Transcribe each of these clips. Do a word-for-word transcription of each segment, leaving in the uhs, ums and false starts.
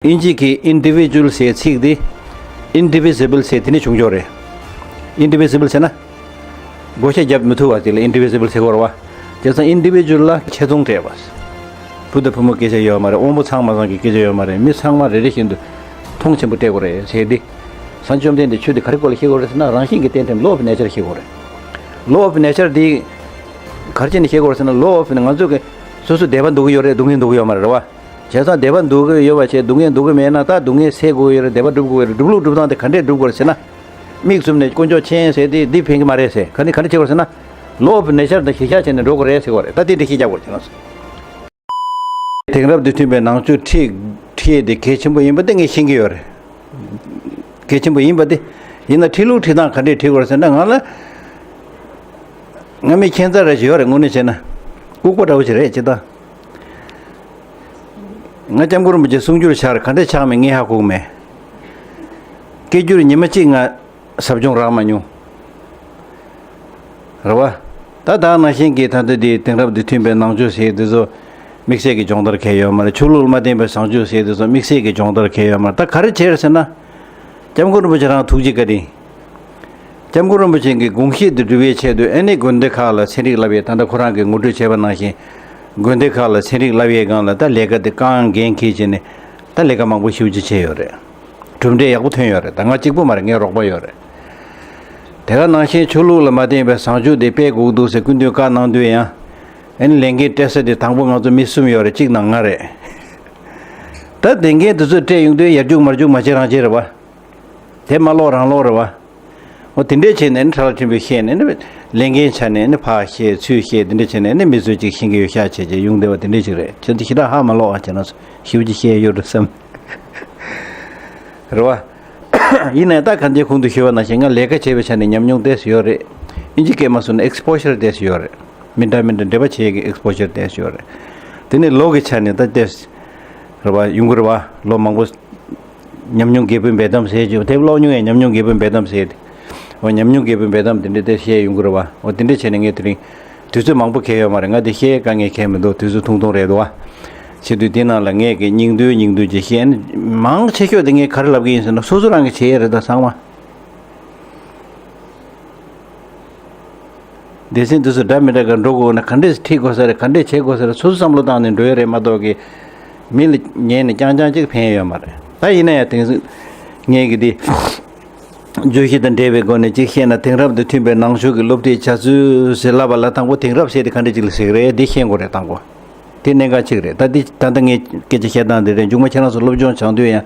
དབྱིན་ཇི་གི་ཨིན་ཌི་བི་ཇུ་ཨལ་ཟེར་ཚིག་འདི་ཨིན་ཌི་བི་ཟི་བལ་ཟེར་དེ་ནས་བྱུང་ཆོག་རེད། ཨིན་ཌི་བི་ཟི་བལ་ཟེར་ན། བགོ་བཤའ་རྒྱབ་མི་ཐུབ་པ་དེ་ལ་ཨིན་ཌི་བི་ཟི་བལ་ཟེར་གོ་རེད་བ། བྱས་ཙང་ཨིན་ཌི་བི་ཇུ་ཨལ་ལ་ཆེ་མཐོང་སྤྲད་པ། བུ་དང་བུ་མོ་སྐད་ཆ་ཡོད་མ་རེད། དབང་པོ་ཚང་མ་ཚང་གི་སྐད་ཆ་ཡོད་མ་རེད། མི་ཚང་མ་རེ་རེ་བཞིན་དུ་མཐོང་ཆེན་པོ་སྤྲད་དགོས་རེད་ཟེར་ཏེ། སངས་རྒྱས་བཅོམ་ལྡན་འདས་ཆོས་འདི་ག་རེ་སྐོར་ལ་བཤད་དགོས་རེད་ཟེར་ན། རང་བཞིན་གྱི་རྟེན་འབྲེལ་ལོ་ཨོ་ཕི་ནེ་ཅར་བཤད་དགོས་རེད། ལོ་ཨོ་ཕི་ནེ་ཅར་འདི་ག་རེ་བྱས་ནས་བཤད་དགོས་རེད་ཟེར་ན། ལོ་ཨོ་ཕི་ནེ་ང་ཚོ་གི་སོ་སོ་བདེ་བ་འདོད་ཀྱི་ཡོད་རེད། སྡུག་བསྔལ་འདོད་ཀྱི་ཡོད་མ་རེད་བ། བྱས་ཙང་བདེ་བ་འདོད་ཀྱི་ཡོད་པ་བྱས་སྡུག་བསྔལ་འདོད་ཀྱི་མེད་ན། ད་སྡུག་བསྔལ་སེལ་དགོས་ཀྱི་ཡོད་རེད། བདེ་བ་སྒྲུབ་དགོས་ཀྱི་རེད། སྒྲུབ་ལུགས་སྒྲུབ་སྟངས་དེ་ག་འདྲས་སྒྲུབ་དགོས་རེད་ཟེར་ན། མིག་བཙུམ་ནས་དཀོན་མཆོག་མཁྱེན་ཟེར་དེ་འདི་ཕན་གྱི་མ་རེད་ཟེར། ག་ནས་ག་འདྲས་བྱེད་དགོས་རེད་ཟེར་ན། ལོ་ཨོ་ཕི་ནེ་ཅར་དང་གཞི་བཞག་བྱས་ནས་འགྲོ་དགོས་རེད་ཟེར་བ་རེད། ད་དེ་འདྲས་ཤེས་རྒྱག་དགོས་རེད་ཟེར་ན། དེང་རབས་འདི་མཐུན་པའི་ནང་ཆོས་ཁྲིད་ཁྲིད་དེ་གལ་ཆེན་པོ་ཡིན་པ་དེ་ངས་ཤེས་ཀྱི་ཡོད་རེད། གལ་ཆེན་པོ་ཡིན་པ་དེ། ཡིན་ན་ཁྲིད་ལུགས་ཁྲིད་སྟངས་ག་འདྲས་ཁྲིད་དགོས་རེད་ཟེར་ན། ང་ལ་ང་མི་ཁྱད་མཚར་རེ་ཞིག་ཡོད་རེད། དངོས་གནས་བྱས་ན་ལྐུགས་པ་འདྲ་བོ་ཞིག་རེད། ཅི་ལྟར། ང་སྐྱབས་མགོན་རིན་པོ་ཆེ་གསུང་སྒྱུར་ཆགས་རེད། ག་འདྲས་ཆགས་མེད་ངས་ཧ་གོ་གི་མེད། སྐད་སྒྱུར་ཉི་མ་གཅིག་ང་ཟབ་སྦྱོང་རག་མ་མྱོང་། རེད་བ། ད་ད་ནང་བཞིན་གྱི་ད་ལྟ་དེ་དེང་རབས་དང་མཐུན་པའི་ནང་ཆོས་ཟེར་དེ་ཚོ་དམིགས་བསལ་གྱི་སྦྱོང་བརྡར་གང་ཡང་ཡོད་མ་རེད། ཆོས་ལུགས་ལ་མ་བརྟེན་པའི་བཟང་སྤྱོད་ཟེར་དེ་ཚོ་དམིགས་བསལ་གྱི་སྦྱོང་བརྡར་གང་ཡང་ཡོད་མ་རེད། ད་ག་རེ་བྱས་རེད་ཟེར་ན། སྐྱབས་མགོན་རིན་པོ་ཆེ་རང་ཐུགས་རྗེ་བཀའ་དྲིན། སྐྱབས་མགོན་རིན་པོ་ཆེ་གི་དགོངས་གཞི་དེ་སྒྲུབ་པའི་ཆེད་དུ་ཨ་ནི་དགོན་སྡེ་ཁག་ལ་ཚན་རིག་བསླབ་ཡས། ད་ལྟ་ཁོ་རང་གིས་ངོ་སྤྲོད་བྱས་པ་ནང་བཞིན། དགོན་སྡེ་ཁག་ལ་ཚན་རིག་བསླབ་ཡས་སྒང་ལ་ད་ལས་ཀ་དེ་རྐང་འགན་འཁྱེར་བྱས་ནས་ད་ལས་ཀ་མང་པོ་ཞེ་པོ་ཅིག་བྱས་ཡོད་རེད། གྲུབ་འབྲས་ཡག་པོ་ཐོན་ཡོད་རེད། ད་ང་གཅིག་པུ་མ་རེད། ངའི་རོགས་པ་ཡོད་རེད། དེ་ག་ནང་བཞིན་ཆོས་ལུགས་ལ་མ་བརྟེན་པའི་བཟང་སྤྱོད་དེ་སྤེལ་དགོས་འདུག་ཟེར་སྐུ་མདུན་བཀའ་གནང་དུས་ཡང་། ཨ་ནི་ལས་འགན་སྤྲད་ས་དེ་དང་པོ་ང་ཚོ་མི་གསུམ་ཡོད་རེད། གཅིག་ནང་ང་རེད། ད་ལས་འགན་དེ་ཚོ་སྤྲད་ཡོང་དུས་ཡར་རྒྱུག་མར་རྒྱུག་མ་བྱེད་རང་བྱེད་རེད་བ། དེ་མ་ཀློག་རང་ཀློག་རེད་བ། འོ་དེ་འདྲས་བྱས་ནས་ནི་ཁྲ་ལ་ཕྲན་བུ་བཤད་ནས་ནི། ལས་འགན་ཆ་ནས་ནི་ཕར་བཤད་ཚུར་བཤད། དེ་འདྲས་བྱས་ནས་ནི་མི་ཚོས་ཅིག་ཤེས་ཀྱི་ཡོད་ཤག་བྱས་བྱས་ཡོང་བསྡད་པ་དེ་འདྲས་ཅིག་རེད། ཁྱེད་ཚོ་ཞེ་དྲག་ཧ་མ་ལོག་ཨ། བྱས་ན་ཞེ་པོ་ཅིག་བཤད་ཡོད་འགྲོ་བསམ། རེད་བ། ཡིན་ནའི་ད་གང་ཅིའི་གོང་དུ་ཞུས་པ་ནང་བཞིན་ང་ལས་ཀ་བྱས་པའི་ཆ་ནས་ཉམས་མྱོང་ཏོག་ཙམ་ཡོད་རེད། ཨིན་ཇི་སྐད་མ་སོང་ན་ཨེག་སི་པོ་ཞར་ཏོག་ཙམ་ཡོད་རེད། མི་འདྲ་མི་འདྲ་འབྲེལ་བ་བྱེད་ཀྱི་ཨེག་སི་པོ་ཞར་ཏོག་ཙམ་ཡོད་རེད། དེ་ནས་ལོ་གི་ཆ་ནས་ད་ཏོག་ཙམ་རེད་བ། ཡོང་གི་རེད་བ། ལོ་མང་པོ། ཉམས་མྱོང་རྒྱས་པོའི་འབེལ་གཏམ་ཟེར་གྱི་དེབ་ཀློག་མྱོང་ཡས། ཉམས་མྱོང་རྒྱས་པོའི་འབེལ་གཏམ་ཟེར་ཏེ། འོ་ཉམས་མྱོང་རྒྱས་པོའི་འབེལ་གཏམ་དེ་འདྲ་དེ་བཤད་ཡོང་གི་རེད་བ། འོ་དེ་འདྲ་བྱས་ནས་ངས་དེ་རིང་དུས་ཚོད་མང་པོ་གལ་ཡོད་མ་རེད། ང་དེ་བཤད་དཀའ་ངལ་གལ་མི་འདུག་དུས་ཚོད་ཐུང་ཐུང་རེད་འདུག་བ། བྱེད་དུས་དེ་ནང་ལ་ངས་ཀྱི་སྙིང་བསྡུས་སྙིང་བསྡུས་ཀྱི་བཤད་ནི་མང་ཆེ་ཤོས་དེ་ངས་ག་རེ་ལབ་ཀྱི་ཡིན་ཟེར་ན། སོ་སོ་རང་གིས་བྱེད་ཡས་རེད་ད་ཚང་མ། སྡེ་ཚན་དེ་ཚོ་འདྲ་མི་འདྲ་ག་འགྲོ་དགོས་ན་ག་འདྲས་ཁྲིད་དགོས་ས་རེད། ག་འདྲས་བྱེད་དགོས་ས་རེད། སོ་སོ་བསམ་བློ་བཏང་ནས་འགྲོ་ཡ་རེད་མ་གཏོགས་ཀྱི། མི་ལ་ཉན་ནས་རྐྱང་རྐྱང་གཅིག་ཕན་ཡ་ཡོད་མ་རེད། ད་ཡིན་ན་ཡང་དེང་སང་ངས་ཀྱི་འདི་བརྗོད་གཞི་དང་འབྲེལ་བའི་སྒོ་ནས་གཅིག་བཤད་ན། དེང་རབས་དང་མཐུན་པའི་ནང་ཆོས་ཀྱི་སློབ་ཁྲིད་བྱ་ཚུལ་ཟེར་ལབ་པ་ལ་དང་པོ་དེང་རབས་ཟེར་དེ་ག་འདྲས་ཅིག་ལ་ཟེར་གི་རེད། འདི་ཤེས་དགོས་རེད་དང་པོ། དེ་གནད་འགག་གཅིག་རེད། ད་འདི་ད་ལྟ་ངས་སྐད་ཆ་བཤད་སྟངས་འདི་རེད། མཇུག་མ་ཁྱེད་རང་ཚོ་སློབ་སྦྱོང་སྦྱང་དུས་ཡང་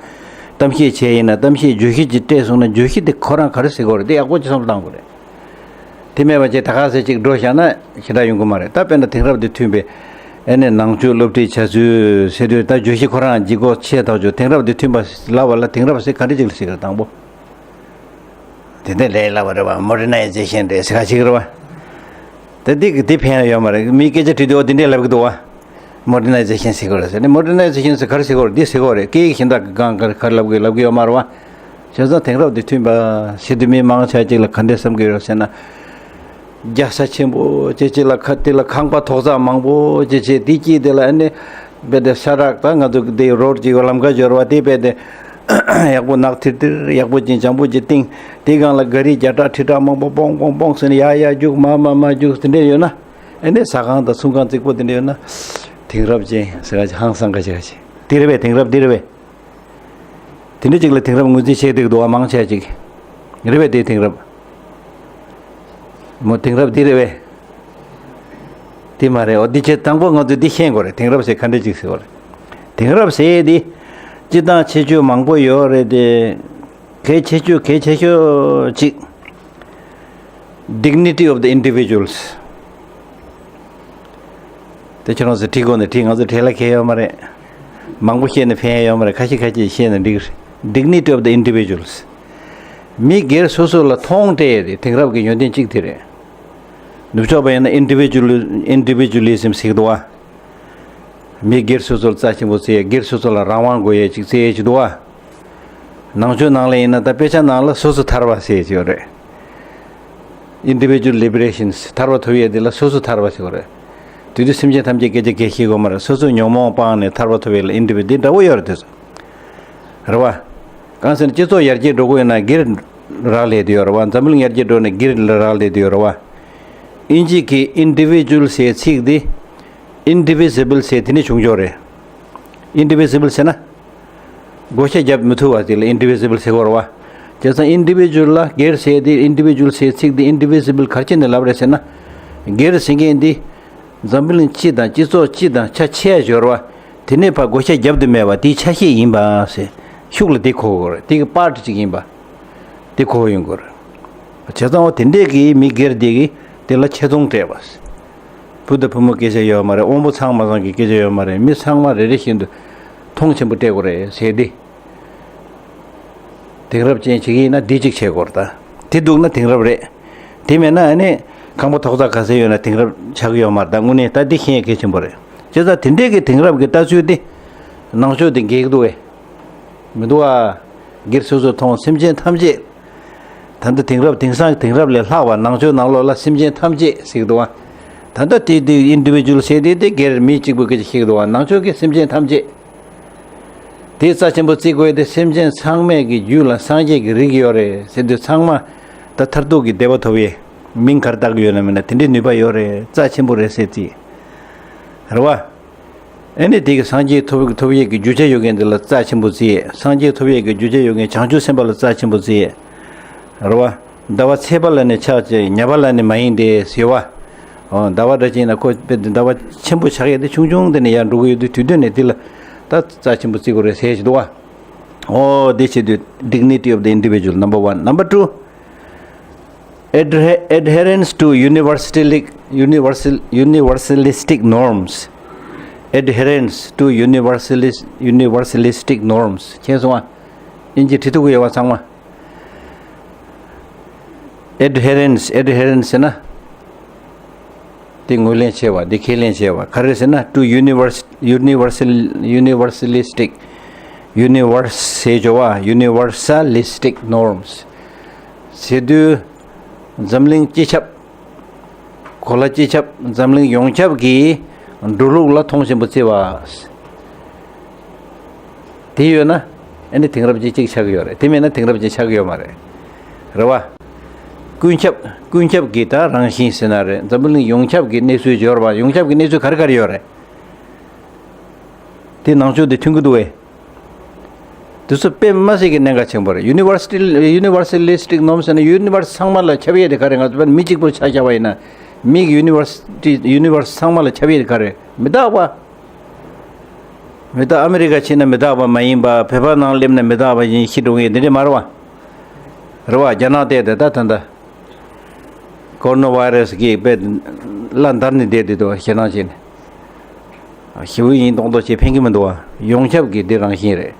གཏམ་བཤད་བྱས་ཡིན་ན། གཏམ་བཤད་བརྗོད་གཞི་ཅིག་སྤྲད་སོང་ན་བརྗོད་གཞི་དེ་ཁོ་རང་ག་རེ་ཟེར་དགོས་རེད། དེ་ཡག་པོ་ཅིག་བསམ་བློ་བཏང་དགོས་རེད། དེ་མེད་པ་བྱས་ད་ག་ཟེ་གཅིག་འགྲོ་བཞག་ན་ཞེ་དྲག་ཡོང་གི་མ་རེད། ད་དཔེར་ན་དེང་རབས་དང་མཐུན་པའི་ཨ་ནི་ནང་ཆོས་སློབ་ཁྲིད་བྱ་ཚུལ་ཟེར་དུས། ད་བརྗོད་གཞི་ཁོ་རང་ལྗིད་ཁོག་ཆེ་ཐག་ཆོད། དེང་རབས་དང་མཐུན་པ་ལབ་པ་ལ་དེང་རབས་ཟེར་ག་འདྲ་ཅིག་ལ་ཟེར་གི་རེད་དང་པོ། དེ་འདྲ་ལས་ལབ་པ་རེད་བ། མོ་ཌར་ནའི་ཛེ་ཤན་རེད་ཟེར་ག་ཅིག་རེད་བ། ད་འདི་གི་འདི་ཕན་ཡོད་མ་རེད། མིའི་སྐད་ཆ་དྲིས་དུས་འོ་འདི་འདྲས་ལབ་གི་འདུག་བ། མོ་ཌར་ནའི་ཛེ་ཤན་ཟེར་གི་རེད་ཟེར་ནས། མོ་ཌར་ནའི་ཛེ་ཤན་ཟེར་ག་རེ་ཟེར་གི་རེད། འདི་ཟེར་གི་རེད། སྐད་ཡིག་གཞན་དག་གི་སྒང་ག་རེ་ག་རེ་ལབ་གི་ལབ་གི་ཡོད་མ་རེད་བ། བྱས་ཙང་དེང་རབས་དང་མཐུན་པ་ཟེར་དུས་མི་མང་ཆེ་ཅིག་ལ་ག་འདྲས་བསམ་གི་ཡོད་ཟེར་ན། རྒྱལ་ས་ཆེན་པོ་ཅིག་ཅིག་ལ་ཁ་དེ་ལ་ཁང་པ་ཐོག་བརྩེགས་མང་པོ་ཅིག་བྱས། དེ་དཀྱིལ་དེ་ལ་ཨ་ནི་རྦད་དེ་ས་རག་ད་ང་ཚོ་དེ་རོ་ཌི་ཅིག་ཡོད། ལམ་ཁ་འབྱོར་བ་དེ་རྦད་དེ་ཡག་པོ་ནག་ཐིར་ཐིར་ཡག་པོ་ཅིག་འཇམ་པོ་ཅིག་བཏིང་། དེའི་སྒང་ལ་ག་རི་བརྒྱ་ཕྲག་ཁྲི་ཕྲག་མང་པོ་པོང་པོང་པོང་ཟེར་ནས་ཡར་ཡར་རྒྱུག་མར་མར་མར་རྒྱུག་དེ་འདྲས་ཡོད་ན། ཨ་ནི་ཟ་ཁང་དང་ཚོང་ཁང་རྩིག་པོ་དེ་འདྲས་ཡོད་ན། དེང་རབས་ཅན་ཟེར་ག་ཅིག་ཧང་སང་ག་ཅིག་ག་ཅིག་དེ་རེད་པས། དེང་རབས་འདི་རེད་པས། དེ་འདྲ་ཅིག་ལ་དེང་རབས་ངོས་འཛིན་བྱེད་བསྡད་འདུག་བ། མང་ཆེ་ཅིག་རེད་པས། དེ་དེང་རབས་མོ་དེང་རབས་འདི་རེད་པས། དེ་མ་རེད། འོ་འདི་བྱས་དང་པོ་ང་ཚོས་འདི་ཤེས་དགོས་རེད། དེང་རབས་ཟེར་ག་འདྲ་ཅིག་ཟེར་བ་རེད། དེང་རབས་ཟེར་འདི་སྤྱིར་བཏང་ཁྱད་ཆོས་མང་པོ་ཡོད་རེད་དེ། གལ་ཆེ་ཤོས་གལ་ཆེ་ཤོས་ཅིག Dignity of the individuals། དེ་ཁྱེད་རང་ཚོས་ཁྲིད་དགོས་ན་ཁྲིད། ང་ཚོ་ཁྲིད་ལ་ཁེལ་ཡོད་མ་རེད། མང་པོ་བཤད་ནས་ཕན་ཡོད་མ་རེད། ཁ་ཤས་ཁ་ཤས་བཤད་ན་འགྲིག་རེད། Dignity of the individuals། མི་སྒེར་སོ་སོ་ལ་མཐོང་སྤྲད་ཡས་དེ་དེང་རབས་ཀྱི་ཡོན་ཏན་གཅིག་དེ་རེད། ནུབ་ཕྱོགས་པ་ཡིན་ན་Individual- Individualism ཟེར་གི་འདུག་བ། མི་སྒེར་སོ་སོར་རྩ་ཆེན་པོ་བརྩི་ཡས། སྒེར་སོ་སོ་ལ་རང་དབང་དགོས་ཡས་ཅིག་བརྩི་ཡས་ཅིག་འདུག་བ། ནང་ཆོས་ནང་ལ་ཡིན་ན་ད་དཔེ་ཆ་ནང་ལ་སོ་སོ་ཐར་པ་ཟེར་ཡས་ཅིག་ཡོད་རེད། Individual liberation། ཐར་པ་ཐོབ་ཡས་འདི་ལ་སོ་སོ་ཐར་པ་ཟེར་གི་རེད། དེ་དུས་སེམས་ཅན་ཐམས་ཅད་སྐད་ཆ་གལ་ཤེས་དགོས་མ་རེད། སོ་སོའི་ཉོན་མོངས་སྤངས་ནས་ཐར་པ་ཐོབ་ཡས་ལ་Individual འདི་འདྲ་བོ་ཡོད་རེད། དེ་ཚོ། རེད་བ། གང་ཟེར་ན་སྤྱི་ཚོགས་ཡར་རྒྱས་འགྲོ་དགོས་ཡོད་ན་སྒེར་རག་ལས་དེ་ཡོད་རེད་བ། འཛམ་གླིང་ཡར་རྒྱས་འགྲོ་ན་སྒེར་རག་ལས་དེ་ཡོད་རེད་བ། ཨིན་ཇི་གི་ཨིན་ཌི་བི་ཇུ་ཨལ་ཟེར་ཚིག་དེ། ཨིན་ཌི་བི་ཟི་བལ་ཟེར་དེ་ནས་བྱུང་ཆོག་རེད། ཨིན་ཌི་བི་ཟི་བལ་ཟེར་ན། བགོ་བཤའ་རྒྱབ་མི་ཐུབ་པ་དེ་ལ་ཨིན་ཌི་བི་ཟི་བལ་ཟེར་གོ་རེད་བ། བྱས་ཙང་ཨིན་ཌི་བི་ཇུ་ཨལ་ལ་སྒེར་ཟེར་དེ་ཨིན་ཌི་བི་ཇུ་ཨལ་ཟེར་ཚིག་དེ་ཨིན་ཌི་བི་ཟི་བལ་ག་རེ་བྱས་ནས་ལབ་རེད་ཟེར་ན། སྒེར་ཟེར་མཁན་འདི། འཛམ་བུ་གླིང་སྤྱི་དང་སྤྱི་ཚོགས་སྤྱི་དང་ཆ་ཆེ་ཡ་སྦྱོར་བ། དེ་ནས་ཕར་བགོ་བཤའ་རྒྱབ་ཏུ་མེད་པ་དེའི་ཆ་ཤས་ཡིན་པ་ཟེར། ཤུགས་ལ་དེ་གོ་དགོས་རེད། དེ་གི་པར་ཊི་གཅིག་ཡིན་པ། དེ་གོ་ཡོང་དགོས་རེད། བྱས་ཙང་འོ་དེ་འདྲས་ཀྱི་མི་སྒེར་དེ་གིས་དེ་ལ་ཆེ་མཐོང་སྤྲད་པ། བུ་དང་བུ་མོ་སྐད་ཆ་ཡོད་མ་རེད། དབང་པོ་ཚང་མ་ཚང་གི་སྐད་ཆ་ཡོད་མ་རེད། མི་ཚང་མ་རེ་རེ་བཞིན་དུ་མཐོང་ཆེན་པོ་སྤྲད་དགོས་རེད་ཟེར་ཏེ། དེང་རབས་ཅན་བྱེད་ཀྱི་ཡིན་ན་འདི་གཅིག་བྱེད་དགོས་རེད་ད། དེ་འདུག་ན་དེང་རབས་རེད། དེ་མེད་ན་ཨ་ནི་ཁང་པ་ཐོག་རྩེག་ག་ཚད་ཡོད་ན་དེང་རབས་ཆགས་ཀྱི་ཡོད་མ་རེད་ད། དངོས་གནས་ད་འདི་ཤེས་ཡ་གལ་ཆེན་པོ་རེད། བྱས་ཙང་དེ་འདྲས་ཀྱི་དེང་རབས་ཀྱི་ལྟ་ཚུལ་དེ་ནང་ཆོས་དེ་འགལ་གྱི་འདུག་བས། མི་འདུག་ཨ། སྒེར་སོ་སོར་མཐོང་སེམས་ཅན་ཐམས་ཅད། ད་ལྟ་དེང་རབས་དེང་སང་དེང་རབས་ལས་ལྷག་པ་ནང་ཆོས་ནང་ལོགས་ལ་སེམས་ཅན་ཐམས་ཅད་ཟེར་གྱི་འདུག་ཨ། ད་ལྟ་དེ་དེ་ཨིན་ཌི་བི་ཇུ་ཨལ་ཟེར་དེ་དེ་སྒེར་མི་གཅིག་པུ་སྐད་ཆ་བཤད་ཀྱི་འདུག་ཨ། ནང་ཆོས་ཀྱི་སེམས་ཅན་ཐམས་ཅད། དེ་རྩ་ཆེན་པོ་བརྩི་དགོས་ཏེ། སེམས་ཅན་ཚང་མས་ཀྱི་རྒྱུད་ལ་སངས་རྒྱས་ཀྱི་རིགས་ཡོད་རེད་ཟེར་དུས་ཚང་མ་ད་མཐར་ཐུག་གི་བདེ་བ་ཐོབ་ཡས་མིང་ག་རེ་བཏགས་ཀྱི་ཡོད་ན་མིན་ན་དེ་འདྲའི་ནུས་པ་ཡོད་རེད། རྩ་ཆེན་པོ་རེད་ཟེར་རྩིས། རེད་བ། ཨ་ནི་དེ་གི་སངས་རྒྱས་ཐོབ་ཐོབ་ཡས་ཀྱི་རྒྱུ་ཆ་ཡོད་མཁན་དེ་ལ་རྩ་ཆེན་པོ་བརྩི་ཡས། སངས་རྒྱས་ཐོབ་ཡས་ཀྱི་རྒྱུ་ཆ་ཡོད་མཁན་བྱང་ཆུབ་སེམས་དཔའ་ལ་རྩ་ཆེན་པོ་བརྩི་ཡས། རེད་བ། ཟླ་བ་ཚེས་པ་ལ་ནི་ཆགས་ཀྱི་ཉ་པ་ལ་ནི་མ་ཡིན་ཏེ་ཟེར་བ། ཨོ་ཟླ་བ་འདྲ་ཅིག་ཡིན་ན་ཁོ་དཔེ་ཟླ་བ་ཆེན་པོ་ཆགས་ཡས་དེ་ཆུང་ཆུང་དེ་ནས་ཡར་འགྲོ་གི་ཡོད་དུས་དུས་སྟོན་ནས་དེ་ལ་ད་རྩ་ཆེན་པོ་བརྩི་དགོས་རེད་ཟེར་ཞིག་འདུག་བ། ཨོ་དེ་བྱེད་དུས་dignity of the individual number one. Number two, adhe- adherence to universalistic, universal, universalistic norms. Adherence to universalis- universalistic norms. མཁྱེན་སོང་ཨ། ཨིན་ཇི་བྲིས་ཐུབ་ཀྱི་ཡོད་པ་ཚང་མ། Adherence, adherence ཟེར་ན། འདི་ངོས་ལེན་བྱས་པ། འདི་ཁས་ལེན་བྱས་པ་ག་རེ་ཟེར་ན། to universe- universal- universalistic, universe ཟེར་བྱ་བ། Universalistic norms ཟེར་དུས་འཛམ་གླིང་སྤྱི་ཁྱབ། གོ་ལ་སྤྱི་ཁྱབ། འཛམ་གླིང་ཡོངས་ཁྱབ་ཀྱི་འགྲོ་ལུགས་ལ་མཐོང་ཆེན་པོ་བརྩི་བ། དེ་ཡོད་ན་ཨ་ནི་དེང་རབས་ཅན་གཅིག་ཆགས་ཀྱི་ཡོད་རེད། དེ་མེད་ན་དེང་རབས་ཅན་ཆགས་ཀྱི་ཡོད་མ་རེད། རེད་བ། ཀུན་ཁྱབ། ཀུན་ཁྱབ་ཀྱི་ད་རང་བཞིན་ཟེར་ན་རེད། འཛམ་བུ་གླིང་ཡོངས་ཁྱབ་ཀྱི་གནས་ཚུལ་སྦྱོར་བ། ཡོངས་ཁྱབ་ཀྱི་གནས་ཚུལ་ག་རེ་ག་རེ་ཡོད་རེད། དེ་ནང་ཆོས་དེ་མཐུན་གྱི་འདུག་བས། དེ་ཚོ་དཔེ་མ་སྲིད་ཀྱི་གནད་འགག་ཆེན་པོ་རེད། Universal- Universalistic norms ཟེར་ན་ཡུ་ནི་བར་སི་ཚང་མ་ལ་ཁྱབ་ཡས་དེ་ག་རེ། ང་ཚོ་དཔེར་ན་མི་གཅིག་པུར་ཆ་བཞག་པ་ཡིན་ན། མི་གི་ཡུ་ནི་བར་སི་ཡུ་ནི་བར་སི་ཚང་མ་ལ་ཁྱབ་ཡས་དེ་ག་རེ། མི་རྟག་པ། མི་རྟག་ཨ་མི་རི་ཀ་ཕྱིན་ན་མི་རྟག་པ་མ་ཡིན་པ། བོད་པ་ནང་སླེབས་ན་མི་རྟག་པ་ཡིན་ཤི་འགྲོ་ངེས་དེ་འདྲས་མ་རེད་བ། རེད་བ། རྒྱ་ནག་བལྟས་ཏེ་ད་ད་ལྟ་ཀོ་རོ་ན་བྷའི་རེ་སི་གིས་དཔེ་བླ་འདར་ནས་བསྡད་དེ་འདུག་ཞེད་སྣང་བྱས་ནས། ཞི་བའི་ཡིན་མདོག་མདོག་བྱས་ཕན་གྱི་མི་འདུག་བ། ཡོངས་ཁྱབ་ཀྱི་འདི་རང་བཞིན་རེད།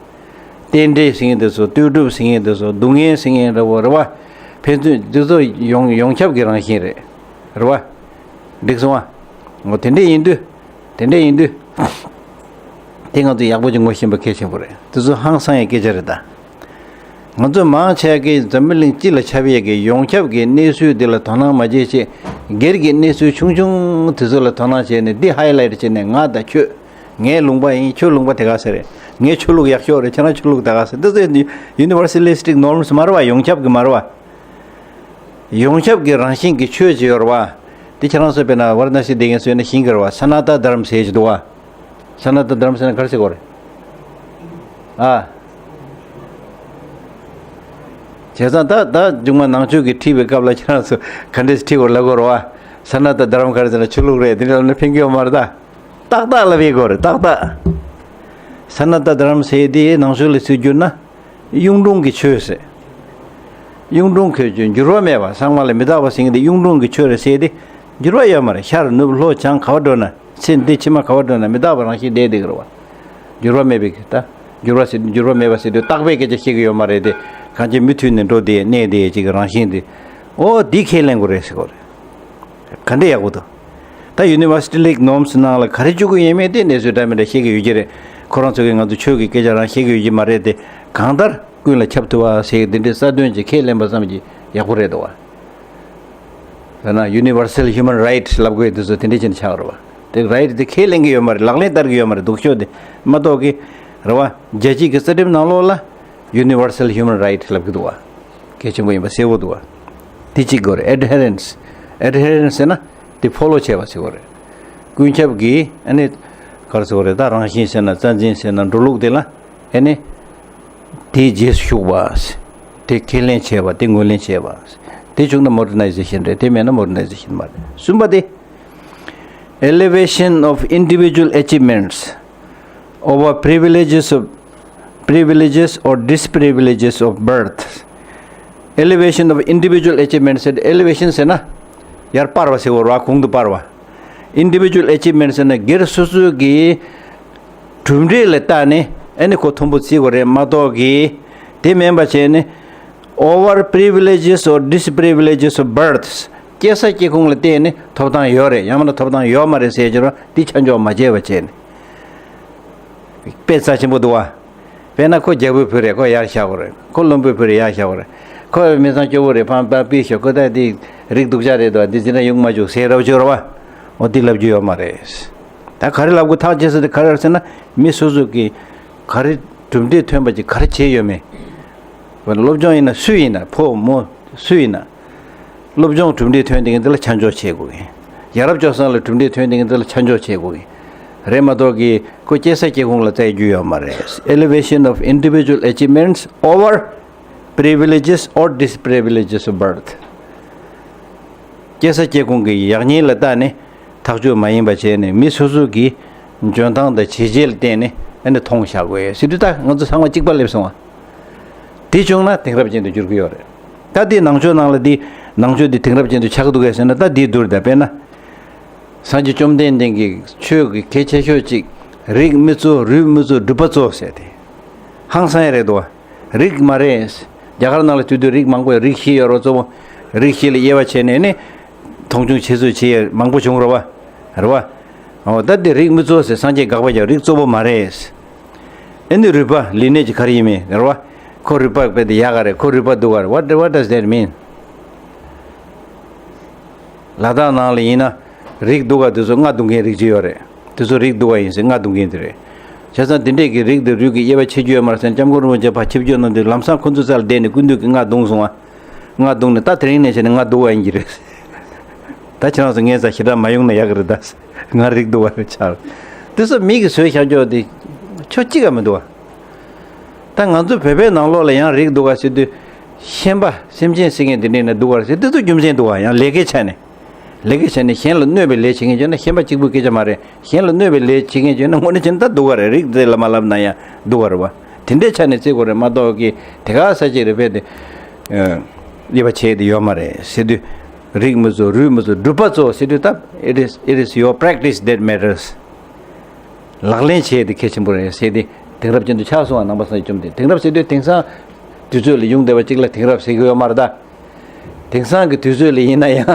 རྟེན་འབྲེལ་ཟེར་མཁན་དེ་ཚོ། ལྟོས་གྲུབ་ཟེར་མཁན་དེ་ཚོ། སྡུག་བསྔལ་ཟེར་མཁན་འདྲ་བོ་རེད་བ། ཕན་ཚུན་འདི་ཚོ་ཡོངས་ཡོངས་ཁྱབ་ཀྱི་རང་བཞིན་རེད། རེད་བ། འགྲིག་སོང་བ། འོ་དེ་འདྲས་ཡིན་དུས། དེ་འདྲས་ཡིན་དུས། དེ་ང་ཚོ་ཡག་པོ་ཅིག་ངོ་ཤེས་པ་གལ་ཆེན་པོ་རེད། དེ་ཚོ་ཧང་སང་ཡ་སྐད་ཆ་རེད་ད། ང་ཚོ་མང་ཆེ་གིས་འཛམ་བུ་གླིང་སྤྱི་ལ་ཁྱབ་ཡས་ཀྱི་ཡོངས་ཁྱབ་ཀྱི་གནས་ཚུལ་འདི་ལ་དོ་སྣང་མ་བྱེད་ཅེས། སྒེར་གྱི་གནས་ཚུལ་ཆུང་ཆུང་དེ་ཚོ་ལ་དོ་སྣང་བྱས་ནས་འདི་highlight བྱས་ནས། ང་དང་ཁྱོད། ངའི་ལུང་པ་ཡིན། ཁྱོད་ལུང་པ་དེ་ག་ཟེ་རེད། ངའི་ཆོས་ལུགས་ཡག་ཤོས་རེད། ཁྱེད་རང་ཆོས་ལུགས་དེ་ག་ཟེ། འདི་ཚོ་universalistic norms མ་རེད་བ། ཡོངས་ཁྱབ་ཀྱི་མ་རེད་བ། ཡོངས་ཁྱབ་ཀྱི་རང་བཞིན་གྱི་ཆོས་ཅིག་ཡོད་རེད་བ། དེ་ཁྱེད་རང་ཚོ་དཔེར་ན་ཝཱ་ར་ཎ་སི་བསྡད་མཁན་ཚོ་ཡིན་ན་ཤེས་ཀྱི་རེད་བ། ས་ན་ཏ་དྷརམ་ཟེར་ཅིག་འདུག་བ། ས་ན་ཏ་དྷརམ་ཟེར་ན་ག་རེ་ཟེར་དགོས་རེད། ཨ། བྱས་ཙང་ད་ད་མཇུག་མ་ནང་ཆོས་ཀྱི་ཁྲིད་པའི་སྐབས་ལ་ཁྱེད་རང་ཚོ་ག་འདྲས་ཁྲིད་དགོས་ལབ་དགོས་རེད་བ། ས་ན་ཏ་དྷརམ་ག་རེ་ཟེར་ན་ཆོས་ལུགས་རེད། དེ་འདྲ་ལབ་ན་ཕན་གྱི་ཡོད་མ་རེད་ད། ཏག་ཏག་ལབ་ཡས་དགོས་རེད། ཏག་ཏག་ས་ན་ཏ་དྷརམ་ཟེར་དེ་ནང་ཆོས་ལ་ཚུར་བསྒྱུར་ན། གཡུང་དྲུང་གི་ཆོས་ཟེར། གཡུང་དྲུང་གི་ཆོས། འགྱུར་བ་མེད་པ། ཚང་མ་ལ་མི་རྟག་པ་ཟེར་མཁན་དེ་གཡུང་དྲུང་གི་ཆོས་རེད་ཟེར་ཏེ། འགྱུར་བ་ཡོད་མ་རེད། ཤར་ནུབ་ལྷོ་བྱང་ག་པར་འགྲོ་ན། ཚེ་འདི་ཕྱི་མ་ག་པར་འགྲོ་ན་མི་རྟག་པ་རང་བཞིན་བསྡད་བསྡད་ཀྱི་རེད་བ། འགྱུར་བ་མེད་པའི་གི་ད། འགྱུར་བ་ཟེར། འགྱུར་བ་མེད་པ་ཟེར་དུས་རྟག་པའི་སྐད་ཆ་བཤད་ཀྱི་ཡོད་མ་རེད་དེ། གང་ཅི་མུ་མཐུད་ནས་འགྲོ་བསྡད་གནས་བསྡད་ཅིག་གི་རང་བཞིན་དེ། ཨོ་འདི་ཁས་ལེན་དགོས་རེད་ཟེར་གོ་རེད། ག་འདྲ་ཡག་པོ་འདུག་ད་universalistic norms ནང་ལ་ག་རེ་བཅུག་གི་ཡོད་མེད་དེ་གནས་ཚུལ་འདྲ་མི་འདྲ་བཤད་ཀྱི་ཡོད་ཀྱི་རེད། ཁོ་རང་ཚོ་གིས་ང་ཚོ་ཆོས་ཀྱི་སྐད་ཆ་རང་བཤད་ཀྱི་ཡོད་ཀྱི་མ་རེད་དེ། གང་ལྟར་ཀུན་ལ་ཁྱབ་ཐུབ་པ་ཟེར་འདི་འདྲའི་རྩ་དོན་ཅིག་ཁས་ལེན་པ་ཙམ་གྱིས་ཡག་པོ་རེད་འདུག་བ། ད་ན་universal human right ལབ་དགོས་དུས་ཚོད་དེ་འདྲས་ཅན་ཆགས་རེད་བ། དེ་right དེ་ཁས་ལེན་གྱི་ཡོད་མ་རེད། ལག་ལེན་བསྟར་གྱི་ཡོད་མ་རེད། སྡུག་ཤོས་དེ་མ་གཏོགས་ཀྱི་རེད་བ། རྒྱལ་སྤྱི་གི་རྩ་ཁྲིམས་ནང་ལོགས་ལ་ Universal Human Right ལབ་ཀྱི་འདུག་བ། གལ་ཆེན་པོ་ཡིན་པ་གསལ་པོ་འདུག་བ། དེ་གཅིག་དགོས་རེད། Adherence. Adherence ཟེར་ན་དེ་ཕོ་ལོ་བྱས་པ་ཟེར་དགོས་རེད། ཀུན་ཁྱབ་ཀྱིས་ཨ་ནི་ག་རེ་ཟེར་དགོས་རེད། ད་རང་བཞིན་ཟེར་ན་རྩ་འཛིན་ཟེར་ན་འགྲོ་ལུགས་དེ་ལ་ཨ་ནི་དེའི་རྗེས་སུ་ཞུགས་པ། དེ་ཁས་ལེན་བྱས་པ། དེ་ངོས་ལེན་བྱས་པ། དེ་བྱུང་ན་modernization རེད། དེ་མེད་ན་modernization མ་རེད། གསུམ་པ་དེ། Elevation of individual achievements over privileges of privileges or disprivileges of birth. Elevation of individual achievements. Elevation ཟེར་ན་ཡར་སྤར་བ་ཟེར་བ་རེད་བ། གོང་དུ་སྤར་བ། Individual achievements ཟེར་ན་སྒེར་སོ་སོའི་གི་གྲུབ་འབྲས་ལ་བལྟས་ནས་ཨ་ནི་ཁོ་མཐོན་པོ་བརྩི་དགོས་རེད་མ་གཏོགས་གི་དེ་མིན་པ་བྱས་ནས། Over privileges or disprivileges of birth. སྐྱེས་ས་སྐྱེ་ཁུངས་ལ་བརྟེན་ནས་ཐོབ་ཐང་ཡོད་རེད། ཡང་མིན་ན་ཐོབ་ཐང་ཡོད་མ་རེད་ཟེར་གྱི་རེད་བ། འདི་ཆ་འཇོག་མ་བྱས་པ་བྱས་ནས། དཔེ་རྩ་ཆེན་པོ་འདུག་བ། དཔེར་ན་ཁོ་རྒྱལ་པོའི་བུ་རེད། ཁོ་ཡར་བཞག་དགོས་རེད། ཁོ་བློན་པོའི་བུ་རེད། ཡར་བཞག་དགོས་རེད། ཁོ་མི་ཚང་སྐྱོ་བོ་རེད། ཕམ་པ་པི་ཤོག་ཁོ་ད་འདི་རིགས་སྡུག་ཅག་རེད་འདུག་བ། འདི་ཟིན་ན་ཡོང་མ་བཅུག་ཟེར་རབ་བྱོས་རེད་བ། འོ་འདི་ལབ་རྒྱུ་ཡོད་མ་རེད། ད་ག་རེ་ལབ་དགོས་ཐག་བཅད་ས་དེ་ག་རེ་རེད་ཟེར་ན། མི་སོ་སོ་གིས་ག་རེ་གྲུབ་འབྲས་ཐོན་པ་ཅིག་ག་རེ་བྱས་ཡོད་མེད། སློབ་སྦྱོང་ཡིན་ན་སུ་ཡིན་ན། ཕོ་མོ་སུ་ཡིན་ན། སློབ་སྦྱོང་གྲུབ་འབྲས་ཐོན་དེ་གིན་དེ་ལ་ཆ་འཇོག་བྱེད་དགོས་གི། ཡ་རབས་སྤྱོད་བཟང་ལ་གྲུབ་འབྲས་ཐོན་དེ་གིན་དེ་ལ་ཆ་འཇོག་བྱེད་དགོས་གི་རེད་མ་གཏོགས་གི་ཁོ་སྐྱེས་ས་སྐྱེ་ཁུངས་ལ་བཙལ་རྒྱུ་ཡོད་མ་རེད། Elevation of individual achievements over privileges or disprivileges of birth. སྐྱེས་ས་སྐྱེ་ཁུངས་ཀྱི་ཡག་ཉེས་ལ་བལྟས་ནས་ཐག་གཅོད་མ་ཡིན་པ་བྱས་ནས་མི་སོ་སོ་གི་འཇོན་ཐང་དང་བྱས་རྗེས་ལ་བརྟེན་ནས་ཨ་ནི་མཐོང་བཞག་དགོས་ཟེར་དུས། ད་ང་ཚོ་ཚང་མ་གཅིག་པ་སླེབས་སོང་བ། དེ་བྱུང་ན་དེང་རབས་ཅན་དུ་འགྱུར་གྱི་ཡོད་རེད། ད་དེ་ནང་ཆོས་ནང་ལ་དེ་ནང་ཆོས་དེ་དེང་རབས་ཅན་དུ་ཆགས་འདུག་གས་ཟེར་ན། ད་དེའི་བསྡུར་ད་དཔེར་ན། སངས་རྒྱས་བཅོམ་ལྡན་འདས་ཀྱི་ཆོས་ཀྱི་གལ་ཆེ་ཤོས་གཅིག་རིགས་མི་གཙོ། རུས་མི་གཙོ། སྒྲུབ་པ་གཙོ་ཟེར་ཏེ། ཧང་སང་ཡ་རེད་དོ། རིགས་མ་རེད། རྒྱ་གར་ནང་ལ་དུས་དུས་རིགས་མང་པོ་ཡོད། རིགས་བཞི་ཡོད་རོ་གཙོ་བོ། རིགས་བཞི་ལ་དབྱེ་བ་ཕྱེ་ནས་ནི་མཐོང་ཆུང་བྱེད་ཚུལ་བྱེད་ཡ་མང་པོ་བྱུང་རོ་བ། རེད་བ། འོ་ད་དེ་རིགས་མི་གཙོ་ཟེར། སངས་རྒྱས་དགག་པ་རྒྱག་རིགས་གཙོ་བོ་མ་རེད། ཨེ་ནི་རུས་པ་ལི་ནེ་ཇི་ག་རེ་ཡིན་མིན་རེད་བ། ཁོ་རུས་པ་དཔེ་དེ་ཡག་ག་རེད། ཁོ་རུས་པ་སྡུག་ག་རེད། What, what does that mean? ལ་དྭགས་ནང་ལ་ཡིན་ན་རིགས་སྡུག་ག་དེ་ཚོ་རྔ་རྡུང་མཁན་རིགས་ཅིག་ཡོད་རེད། དེ་ཚོ་རིགས་སྡུག་ག་ཡིན་ཟེར་རྔ་རྡུང་མཁན་དེ་རེད། བྱས་ཙང་དེ་འདྲས་ཀྱི་རིགས་དེ་རུས་ཀྱི་དབྱེ་བ་ཕྱེ་རྒྱུ་ཡོད་མ་རེད་ཟེར། སྐྱབས་མགོན་རིན་པོ་ཆེ་ཕར་ཆིབས་བསྒྱུར་གནང་དུས་ལམ་སང་ཁོ་ཚོའི་རྩ་ལ་བསྡད་ནས་སྐུ་མདུན་གྱིས་རྔ་རྡུང་སོང་བ། རྔ་རྡུང་ནས་ད་དེ་རིང་ནས་བྱས་ནས་རྔ་སྡུག་ག་ཡིན་གྱི་རེད། ད་ཁྱེད་རང་ཚོ་ངའི་རྩར་ཞེ་དྲག་མ་ཡོང་ན་ཡག་གི་རེད། ད་ང་རིགས་སྡུག་ག་ཆགས། དེ་ཚོ་མི་གིས་བཟོས་བཞག་རྒྱུ་དེ་ཆོ་གཅིག་ག་མི་འདུག་བ། ད་ང་ཚོ་བོད་པའི་ནང་ལོགས་ལ་ཡང་རིགས་སྡུག་ག་ཟེར་དུས། ཤན་པ་སེམས་ཅན་ཟེར་མཁན་དེ་འདྲས་ནས་སྡུག་ག་རེད་ཟེར། དེ་ཚོ་རྒྱུ་མཚན་འདུག་བ། ཡང་ལས་ཀའི་ཆ་ནས། ལས་ཀའི་ཆ་ནས་གཞན་ལ་གནོད་པའི་ལས་བྱེད་མཁན་བྱས་ན་ཤན་པ་གཅིག་པུའི་སྐད་ཆ་མ་རེད། གཞན་ལ་གནོད་པའི་ལས་བྱེད་མཁན་བྱས་ན་དངོས་གནས་བྱས་ན་ད་སྡུག་ག་རེད། རིགས་དེ་ལ་མ་ལབ་ན་ཡང་སྡུག་ག་རེད་བ། དེ་འདྲའི་ཆ་ནས་བརྩི་དགོས་རེད་མ་གཏོགས་ཀྱི་དེ་ག་ས་ཅིག་རེད་བས་དེ། ཨ། དབྱེ་བ་ཕྱེ་དེ་ཡོད་མ་རེད་ཟེར་དུས། རིགས་མི་གཙོ། རུས་མི་གཙོ། སྒྲུབ་པ་གཙོ་ཟེར་དུས། ད་it is, it is your practice that matters. ལག་ལེན་བྱེད་དེ་གལ་ཆེན་པོ་རེད་ཟེར་ཏེ་དེང་རབས་ཅན་དུ་ཆགས་སོང་བ། ནང་པ་སངས་རྒྱས་བཅོམ་ལྡན། དེང་རབས་ཟེར་དུས་དེང་སང་དུས་ཚོད་ལ་ཡོང་བསྡད་པ་གཅིག་ལ་དེང་རབས་ཟེར་གི་ཡོད་མ་རེད་ད། དེང་སང་གི་དུས་ཚོད་ལ་ཡིན་ན་ཡང་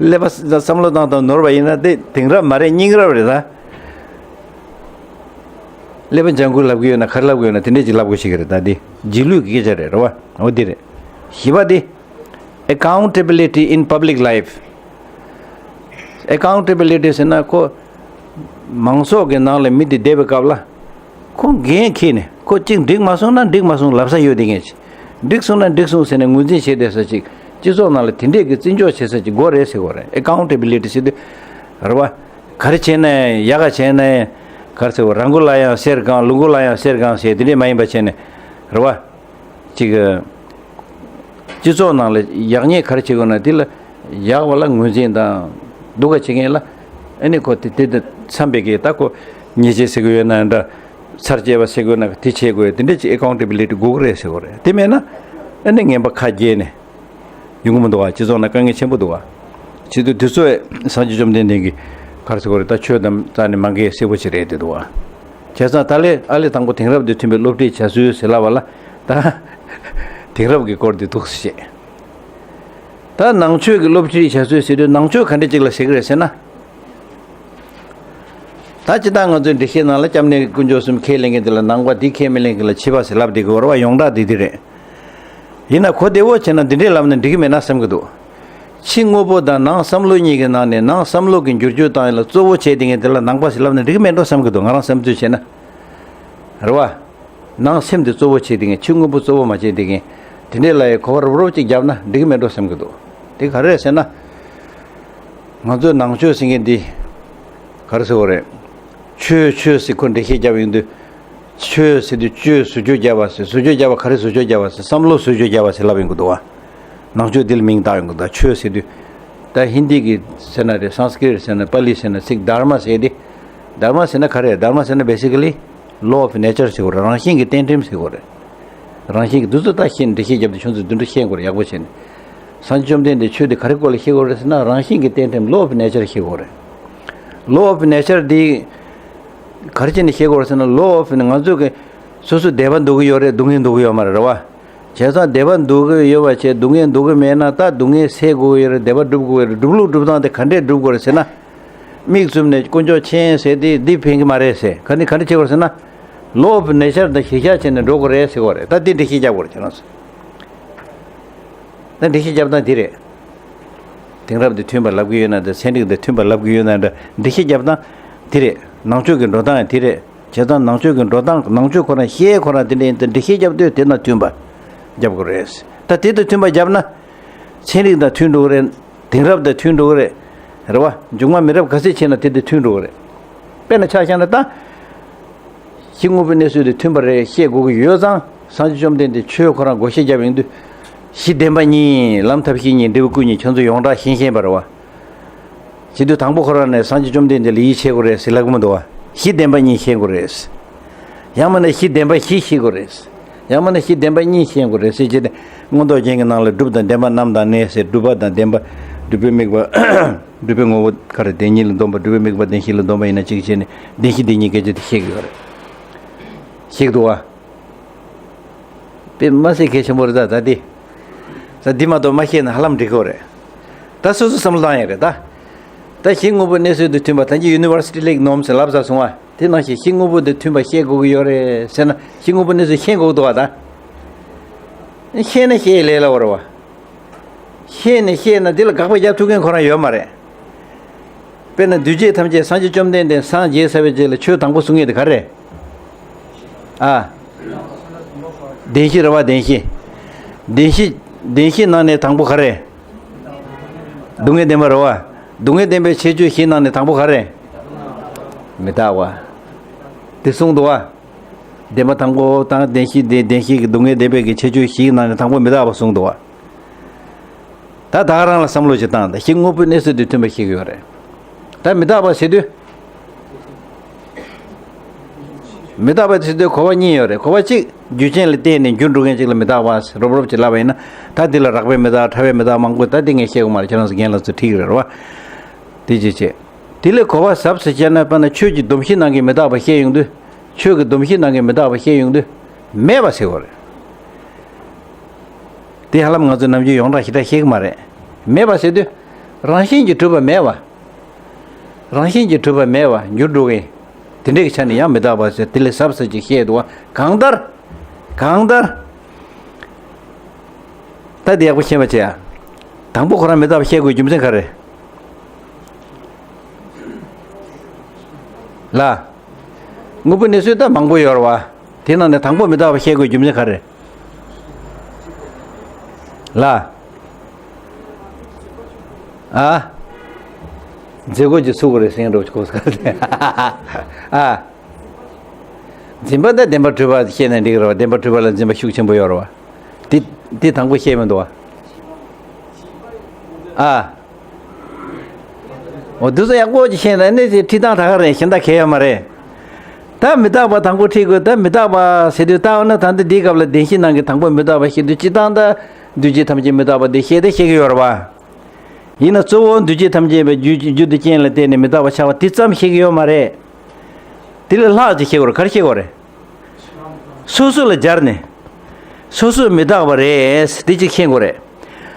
ཀླད་པ་བསམ་བློ་བཏང་སྟངས་ནོར་བ་ཡིན་ན་དེ་དེང་རབས་མ་རེད། རྙིང་རབས་རེད་ད། ཀླད་པ་ལྗང་ཁུ་ལབ་གི་ཡོད་ན་ག་རེ་ལབ་གི་ཡོད་ན་དེ་འདྲས་ཅིག་ལབ་དགོས་ཤེས་ཀྱི་རེད་ད། འདི་རྗེས་ལུས་ཀྱི་སྐད་ཆ་རེད། རེད་བ། འོ་འདི་རེད། བཞི་པ་འདི། Accountability in public life. Accountability ཟེར་ན་ཁོ་མང་ཚོགས་ཀྱི་ནང་ལ་མི་དེ་བསྡད་པའི་སྐབས་ལ་ཁོ་འགན་འཁྱེར་ནས། ཁོ་གཅིག་འགྲིག་མ་སོང་ན་འགྲིག་མ་སོང་ལབ་ས་ཡོད་དེ་ངས་ཅིག་འགྲིག་སོང་ན་འགྲིག་སོང་ཟེར་ནས་ངོས་འཛིན་བྱས་བསྡད་ས་ཅིག་སྤྱི་ཚོགས་ནང་ལ་དེ་འདྲས་ཀྱི་བརྩི་འཇོག་བྱེད་ས་ཅིག་དགོས་རེད་ཟེར་དགོས་རེད། Accountability ཟེར་དུས་རེད་བ། ག་རེ་བྱས་ན་ཡག་ག་བྱས་ན་ག་རེ་ཟེར་དགོས། ར་མགོ་ལ་ཡང་གསེར་གང་། ལུག་མགོ་ལ་ཡང་གསེར་གང་ཟེར་དེ་འདྲས་མ་ཡིན་པ་བྱས་ནས་རེད་བ། ཅིག་སྤྱི་ཚོགས་ནང་ལ་ཡག་ཉེས་ག་རེ་བྱེད་དགོས་ན་དེ་ལ་ཡག་པ་ལ་ངོས་འཛིན་དང་། སྡུག་ག་བྱེད་མཁན་ལ་ཨ་ནི་ཁོ་དེ་དེ་དེ་འཚམ་པའི་གི་ད་ཁོ་ཉེས་ཆད་ཟེར་གི་ཡོད་ན་འདྲ། ཚར་བཅད་པ་ཟེར་གི་ཡོད་ན་དེ་བྱེད་དགོས། དེ་འདྲ་ཅིག་ཨེ་ཀའུན་ཊེ་བི་ལི་ཊི་དགོས་གི་རེད་ཟེར་གི་རེད། དེ་མེད་ན་ཨ་ནི་ངན་པ་ཁ་རྒྱས་ནས་ཡོང་གི་མི་འདུག་བ། སྤྱི་ཚོགས་ནང་དཀའ་ངལ་ཆེན་པོ་འདུག་བ། བྱེད་དུས་དུས་ཚོད་སངས་རྒྱས་བཅོམ་ལྡན་འདས་ཀྱིས་ག་རེ་ཟེར་གི་རེད། ད་ཆོས་དང་རྩ་ནས་མ་འགལ་གསལ་པོ་ཅིག་རེད་དེ་འདུག་བ། བྱས་ཙང་ད་ལས་ཨ་ལས་དང་པོ་དེང་རབས་དང་མཐུན་པའི་སློབ་ཁྲིད་བྱ་སྲོལ་ཟེར་ལབ་པ་ལ་ད་དེང་རབས་ཀྱི་སྐོར་དེ་འདུག་སེ་བཤད། ད་ནང་ཆོས་ཀྱི་སློབ་ཁྲིད་བྱ་སྲོལ་ཟེར་དུས་ནང་ཆོས་ག་འདྲ་ཅིག་ལ་ཟེར་གི་རེད་ཟེར་ན། ད་ཅི་ལྟར་ང་ཚོའི་འགྲེལ་བཤད་ནང་ལ་སྐྱབས་གནས་དཀོན་མཆོག་གསུམ་ཁས་ལེན་མཁན་དེ་ལ་ནང་པ། འདི་ཁས་མི་ལེན་མཁན་ལ་ཕྱི་པ་ཟེར་ལབ་བསྡད་ཀྱི་ཡོད་རེད་བ། ཡོངས་གྲགས་འདི་འདི་རེད། ཡིན་ན་གོ་བདེ་བོ་བྱས་ན་འདི་འདྲས་ལབ་ན་འགྲིག་གི་མེད་ན་བསམ་གྱི་འདུག་ཕྱི་དངོས་པོ་དང་ནང་བསམ་བློ་གཉིས་ཀྱི་ནང་ནས་ནང་བསམ་བློ་གི་འགྱུར་བཅོས་བཏང་ཡ་ལ་གཙོ་བོ་བྱས་བསྡད་མཁན་དེ་ལ་ནང་པ་ཟེར་ལབ་ན་འགྲིག་གི་མེད་འགྲོ་བསམ་གྱི་འདུག་ང་རང་བསམ་ཚུལ་བྱས་ན། རེད་བ། ནང་སེམས་དེ་གཙོ་བོ་བྱེད་དེ་མཁན། ཕྱི་དངོས་པོ་གཙོ་བོ་མ་བྱེད་དེ་མཁན། དེ་འདྲས་ལ་ཡང་གོ་བ་རོབ་རོབ་ཅིག་བརྒྱབ་ན་འགྲིག་གི་མེད་འགྲོ་བསམ་གི་འདུག་དེ་ག་རེ་རེད་ཟེར་ན། ང་ཚོའི་ནང་ཆོས་ཟེར་མཁན་འདི་ག་རེ་ཟེར་དགོས་རེད། ཆོས་ཆོས་ཟེར་ཁོ་འགྲེལ་བཤད་བརྒྱབ་ཡོང་དུས། ཆོས་ཟེར་དུས་ཆོས་ཟུར་འཇོག་བརྒྱབ་པ་ཟེར། ཟུར་འཇོག་བརྒྱབ་པ་ག་རེ་ཟུར་འཇོག་བརྒྱབ་པ་ཟེར། བསམ་བློ་ཟུར་འཇོག་བརྒྱབ་པ་ཟེར་ལབ་ཡོང་གི་འདུག་བ། ནང་ཆོས་འདི་ལ་མིང་བཏགས་ཡོང་གི་འདུག་ཆོས་ཟེར་དུས། ད་ཧིན་དི་གི་ཟེར་ན་རེད། སཾ་སྐྲྀཏ་ཟེར་ན། པཱ་ལི་ཟེར་ན། ཚིག་དྷརྨ་ཟེར་ཏེ། དྷརྨ་ཟེར་ན་ག་རེ། དྷརྨ་ཟེར་ན་basically law of nature ཟེར་དགོས་རེད། རང་བཞིན་གྱི་རྟེན་འབྲེལ་ཟེར་དགོས་རེད། རང་བཞིན་གྱི་འདུ་འཛོ་ད་ཤེས་འགྲེལ་བཤད་བརྒྱབ་སྟེ་ཁྱོད་ཚོས་འདི་འདྲ་ཤེས་དགོས་རེད། ཡག་པོ་བྱས་ནས། སངས་རྒྱས་བཅོམ་ལྡན་འདས་ཆོས་འདི་ག་རེ་སྐོར་ལ་བཤད་དགོས་རེད་ཟེར་ན། རང་བཞིན་གྱི་རྟེན་འབྲེལ་law of nature ཤེས་དགོས་རེད། law of nature འདི་ག་རེ་བྱས་ནས་ཤེས་དགོས་རེད་ཟེར་ན། law of ང་ཚོ་གི་སོ་སོ་བདེ་བ་འདོད་ཀྱི་ཡོད་རེད། སྡུག་བསྔལ་འདོད་ཀྱི་ཡོད་མ་རེད། རེད་བ། བྱས་ཙང་བདེ་བ་འདོད་ཀྱི་ཡོད་པ་བྱས། སྡུག་བསྔལ་འདོད་ཀྱི་མེད་ན་ད་སྡུག་བསྔལ་སེལ་དགོས་ཀྱི་ཡོད་རེད། བདེ་བ་སྒྲུབ་དགོས་ཀྱི་ཡོད་རེད། སྒྲུབ་ལུགས་སྒྲུབ་སྟངས་དེ་ག་འདྲས་སྒྲུབ་དགོས་རེད་ཟེར་ན། མིག་བཙུམ་ནས་དཀོན་མཆོག་མཁྱེན་ཟེར་དེ་འདི་ཕན་གྱི་མ་རེད་ཟེར། ག་ནས་ག་འདྲས་བྱེད་དགོས་རེད་ཟེར་ན། law of nature དང་གཞིར་བཞག་བྱས་ནས་འགྲོ་དགོས་རེད་ཟེར་དགོས་རེད། ད་འདི་འགྲེལ་བཤད་རྒྱག་དགོས་རེད་ཁྱེད་རང་ཚོ། ད་འགྲེལ་བཤད་རྒྱབ་སྟངས་འདི་རེད། དེང་རབས་དང་མཐུན་པ་ལབ་ཀྱི་ཡོད་ན་འདྲ། ཚན་རིག་དང་མཐུན་པ་ལབ་ཀྱི་ཡོད་ན་འདྲ། འགྲེལ་བཤད་རྒྱབ་སྟངས་འདི་རེད། ནང་ཆོས་ཀྱི་འགྲོ་སྟངས་ཡང་འདི་རེད། བྱས་ཙང་ནང་ཆོས་ཀྱི་འགྲོ་སྟངས། ནང་ཆོས་ཁོ་རང་ཤེས་ཁོ་རང་དེ་འདྲ་ཡིན་ཙང་འགྲེལ་བཤད་རྒྱབ་དུས་དེ་དང་མཐུན་པ་རྒྱབ་དགོས་རེད། ད་དེ་དང་མཐུན་པ་བརྒྱབ་ན། ཚན་རིག་དང་མཐུན་འགྲོ་གི་རེད། དེང་རབས་དང་མཐུན་འགྲོ་གི་རེད། རེད་བ། མཇུག་མ་མི་རབས་ག་ཚད་ཕྱིན་ན་དེ་དང་མཐུན་འགྲོ་གི་རེད། དཔེར་ན་ཆ་བཞག་ན་ད། གཞི་དངོས་པོའི་གནས་ཚུལ་དེ་མཐུན་པ་རེད་ཤེས་དགོས་ཀྱི་ཡོད་ཙང་། སངས་རྒྱས་བཅོམ་ལྡན་འདས་ཆོས་ཁོ་རང་བགོ་བཤའ་བརྒྱབ་ཡོང་དུས། གཞི་བདེན་པ་གཉིས། ལམ་ཐབས་ཤེས་གཉིས། འབྲས་བུ་སྐུ་གཉིས། ཁྱོད་ཚོ་ཡོངས་གྲགས་ཤེས་ཤེས་པ་རེད་བ། བྱེད་དུས་དང་པོ་ཁོ་རང་ནས་སངས་རྒྱས་བཅོམ་ལྡན་འདས་ལ་ཡིད་ཆེས་དགོས་རེད་ཟེར་ལབ་ཀྱི་མི་འདུག་བ། གཞི་བདེན་པ་གཉིས་ཤེས་དགོས་རེད། ཡང་མིན་ན་གཞི་བདེན་པ་བཞི་ཤེས་དགོས་རེད། ཡང་མིན་ན་གཞི་བདེན་པ་གཉིས་ཤེས་དགོས་རེད་ཟེར་བྱས་ཏེ། མངོན་རྟོགས་རྒྱན་གྱི་ནང་ལ་སྒྲུབ་དང་བདེན་པ་རྣམ་དང་གནས་ཟེར། སྒྲུབ་པ་དང་བདེན་པ། སྒྲུབ་པའི་དམིགས་པ། སྒྲུབ་པའི་ངོ་བོ་ག་རེ། བདེན་གཉིས་ལ་འདོམས་པ། སྒྲུབ་པའི་དམིགས་པ་བདེན་བཞི་ལ་འདོམས་པ་ཡིན་ན་གཅིག་བྱས་ནས་བདེན་བཞི་བདེན་གཉིས་སྐད་ཆ་དེ་བཤད་ཀྱི་ཡོད་རེད། བཤད་ཀྱི་འདུག་བ། དཔེ་མ་སྲིད་གལ་ཆེན་པོ་རེད་ད། ད་འདི། ད་འདི་མ་གཏོགས་མ་ཤེས་ན་ཧ་ལམ་འགྲིག་གི་རེད། ད་སོ་སོ་བསམ་བློ་བཏང་ཡ་རེད་ད། ད་གཞི་དངོས་པོ་གནས་ཚུལ་དང་མཐུན་པ། ད་གིན་ཡུ་ནི་ཝར་སི་ཊི་ལེག་ནོམ་ཟེར་ལབ་ཚར་སོང་བ། དེ་ནང་བཞིན་གཞི་དངོས་པོ་དང་མཐུན་པ་ཤེས་དགོས་ཀྱི་ཡོད་རེད་ཟེར་ན། གཞི་དངོས་པོ་གནས་ཚུལ་ཤེས་དགོས་འདུག་བ་ད། ཤེས་ན་ཤེས་ལས་སླ་བོ་རེད་བ། ཤེས་ནས་ཤེས་ན་དེ་ལ་དགག་པ་རྒྱག་ཐུབ་མཁན་ཁོ་རང་ཡོད་མ་རེད། དཔེར་ན་འདུས་བྱས་ཐམས་ཅད་སངས་རྒྱས་བཅོམ་ལྡན་འདས་སངས་རྒྱས་ཚར་བའི་རྗེས་ལ་ཆོས་དང་པོ་གསུང་ཡས་དེ་ག་རེ་རེད། ཨ། བདེན་བཞི་རེད་བ། བདེན་བཞི། བདེན་བཞི། བདེན་བཞི་ནང་ནས་དང་པོ་ག་རེ། སྡུག་བསྔལ་བདེན་པ་རེད་བ། སྡུག་བསྔལ་བདེན་པའི་ཁྱད་ཆོས་བཞི་ནང་ནས་དང་པོ་ག་རེ། མི་རྟག་པ། དེ་གསུངས་འདུག་བ། བདེན་པ་དང་པོ་དང་བདེན་བཞི་སྟེ། བདེན་བཞི་གི་སྡུག་བསྔལ་བདེན་པའི་གི་ཁྱད་ཆོས་བཞིའི་ནང་ནས་དང་པོ་མི་རྟག་པ་གསུངས་འདུག་བ། ད་ད་ག་རང་ལ་བསམ་བློ་ཞིག་བཏང་། ད་གཞི་དངོས་པོའི་གནས་ཚུལ་དེ་མཐུན་པ་ཤེས་ཀྱི་ཡོད་རེད། ད་མི་རྟག་པ་ཟེར་དུས། མི་རྟག་པ་ཟེར་དུས་གོ་བ་གཉིས་ཡོད་རེད། གོ་བ་གཅིག་རྒྱུ་རྐྱེན་ལ་བརྟེན་ནས་འགྱུར་འགྲོ་མཁན་ཅིག་ལ་མི་རྟག་པ་ཟེར་རོབ་རོབ་ཅིག་ལབ་པ་ཡིན་ན། ད་འདི་ལ་རགས་པའི་མི་རྟག་ཕྲ་བའི་མི་རྟག་མང་པོ། ད་འདི་ངས་བཤད་དགོས་མ་རེད། ཁྱེད་རང་ཚོ་རྒན་ལགས་ཚོ་ཁྲིད་ཀྱི་རེད་བ། དེ་ཅི་བྱེད། དེ་ལས་གོ་བ་ཟབ་ཟེར་བྱས་ན། དཔེར་ན་ཆོས་ཀྱི་སྡོམ་བཞི་ནང་གི་མི་རྟག་པ་བཤད་ཡོང་དུས། ཆོས་ཀྱི་སྡོམ་བཞི་ནང་གི་མི་རྟག་པ་བཤད་ཡོང་དུས། མེད་པ་ཟེར་བ་རེད། དེ་ཧ་ལམ་ང་ཚོས་ནམ་རྒྱུན་ཡོངས་གྲགས་ཞེ་དྲག་ཤེས་ཀྱི་མ་རེད། མེད་པ་ཟེར་དུས། རང་བཞིན་གྱིས་གྲུབ་པ་མེད་པ། རང་བཞིན་གྱིས་གྲུབ་པ་མེད་པ། འགྱུར་འགྲོ་མཁན། དེ་འདྲའི་ཆ་ནས་ཡང་མི་རྟག་པ་ཟེར། དེ་ལས་ཟབ་ཟབ་ཅིག་བཤད་འདུག་བ། གང་ལྟར། གང་ལྟར། ད་དེ་ཡག་པོ་ཤེས་པ་བྱེད་ཨ། དང་པོ་ཁོ་རང་མི་རྟག་པ་བཤད་དགོས་རྒྱུ་མཚན་ག་རེ། ལ། དངོས་པོའི་གནས་ཚུལ་ད་མང་པོ་ཡོད་རེད་བ། དེ་ནང་ནས་དང་པོ་མི་རྟག་པ་བཤད་དགོས་རྒྱུ་མཚན་ག་རེ། ལ། ཨ། འཛིན་དགོས་ཀྱི་ཚུགས་རེད་ཟེར་འགྲོ་གོ་ས། ཨ། འཛིན་པ་དང་བདེན་པར་གྲུབ་པ་བཤད་ན་འགྲིག་རེད་བ། བདེན་པར་གྲུབ་པ་ལ་འཛིན་པ་ཤུགས་ཆེན་པོ་ཡོད་རེད་བ། དེ་དེ་དང་པོ་བཤད་མི་འདུག་བ། ཨ། འོ་འདི་ཚོ་ཡག་པོ་ཅིག་ཤེས་ན་ནི་དེ་ཁྲིད་སྟངས་ད་ག་རེད། གཞན་དག་གལ་ཡོད་མ་རེད། ད་མི་རྟག་པ་དང་པོ་ཁྲིད་དགོས། ད་མི་རྟག་པ་ཟེར་དུས་ད་འོ་ན་ད་འདི་འདིའི་སྐབས་ལ་བདེན་བཞི་ནང་གི་དང་པོ་མི་རྟག་པ་བཤད་དུས། སྤྱིར་བཏང་ད་འདུས་བྱས་ཐམས་ཅད་མི་རྟག་པ་འདི་བཤད་དེ་བཤད་ཀྱི་ཡོད་རེད་བ། ཡིན་ན་གཙོ་བོ་འདུས་བྱས་ཐམས་ཅད་པའི་རྒྱུ་རྒྱུ་དང་རྐྱེན་ལ་བརྟེན་ནས་མི་རྟག་པ་ཆགས་པ་དེ་ཙམ་བཤད་ཀྱི་ཡོད་མ་རེད། དེ་ལས་ལྷག་ཅིག་བཤད་དགོས་རེད། ག་རེ་བཤད་དགོས་རེད། སོ་སོ་ལ་སྦྱར་ནས། སོ་སོ་མི་རྟག་པ་རེད་དེ་གཅིག་མཁྱེན་དགོས་རེད།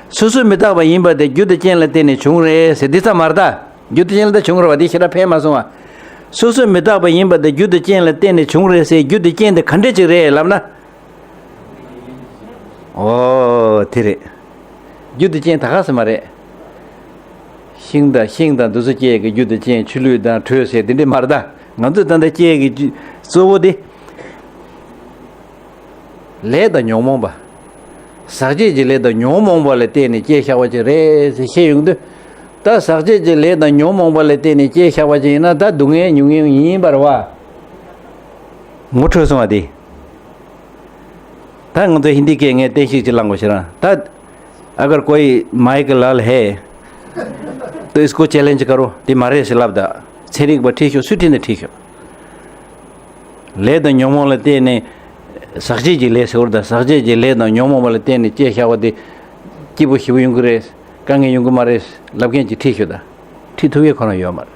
སོ་སོ་མི་རྟག་པ་ཡིན་པ་དེ་རྒྱུ་དང་རྐྱེན་ལ་བརྟེན་ནས་བྱུང་རེད་ཟེར་འདི་ཙམ་མ་རེད་ད། རྒྱུ་དང་རྐྱེན་ལ་ད་བྱུང་རེད་བ། འདི་ཞེ་དྲག་ཕན་མ་སོང་བ། སོ་སོ་མི་རྟག་པ་ཡིན་པ་དེ་རྒྱུ་དང་རྐྱེན་ལ་བརྟེན་ནས་བྱུང་རེད་ཟེར། རྒྱུ་དང་རྐྱེན་དེ་ག་འདྲས་ཅིག་རེད་ལབ་ན། ཨོ་དེ་རེད། རྒྱུ་དང་རྐྱེན་ད་ག་ཟེར་མ་རེད། ཤིང་དང་ཤིང་དང་འདི་ཚོ་སྐྱེ་གི་རྒྱུ་དང་རྐྱེན། ཆུ་ལུད་དང་དྲོད་ཟེར་དེ་འདྲས་མ་རེད་ད། ང་ཚོས་ད་ལྟ་སྐྱེ་གི་རྒྱུ་གཙོ་བོ་དེ། ལས་དང་ཉོན་མོངས་པ། ཟག་བཅས་ཀྱི་ལས་དང་ཉོན་མོངས་པ་ལ་བརྟེན་ནས་སྐྱེ་བཞག་པ་ཅིག་རེད་ཟེར་བཤད་ཡོང་དུས། ད་ཟག་བཅས་ཀྱི་ལས་དང་ཉོན་མོངས་པ་ལ་བརྟེན་ནས་སྐྱེ་བཞག་པ་ཅིག་ཡིན་ན། ད་སྡུག་བསྔལ་མྱོང་མྱོང་ཡིན་པ་རེད་བ། ངོ་འཕྲོད་སོང་བ་དེ། ད་ང་ཚོ་ཧིན་དི་སྐད་ངས་བསྟན་བཤིག་ཅིག་བླངས་དགོས་ཤེ་རང་ད། अगर कोई माइक लाल है तो इसको चैलेंज करो, དེ་མ་རེད་ཟེར་ལབ་ད། ཚན་རིག་པ་ཁྲིད་ཤོག་སུས་ཁྲིད་ན་ཁྲིད་ཤོག་ལས་དང་ཉོན་མོངས་ལ་བརྟེན་ནས། ཟག་བཅས་ཀྱི་ལས་ཟེར་བ་དང་། ཟག་བཅས་ཀྱི་ལས་དང་ཉོན་མོངས་པ་ལ་བརྟེན་ནས་སྐྱེ་བཞག་པ་དེ། སྐྱིད་པོ་ཞེ་པོ་ཡོང་གི་རེད། དཀའ་ངལ་ཡོང་གི་མ་རེད་ལབ་མཁན་ཅིག་ཁྲིད་ཤོག་ད། ཁྲིད་ཐུབ་ཡས་ཁོ་རང་ཡོད་མ་རེད།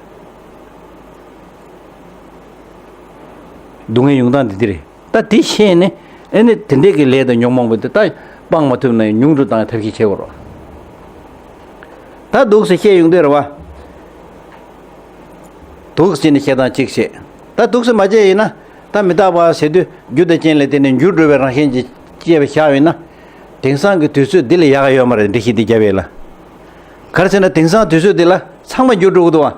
སྡུག་བསྔལ་ཡོང་སྟངས་འདི་འདི་རེད། ད་དེ་ཤེས་ནས་ཨེ་ནི་དེ་འདྲས་ཀྱི་ལས་དང་ཉོན་མོངས་པ་དེ་ད་སྤང་མ་ཐུབ་ན་ཡང་ཉུང་དུ་བཏང་ཐབས་ཤེས་བྱེད་དགོས་རེད། ད་འདུག་སེ་བཤད་ཡོང་དུས་རེད་བ། འདུག་སེ་ནས་བཤད་སྟངས་གཅིག་བྱེད། ད་འདུག་སེ་མ་བྱས་ཡིན་ན། ད་མི་རྟག་པ་ཟེར་དུས་རྒྱུ་དང་རྐྱེན་ལ་བརྟེན་ནས་འགྱུར་འགྲོ་བའི་རང་བཞིན་གྱིས་སྐྱེས་པ་བཞག་ཡོད་ན། དེང་སང་གི་དུས་ཚོད་འདི་ལ་ཡག་ག་ཡོད་མ་རེད། འགྲེལ་བཤད་འདི་རྒྱབ་ཡས་ལ། ག་རེ་ཟེར་ན་དེང་སང་དུས་ཚོད་འདི་ལ་ཚང་མ་འགྱུར་འགྲོ་གི་འདུག་བ།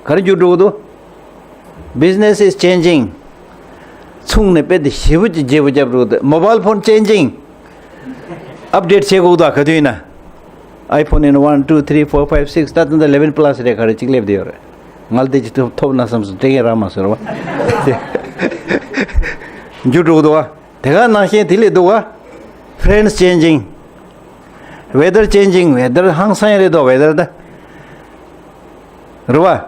ག་རེ་འགྱུར་འགྲོ་གི་འདུག Business is changing. ཚོང་ནི་དཔེ་དེ་ཞེ་པོ་ཅིག་བརྗེ་པོ་རྒྱབ་འགྲོ་གི་འདུག Mobile phone changing. Update བྱེད་དགོས་འདུག་ག་དུས་ཡིན་ན། iPhone in one, two, three, four, five, six. ད་ལྟ་ད་eleven plus རེད། ག་རེ་གཅིག་སླེབས་བསྡད་ཡོད་རེད། ང་ལ་དེ་ཅིག་ཐོབ་ཐོབ་ན་བསམ་སོང་། སྤྲད་མཁན་རག་མ་སོང་རེད་བ། འགྱུར་འགྲོ་གི་འདུག་བ། དེ་ག་ནང་བཞིན་དེ་ལས་འདུག་བ། Friends changing. Weather changing. Weather ཧང་སང་རེད་དོ། Weather ད། རེད་བ།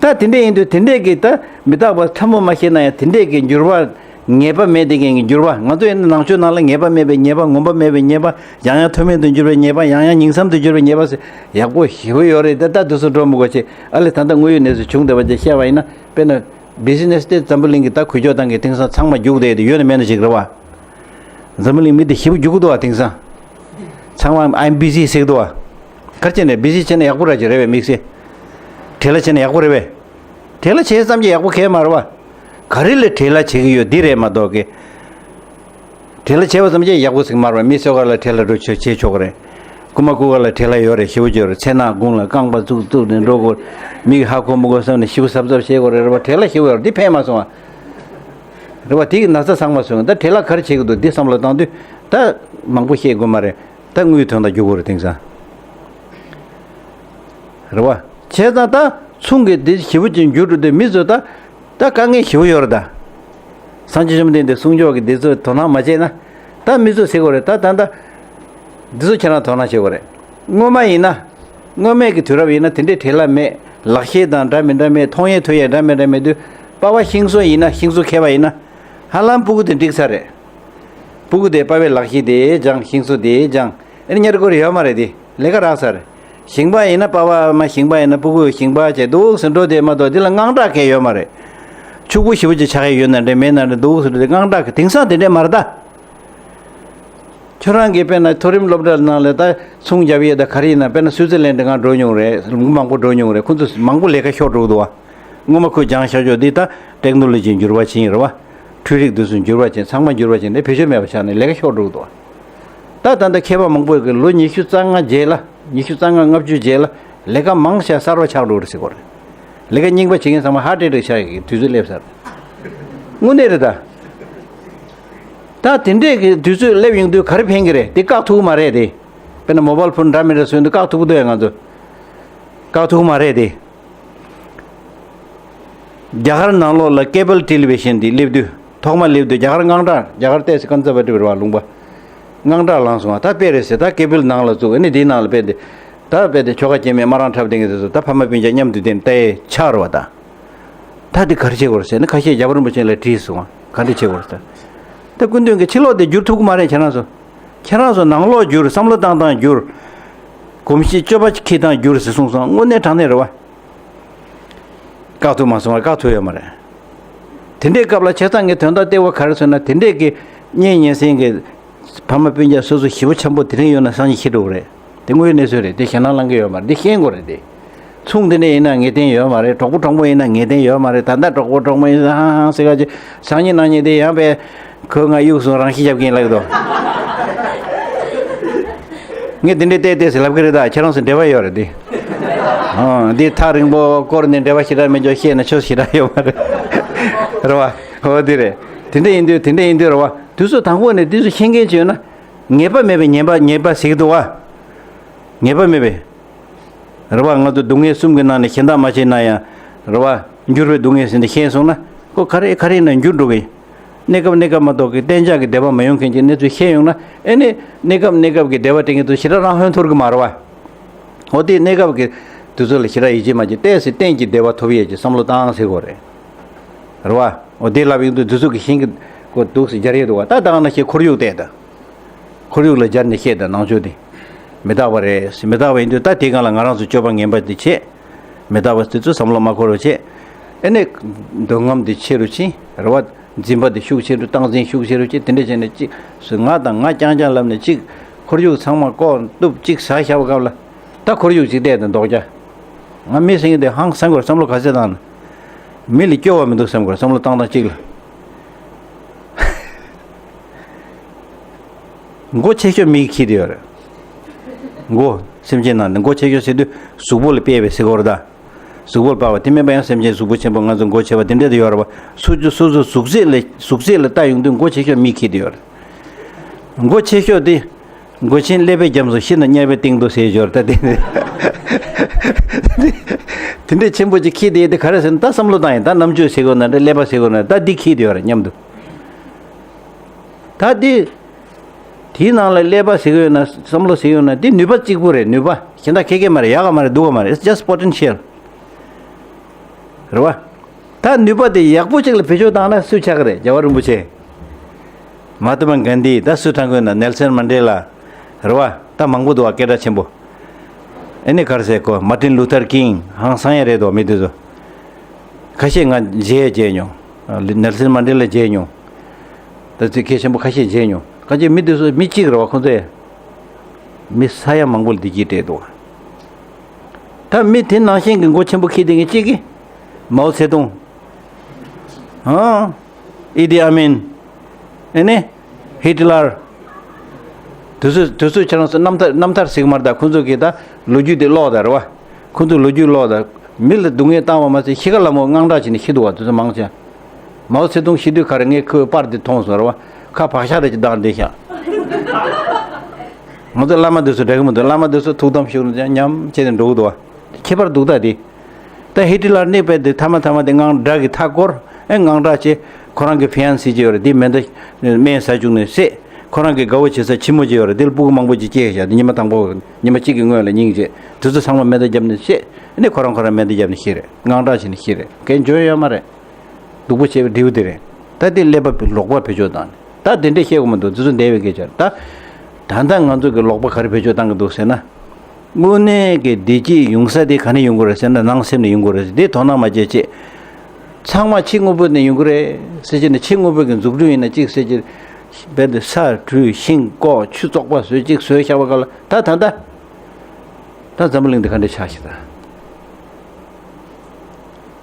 ད་དེ་འདྲས་ཡིན་དུས་དེ་འདྲས་ཀྱི་ད་མི་རྟག་པ་ཕྲ་མོ་མ་ཤེས་ན་ཡང་དེ་འདྲས་ཀྱི་འགྱུར་བ་ངེས་པ་མེད་དེ་གན་གྱི་འགྱུར་བ། ང་ཚོ་ཡིན་ན་ནང་ཆོས་ནང་ལ་ངེས་པ་མེད་པའི་ཉེས་པ། ངོམས་པ་མེད་པའི་ཉེས་པ། ཡང་ཡང་མཐོ་དམན་དུ་འགྱུར་བའི་ཉེས་པ། ཡང་ཡང་ཉིང་མཚམས་དུ་འགྱུར་བའི་ཉེས་པ་ཟེར་ཡག་པོ་ཞེ་པོ་ཡོད་རེད། ད་ད་དུས་སུ་འགྲོ་མི་དགོས་ཆེ། ཨ་ལེ་ད་ལྟ་དངོས་ཡོད་གནས་ཚུལ་བྱུང་བསྡད་པ་ཅིག་བཤད་པ་ཡིན་ན། དཔེར་ན། Business དེ་འཛམ་བུ་གླིང་གི་ད་གུས་ཕྱོགས་སྟངས་ཀྱི་དེང་སང་ཚང་མ་རྒྱུགས་བསྡད་དེ་ཡོད་ན་མེད་ན་ཞིག་རེད་བ། འཛམ་བུ་གླིང་མི་དེ་ཞེ་པོ་རྒྱུགས་འདུག་བ། དེང་སང་ཚང་མ་I'm busy ཟེར་འདུག་བ། ག་རེ་བྱས་ནས་busy བྱས་ན་ཡག་པོ་ར་ཅིག་རེད་བས། དམིགས་བསལ་བྲེལ་བ་བྱས་ན་ཡག་པོ་རེད་བས། བྲེལ་བ་བྱས་ཙམ་གྱིས་ཡག་པོ་གང་ཡང་མ་རེད་བ། ག་རེ་ལ་བྲེལ་བ་བྱེད་ཀྱི་ཡོད་འདི་རེད་མ་གཏོགས་ཀི། བྲེལ་བ་བྱས་པ་ཙམ་གྱིས་ཡག་པོ་ཟིག་མ་རེད་བ། མི་སོ་ག་ལ་བྲེལ་བ་འགྲོ་ཆོག་བྱེད་ཆོག་གི་རེད། རྐུ་མ་རྐུ་ག་ལ་བྲེལ་བ་ཡོད་རེད། ཞེ་པོ་ཅིག་ཡོད་རེད། ཚེ་ནག་དགུང་ལ་རྐང་པ་བཙུགས་བཙུགས་ནས་འགྲོ་དགོས། མིག་ཧ་གོ་མི་གོ་བསམ་ནས་ཞེ་པོ་གཟབ་གཟབ་བྱེད་དགོས་རེད། རེད་བ། བྲེལ་བ་ཞེ་པོ་ཡོད་རེད། འདི་ཕན་མ་སོང་བ། རེད་བ། དེ་གི་ན་ཚ་ཚང་མ་སོང་། ད་བྲེལ་བ་ག་རེ་བྱེད་ཀྱི་འདུག་འདི་བསམ་བློ་བཏང་དུས། ད་མང་པོ་བཤད་དགོས་མ་རེད། ད་དངུལ་དོན་དག་རྒྱུག་དགོས་རེད། དེང་སང་། རེད་བ། བྱས་ཙང་ད་ཚོང་གི་འདི་ཞེ་པོ་ཅིག་འགྱུར་འགྲོ་དུས་མི་ཚོ་ད། ད་དཀའ་ངལ་ཞེ་པོ་ཡོད་རེད་ད། སངས་རྒྱས་བཅོམ་ལྡན་འདས་གསུང་ཆོས་ཀྱི་འདི་ཚོ་དོ་སྣང་མ་བྱས་ན། ད་མི་ཚོ་ཟེར་དགོས་རེད། ད་ད་ད། འདི་ཚོ་ཁྱེད་རང་དོ་སྣང་བྱེད་དགོས་རེད། སྔོན་མ་ཡིན་ན། སྔོན་མའི་གི་དུས་རབས་ཡིན་ན་དེ་འདྲའི་བྲེལ་བ་མེད། ལག་ཤེས་དང་འདྲ་མི་འདྲ་མེད། མཐོང་ཡས་ཐོས་ཡས་འདྲ་མི་འདྲ་མེད་དུས། པ་ཕ་ཤིང་བཟོ་ཡིན་ན། ཤིང་བཟོ་མཁས་པ་ཡིན་ན། ཧ་ལམ་སྤུ་གུ་དེ་འགྲིག་ཚར་རེད། སྤུ་གུ་དེ་པ་ཕའི་ལག་ཤེས་དེ་སྦྱངས། ཤིང་བཟོ་དེ་སྦྱངས། ཨེ་ནི་ཉར་དགོས་རེ་ཡོད་མ་རེད་དེ། ལས་ཀ་རག་ཚར། ཞིང་པ་ཡིན་ན་པ་ཕ་མ་ཞིང་པ་ཡིན་ན་སྤུ་གུ་ཞིང་པ་བྱས་འདུག་ཟེར་འགྲོ་དེ་མ་གཏོགས་དེ་ལ་དངངས་སྐྲག་གང་ཡོད་མ་རེད། ཕྱུག་པོ་ཞེ་པོ་ཅིག་ཆགས་ཡས་ཡོད་ན་འདྲ་མེད་ན་འདྲ་འདུག་ཟེར་འགྲོ་དེ་དངངས་སྐྲག་གི། དེང་སང་དེ་འདྲས་མ་རེད་ད། ཁྱོད་རང་གིས་དཔེར་ན་མཐོ་རིམ་སློབ་གྲྭ་ནང་ལ་ད་ཚོང་རྒྱབ་ཡས་ད་ག་རེ་ཡིན་ན། དཔེར་ན་སུའི་ཙི་ལན་ཌི་ང་འགྲོ་མྱོང་རེད། ལུང་མང་པོ་འགྲོ་མྱོང་རེད། ཁོ་ཚོ་མང་པོ་ལས་ཀ་ཤོར་འགྲོ་གི་འདུག་བ། སྔོན་མ་ཁོས་སྦྱངས་བཞག་ཆོག་འདི་ད་ཊེག་ནོ་ལོ་ཇི་འགྱུར་བ་ཕྱིན་རེད་བ། འཕྲུལ་རིག་འདི་ཚོ་འགྱུར་བ་ཕྱིན། ཚང་མ་འགྱུར་བ་ཕྱིན་ནས་བེད་སྤྱོད་མེད་པ་ཆགས་ནས་ལས་ཀ་ཤོར་འགྲོ་གི་འདུག་བ། ད་ད་ལྟ་མཁས་པ་མང་པོ་གིས་ལོ་ཉི་ཤུ་རྩ་ལྔ་རྗེས་ལ། ཉི་ཤུ་རྩ་ལྔ་ལྔ་བཅུ་རྗེས་ལ་ལས་ཀ་མང་ཤས་གསར་བ་ཆགས་འགྲོ་གི་རེད་ཟེར་གོ་རེད། ལས་ཀ་རྙིང་པ་བྱེད་མཁན་ཚང་མ་ཧརཊ་ཨེ་ཊེག་ཆགས་ཡག་གི་དུས་ཚོད་སླེབས་ཚར། དངོས་གནས་རེད་ད། ད་དེ་འདྲས་ཀྱི་དུས་ཚོད་སླེབས་ཡོང་དུས་ག་རེ་ཕན་གྱི་རེད། དེ་བཀག་ཐུབ་ཀྱི་མ་རེད་དེ། དཔེར་ན་མོ་བཱལ་ཕོན་འདྲ་མི་འདྲ་བཟོས་འདུག་བཀག་ཐུབ་ཀྱི་འདུག་ཡ། ང་ཚོ་བཀག་ཐུབ་ཀྱི་མ་རེད་དེ། རྒྱ་གར་ནང་ལོགས་ལ་ཀེ་བལ་ཊེ་ལི་བི་ཤན་དེ་སླེབས་དུས། ཐོག་མ་སླེབས་དུས་རྒྱ་གར་དངངས་སྐྲག་རྒྱ་གར་ཏོག་ཙམ་ཀོན་ཟར་ཝ་ཊིབ་རེད་བ། ལུང་པ། དངངས་སྐྲག་ལངས་སོང་བ། ད་དཔེ་རེད་ཟེར། ད་ཀེ་བལ་ནང་ལ་བཙུགས། ཨ་ནི་དེའི་ནང་ལ་དཔེ་དེ། ད་དཔེ་དེ་ཆོལ་ཁ་སྐྱེ་དམན་དམར་རང་འཁྲབ་བསྡད་མཁན་དེ་ཚོ་ད་ཕ་མ་སྤུན་ཀྱག་མཉམ་དུ་བསྡད་ནས་ལྟ་ཡས་ཆགས་རེད་བ་ད། ད་དེ་ག་རེ་བྱེད་དགོས་རེད་ཟེར་ན། ཁ་ཤས་རྒྱལ་བ་རིན་པོ་ཆེ་ལ་དྲིས་སོང་བ། ག་འདྲ་བྱེད་དགོས་རེད་ཟེར། ད་སྐུ་མདུན་གྱིས་ཕྱི་ལོགས་དེ་བསྒྱུར་ཐུབ་ཀྱི་མ་རེད། ཁྱེད་རང་ཚོ། ཁྱེད་རང་ཚོ་ནང་ལོགས་བསྒྱུར། བསམ་བློ་བཏང་སྟངས་བསྒྱུར། གོམས་གཤིས་སྤྱོད་པ་འཁྱེར་སྟངས་བསྒྱུར་ཟེར་གསུངས་སོང་། དངོས་གནས་དྲང་གནས་རེད་བ། བཀག་ཐུབ་མ་སོང་བ། བཀག་ཐུབ་ཡོད་མ་རེད། དེ་འདྲའི་སྐབས་ལ་བྱས་ཙང་ངས་དོན་དག་ལྟེ་བ་ག་རེ་ཟེར་ན། དེ་འདྲའི་གི་གཉེན་ཉེ་ཚན་གྱི་ཕ་མ་སྤུན་ཀྱག་སོ་སོ་ཞེ་པོ་འཆམ་པོ་དེ་རིང་ཡོད་ན་སང་ཉིན་ཤི་འགྲོ་གི་རེད། དེ་དངོས་ཡོད་གནས་ཚུལ་རེད། དེ་ཞེད་སྣང་ལངས་ཀྱི་ཡོད་མ་རེད། དེ་ཤེས་དགོས་རེད་དེ། ཚོང་འདི་ནས་ཡིན་ན་ངེས་གཏན་ཡོད་མ་རེད། གྲོགས་པོ་གྲོགས་མོ་ཡིན་ན་ངེས་གཏན་ཡོད་མ་རེད། ད་ལྟ་གྲོགས་པོ་གྲོགས་མོ་ཡིན་ན་ཧང་ཧང་ཟེར་ག་ཅིག་སང་ཉིན་གནངས་ཉིན་དེ་ཡང་པས་ཁོས་ང་གཡུག་སོང་། རང་ཤི་རྒྱབ་ཀྱིན་ལབ་ཀྱི་འདུག་ངས་འདི་འདྲའི་བལྟས་བལྟས་ཟེར་ལབ་ཀྱི་རེད། ད་ཁྱེད་རང་ཚོ་འབྲེལ་བ་ཡོད་རེད་དེ། ཨང་། འདི་ཐག་རིང་པོ་བསྐོར་ནས་འབྲེལ་བ་ཞེ་དྲག་མེད་འཇོག་བཤད་ན་ཆོས་ཞེ་དྲག་ཡོད་མ་རེད། རེད་བ། འོ་འདི་རེད། དེ་འདྲ་ཡིན་དུས་དེ་འདྲ་ཡིན་དུས་རེད་བ། དུས་ཚོད་དང་པོ་ནས་དུས་ཚོད་ཤེས་མཁན་ཅིག་ཡོད་ན། ངེས་པ་མེད་པའི་ཉེས་པ་ཉེས་པ་ཟེར་གི་འདུག་བ། ངེས་པ་མེད་པའི། རེད་བ། ང་ཚོ་སྡུག་བསྔལ་གསུམ་གྱི་ནང་ནས་གཞན་དག་མ་བྱས་ན་ཡང་། རེད་བ། འགྱུར་བའི་སྡུག་བསྔལ་ཟེར་ནས་ཤེས་སོང་ན། ཁོ་ག་རེ་ག་རེ་ཡིན་ན་འགྱུར་འགྲོ་གི། གནས་སྐབས་གནས་སྐབས་མ་གཏོགས་ཀྱི་གཏན་འཇགས་ཀྱི་བདེ་བ་མ་ཡོང་མཁན་གྱི་གནས་ཚུལ་ཤེས་ཡོང་ན། ཨེ་ནི། གནས་སྐབས་གནས་སྐབས་ཀྱི་བདེ་བ་སྟེང་གི་དུ་ཞེ་དྲག་རང་ཧོན་ཐོར་གི་མ་རེད་བ། འོ་དེ་གནས་སྐབས་ཀྱི་དུས་ཚོད་ལ་ཞེ་དྲག་ཡིད་ཆེས་མ་བྱེད། ཏོག་ཙམ་གཏན་གྱི་བདེ་བ་ཐོབ་ཡས་ཀྱི་བསམ་བློ་བཏང་ཟེར་དགོས་རེད། རེད་བ། འོ་དེ་ལབ་ཡོང་དུས་དུས་ཚོད་ཀྱི་ཤིང་གི་ཁོ་འདུག་སེ་སྦྱར་ཡས་འདུག་བ། ད་ད་ག་ནང་བཞིན་ཁོར་ཡུག་བལྟས་ད། ཁོར་ཡུག་ལ་སྦྱར་ནས་བཤད་ད་ནང་ཆོས་དེ། མི་རྟག་པ་རེད། མི་རྟག་པ་ཡིན་དུས་ད་དེ་སྒང་ལ་ང་རང་ཚོ་སྤྱོད་པ་ངན་པ་དེ་བྱེད། མི་རྟག་པ་དེ་ཚོ་བསམ་བློ་མ་འཁོར་བ་བྱེད། ཨེ་ནས། འདོད་རྔམ་དེ་ཆེ་རུ་ཕྱིན། རེད་བ། འཛིན་པ་དེ་ཤུགས་ཆེ་རུ། སྟངས་འཛིན་ཤུགས་ཆེ་རུ་བྱེད། དེ་འདྲ་བྱས་ནས་གཅིག་སུ་ང་དང་ང་རྐྱང་རྐྱང་ལབ་ནས་གཅིག་ཁོར་ཡུག་ཚང་མ་ལྐོག་གཏུབ་གཅིག་ཟ་བཞག་པ་སྐབས་ལ། ད་ཁོར་ཡུག་གཅིག་བལྟས་དང་ལྡོག་རྒྱ། ང་མི་ཟེར་མཁན་དེ་ཧང་སང་དགོས་བསམ་བློ་ག་ཚད་བཏང་ན། མི་ལ་སྐྱོ་བ་མི་འདུག་བསམ་དགོས་བསམ་བློ་བཏང་སྟངས་གཅིག་ལ། མགོ་ཆེ་ཤོས་མིག་གིས་འཁྱེར་དེ་ཡོད་རེད། མགོ་སེམས་ཅན་ནང་ནས་མགོ་ཆེ་ཤོས་ཟེར་དུས་གཟུགས་པོ་ལ་དཔེ་བས་ཟེར་གོ་རེད་ད། གཟུགས་པོར་དཔག་པ་དེ་མིན་པ་ཡང་སེམས་ཅན་གཟུགས་པོ་ཆེན་པོ་ང་ཚོ་མགོ་ཆེ་བ་དེ་འདྲ་དེ་ཡོད་རེད་བ། སོ་སོ་སོ་སོ་གཟུགས་ཚད་ལ་གཟུགས་ཚད་ལ་ལྟ་ཡོང་དུས་མགོ་ཆེ་ཤོས་མིག་གིས་དེ་ཡོད་རེད། མགོ་ཆེ་ཤོས་དེ། མགོ་ཆེན་ཀླད་པའི་རྒྱབ་སུ་ཤི་ན་དམྱལ་བའི་སྟེང་དུ་ཟེར་ཞོར་ད་དེ། དེ་འདྲའི་ཆེན་པོ་ཅིག་ཁྱེར་དེ་དེ་ག་རེ་ཟེར་ན་ད་བསམ་བློ་བཏང་ཡིན་ད་རྣམ་དཔྱོད་ཟེར་དགོས་ན་འདྲ་ཀླད་པ་ཟེར་དགོས་ན་ད་འདི་ཁྱེར་དེ་ཡོད་རེད་སྙམ་དུ། ད་འདི། དེའི་ནང་ལ་ཀླད་པ་ཟེར་གི་ཡོད་ན་བསམ་བློ་ཟེར་གི་ཡོད་ན་འདི་ནུས་པ་གཅིག་པུ་རེད་ནུས་པ། གཞན་དག་ཁེ་ཁེ་མ་རེད་ཡག་ག་མ་རེད་སྡུག་ག་མ་རེད། It's just potential. རེད་བ། ད་ནུས་པ་དེ་ཡག་པོ་ཅིག་ལ་བེད་སྤྱོད་བཏང་ན་སུ་ཆགས་ཀྱི་རེད། རྒྱལ་བ་རིན་པོ་ཆེ། མ་ཧཱ་ཏ་མ་གྷན་དྷི་ད་སུ་ཁྲང་ཁོན་ན་ནེལ་སན་མན་ཌེ་ལ། རེད་བ། ད་མང་པོ་འདུག་བ་སྐད་གྲགས་ཆེན་པོ། ཨེ་ནི་ག་རེ་ཟེར་གོ་མར་ཏིན་ལུ་ཐར་ཀིང་ཧང་སང་ཡ་རེད་དོ་མི་དེ་ཚོ། ཁ་ཤས་ང་མཇལ་མཇལ་མྱོང་། ནེལ་སན་མན་ཌེ་ལ་མཇལ་མྱོང་། ད་ཚིག་གལ་ཆེན་པོ་ཁ་ཤས་མཇལ་མྱོང་། ཁ་ཤས་མི་དེ་ཚོ་མི་གཅིག་རེད་བ་ཁོང་ཚོས། མི་ས་ཡ་མང་པོ་ལ་བདེ་སྐྱིད་སྤྲད་འདུག་བ། ད་མི་དེ་ནང་བཞིན་གྱི་མགོ་ཆེན་པོ་ཁྱེར་དེ་ངས་གཅིག་གི་མའོ་ཚེ་ཏུང་། ཨང་། ཨི་ཏི་ཨ་མིན། ཨེ་ནི། ཧི་ཏི་ལར། དུས་ཚོད་དུས་ཚོད་ཁྱེད་རང་ཚོ་རྣམ་ཐར་རྣམ་ཐར་ཟིག་མར་ད་ཁོང་ཚོ་གིས་ད་ལོ་རྒྱུས་དེ་ཀློག་ད་རེད་བ། ཁོང་ཚོ་ལོ་རྒྱུས་ཀློག་ད། མི་ལ་སྡུག་བསྔལ་བཏང་བ་མ་ཚད་ཤི་ཁ་ལ་མོ་དངངས་སྐྲག་བྱས་ནས་ཤི་འདུག་བ་དུས་ཚོད་མང་ཆེ། མའོ་ཚེ་ཏུང་ཤི་དུས་ག་རེ་ངས་ཁོའི་པར་དེ་མཐོང་སོང་རེད་བ། ཁ་བག་ཤ་རེ་ཅིག་བཏང་བསྡད་ཤག་ང་ཚོ་བླ་མ་དེ་ཚོ་འདྲ་གི་མི་འདུག་བླ་མ་དེ་ཚོ་ཐུགས་དམ་བཞུགས་ནས་ཉམས་བྱས་ནས་འགྲོ་གི་འདུག་བ། ཁྱད་པར་འདུག་ད་དེ། ད་ཧི་ཏི་ལར་གནས་པའི་དེ་མཐའ་མ་མཐའ་མ་དེ་དངངས་སྐྲག་གི་མཐའ་སྐོར་ཨེ་དངངས་སྐྲག་བྱས། ཁོ་རང་གི་ཕི་ཡན་སི་ཅིག་ཡོད་རེད་དེ་མེ་མདའ་སྨན་ཟ་བཅུག་ནས་བསད། ཁོ་རང་གི་དགའ་བོ་བྱེད་ས་ཁྱི་མོ་ཅིག་ཡོད་རེད་དེ་ལ་སྤུ་གུ་མང་པོ་ཅིག་སྐྱེས་ཤག་དེ་ཉི་མ་དང་པོ་ཉི་མ་གཅིག་གི་སྔོན་ལ་སྙིང་རྗེ་དེ་ཚོ་ཚང་མ་མེ་མདའ་བརྒྱབ་ནས་བསད། ཨ་ནི་ཁོ་རང་ཁོ་རང་མེ་མདའ་བརྒྱབ་ནས་ཤི་རེད། དངངས་སྐྲག་བྱས་ནས་ཤི་རེད། གན་འཇོན་ཡོད་མ་རེད། སྡུག་པོ་བྱས་པའི་འབྲས་བུ་དེ་རེད། ད་དེ་ཀླད་པ་ལོག་པ་བེད་སྤྱོད་བཏང་ནས་ད་དེ་འདྲས་བཤད་དགོས་མི་འདུག་དེ་ཚོ་འདས་པའི་སྐད་ཆ་རེད་ད། ད་ལྟ་ང་ཚོ་གི་ལོག་པ་ག་རེ་བེད་སྤྱོད་བཏང་གི་འདུག་ཟེར་ན། དངོས་གནས་ཀྱི་བདེ་སྐྱིད་ཡོང་ས་དེ་ག་ནས་ཡོང་གི་རེད་ཟེར་ན་ནང་སེམས་ནས་ཡོང་གི་རེད་ཟེར་དེ་དོ་སྣང་མ་བྱེད་ཅེས། ཚང་མ་ཕྱི་དངོས་པོ་ནས་ཡོང་གི་རེད་ཟེར་གྱི་ནས་ཕྱི་དངོས་པོ་གི་འཛུགས་སྐྲུན་ཡིན་ན་གཅིག་ཟེར་གྱི། རྦད་དེ་ས་བྲུས་ཤིང་བཀོག་ཆུ་བཙོག་པ་བཟོས་གཅིག་བཟོས་བཞག་པ་ག་ལ་ད་ད་ད། ད་འཛམ་བུ་གླིང་འདི་ག་འདྲ་ཆགས་ཤག་ད།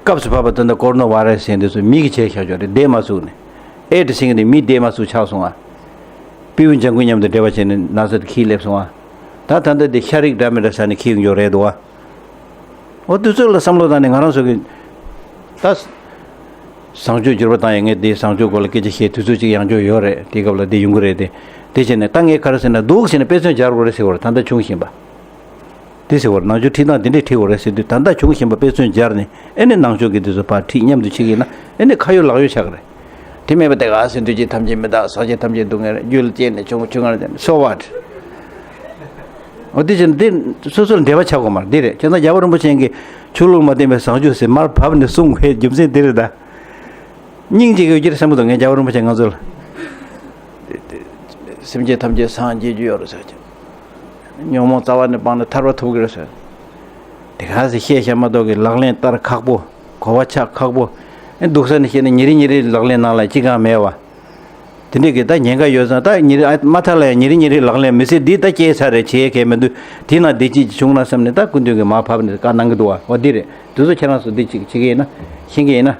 སྐབས་སུ་བབས་པ་ད་ལྟ་ཀོ་རོ་ན་བྷ་ར་སི་ཟེར་འདི་ཚོ་མི་གིས་བྱས་བཞག་ཆོག་རེད་བསྡད་མ་ཚུགས་ནས། ཨེ་ཏི་ཟེར་མཁན་དེ་མི་བསྡད་མ་ཚུགས་ཆགས་སོང་ཨ། སྤྲེའུ་ལྗང་གུ་མཉམ་དུ་འབྲེལ་བ་བྱས་ནས་ན་ཚ་དེ་ཁྱིས་སླེབས་སོང་ཨ། ད་ད་ལྟ་དེ་ཤ་རིགས་འདྲ་མི་འདྲ་ཟ་ནས་ཁྱི་ཡོང་རྒྱུ་རེད་འདུག་ཨ། འོ་དུས་ཚོད་ལ་བསམ་བློ་བཏང་ནས་ང་རང་ཚོ་གི་ད། བཟང་སྤྱོད་འགྱུར་བ་བཏང་ཡས་ངས་དེ་བཟང་སྤྱོད་སྐོར་ལ་སྐད་ཆ་བཤད་དུས་ཚོད་ཅིག་ཡང་འཇོག་ཡོད་རེད་དེ་སྐབས་ལ་དེ་ཡོང་གི་རེད་དེ། དེ་བྱས་ནས་ད་ངས་ག་རེ་ཟེར་ན་འདུག་ཟེར་ནས་དཔེ་མཚོན་སྦྱར་དགོས་རེད་ཟེར་བ་རེད་ད་ལྟ་བྱུང་བཞིན་པ། དེ་ཟེར་བར་ནང་ཆོས་ཁྲིད་སྟངས་དེ་འདྲས་ཁྲིད་དགོས་རེད་ཟེར་དུས་ད་ལྟ་བྱུང་བཞིན་པ་དཔེ་མཚོན་སྦྱར་ནས་ཨེ་ནི་ནང་ཆོས་ཀྱི་དེ་ཚོ་ཕར་ཁྲིད་མཉམ་དུ་ཁྲིད་ཀྱི་ཡིན་ན་ཨེ་ནི་ཁ་ཡོད་ལག་ཡོད་ཆགས་ཀྱི་རེད། དེ་མེད་པ་དེ་ག་ཟེར་འདུས་བྱས་ཐམས་ཅད་མི་རྟག་སངས་རྒྱས་ཐམས་ཅད་སྡུག་བསྔལ་རྒྱུ་ལ་སྐྱེས་ནས་བྱུང་ཆུང་ངར་ལྡན་so what། འོ་དེ་བཞིན་འདི་སོ་སོར་འབྲེལ་བ་ཆགས་དགོས་མ་རེད་འདི་རེད་ཁྱེད་ཚང་རྒྱལ་བ་རིན་པོ་ཆེ་གིས་ཆོས་ལུགས་མ་བསྟན་པའི་བཟང་སྤྱོད་ཟེར་མར་བབས་ནས་གསུང་བའི་རྒྱུ་མཚན་འདི་རེད་ད། སྙིང་རྗེ་གི་ཡོད་ཀྱི་རེད་བསམ་གི་འདུག་ངས་རྒྱལ་བ་རིན་པོ་ཆེ་ང་ཚོ་ལ། སེམས་ཅན་ཐམས་ཅད་སངས་རྒྱས་རྒྱུ་ཡོད་རེད་ཟེར་གྱི། ཉོན་མོངས་རྩ་བ་ནས་སྤངས་ནས་ཐར་པ་ཐོབ་ཀྱི་རེད་ཟེར། དེ་ག་ཟེ་བཤད་བཤད་མ་གཏོགས་ཀྱི་ལག་ལེན་བསྟར་ཁག་པོ། གོ་བ་ཆགས་ཁག་པོ། ཨེ་འདུག་ས་ནས་བཤད་ན་ཉིན་རེ་ཉིན་རེའི་ལག་ལེན་ནང་ལ་ཅི་གང་མེད་བ། དེ་འདྲས་ཀྱི་ད་ཉེན་ཁ་ཡོད་ཙང་ད་ཉིན་རེ་ཨ་མ་མཐའ་ལ་ཡང་ཉིན་རེ་ཉིན་རེའི་ལག་ལེན་མི་སྲིད་འདི་ད་སྐྱེས་ཚར་རེད་བྱེད་ཡས་གལ་མི་འདུག་དེའི་ནང་བདེ་སྐྱིད་ཅིག་བྱུང་ན་བསམ་ནས་ད་སྐུ་མདུན་གྱིས་མར་ཕབ་ནས་བཀའ་གནང་གི་འདུག་བ་འོ་འདི་རེད། དེ་ཚོ་ཁྱེད་རང་ཚོ་འདི་ཅིག་བྱེད་ཀྱི་ཡིན་ན་ཤེས་ཀྱི་ཡིན་ན།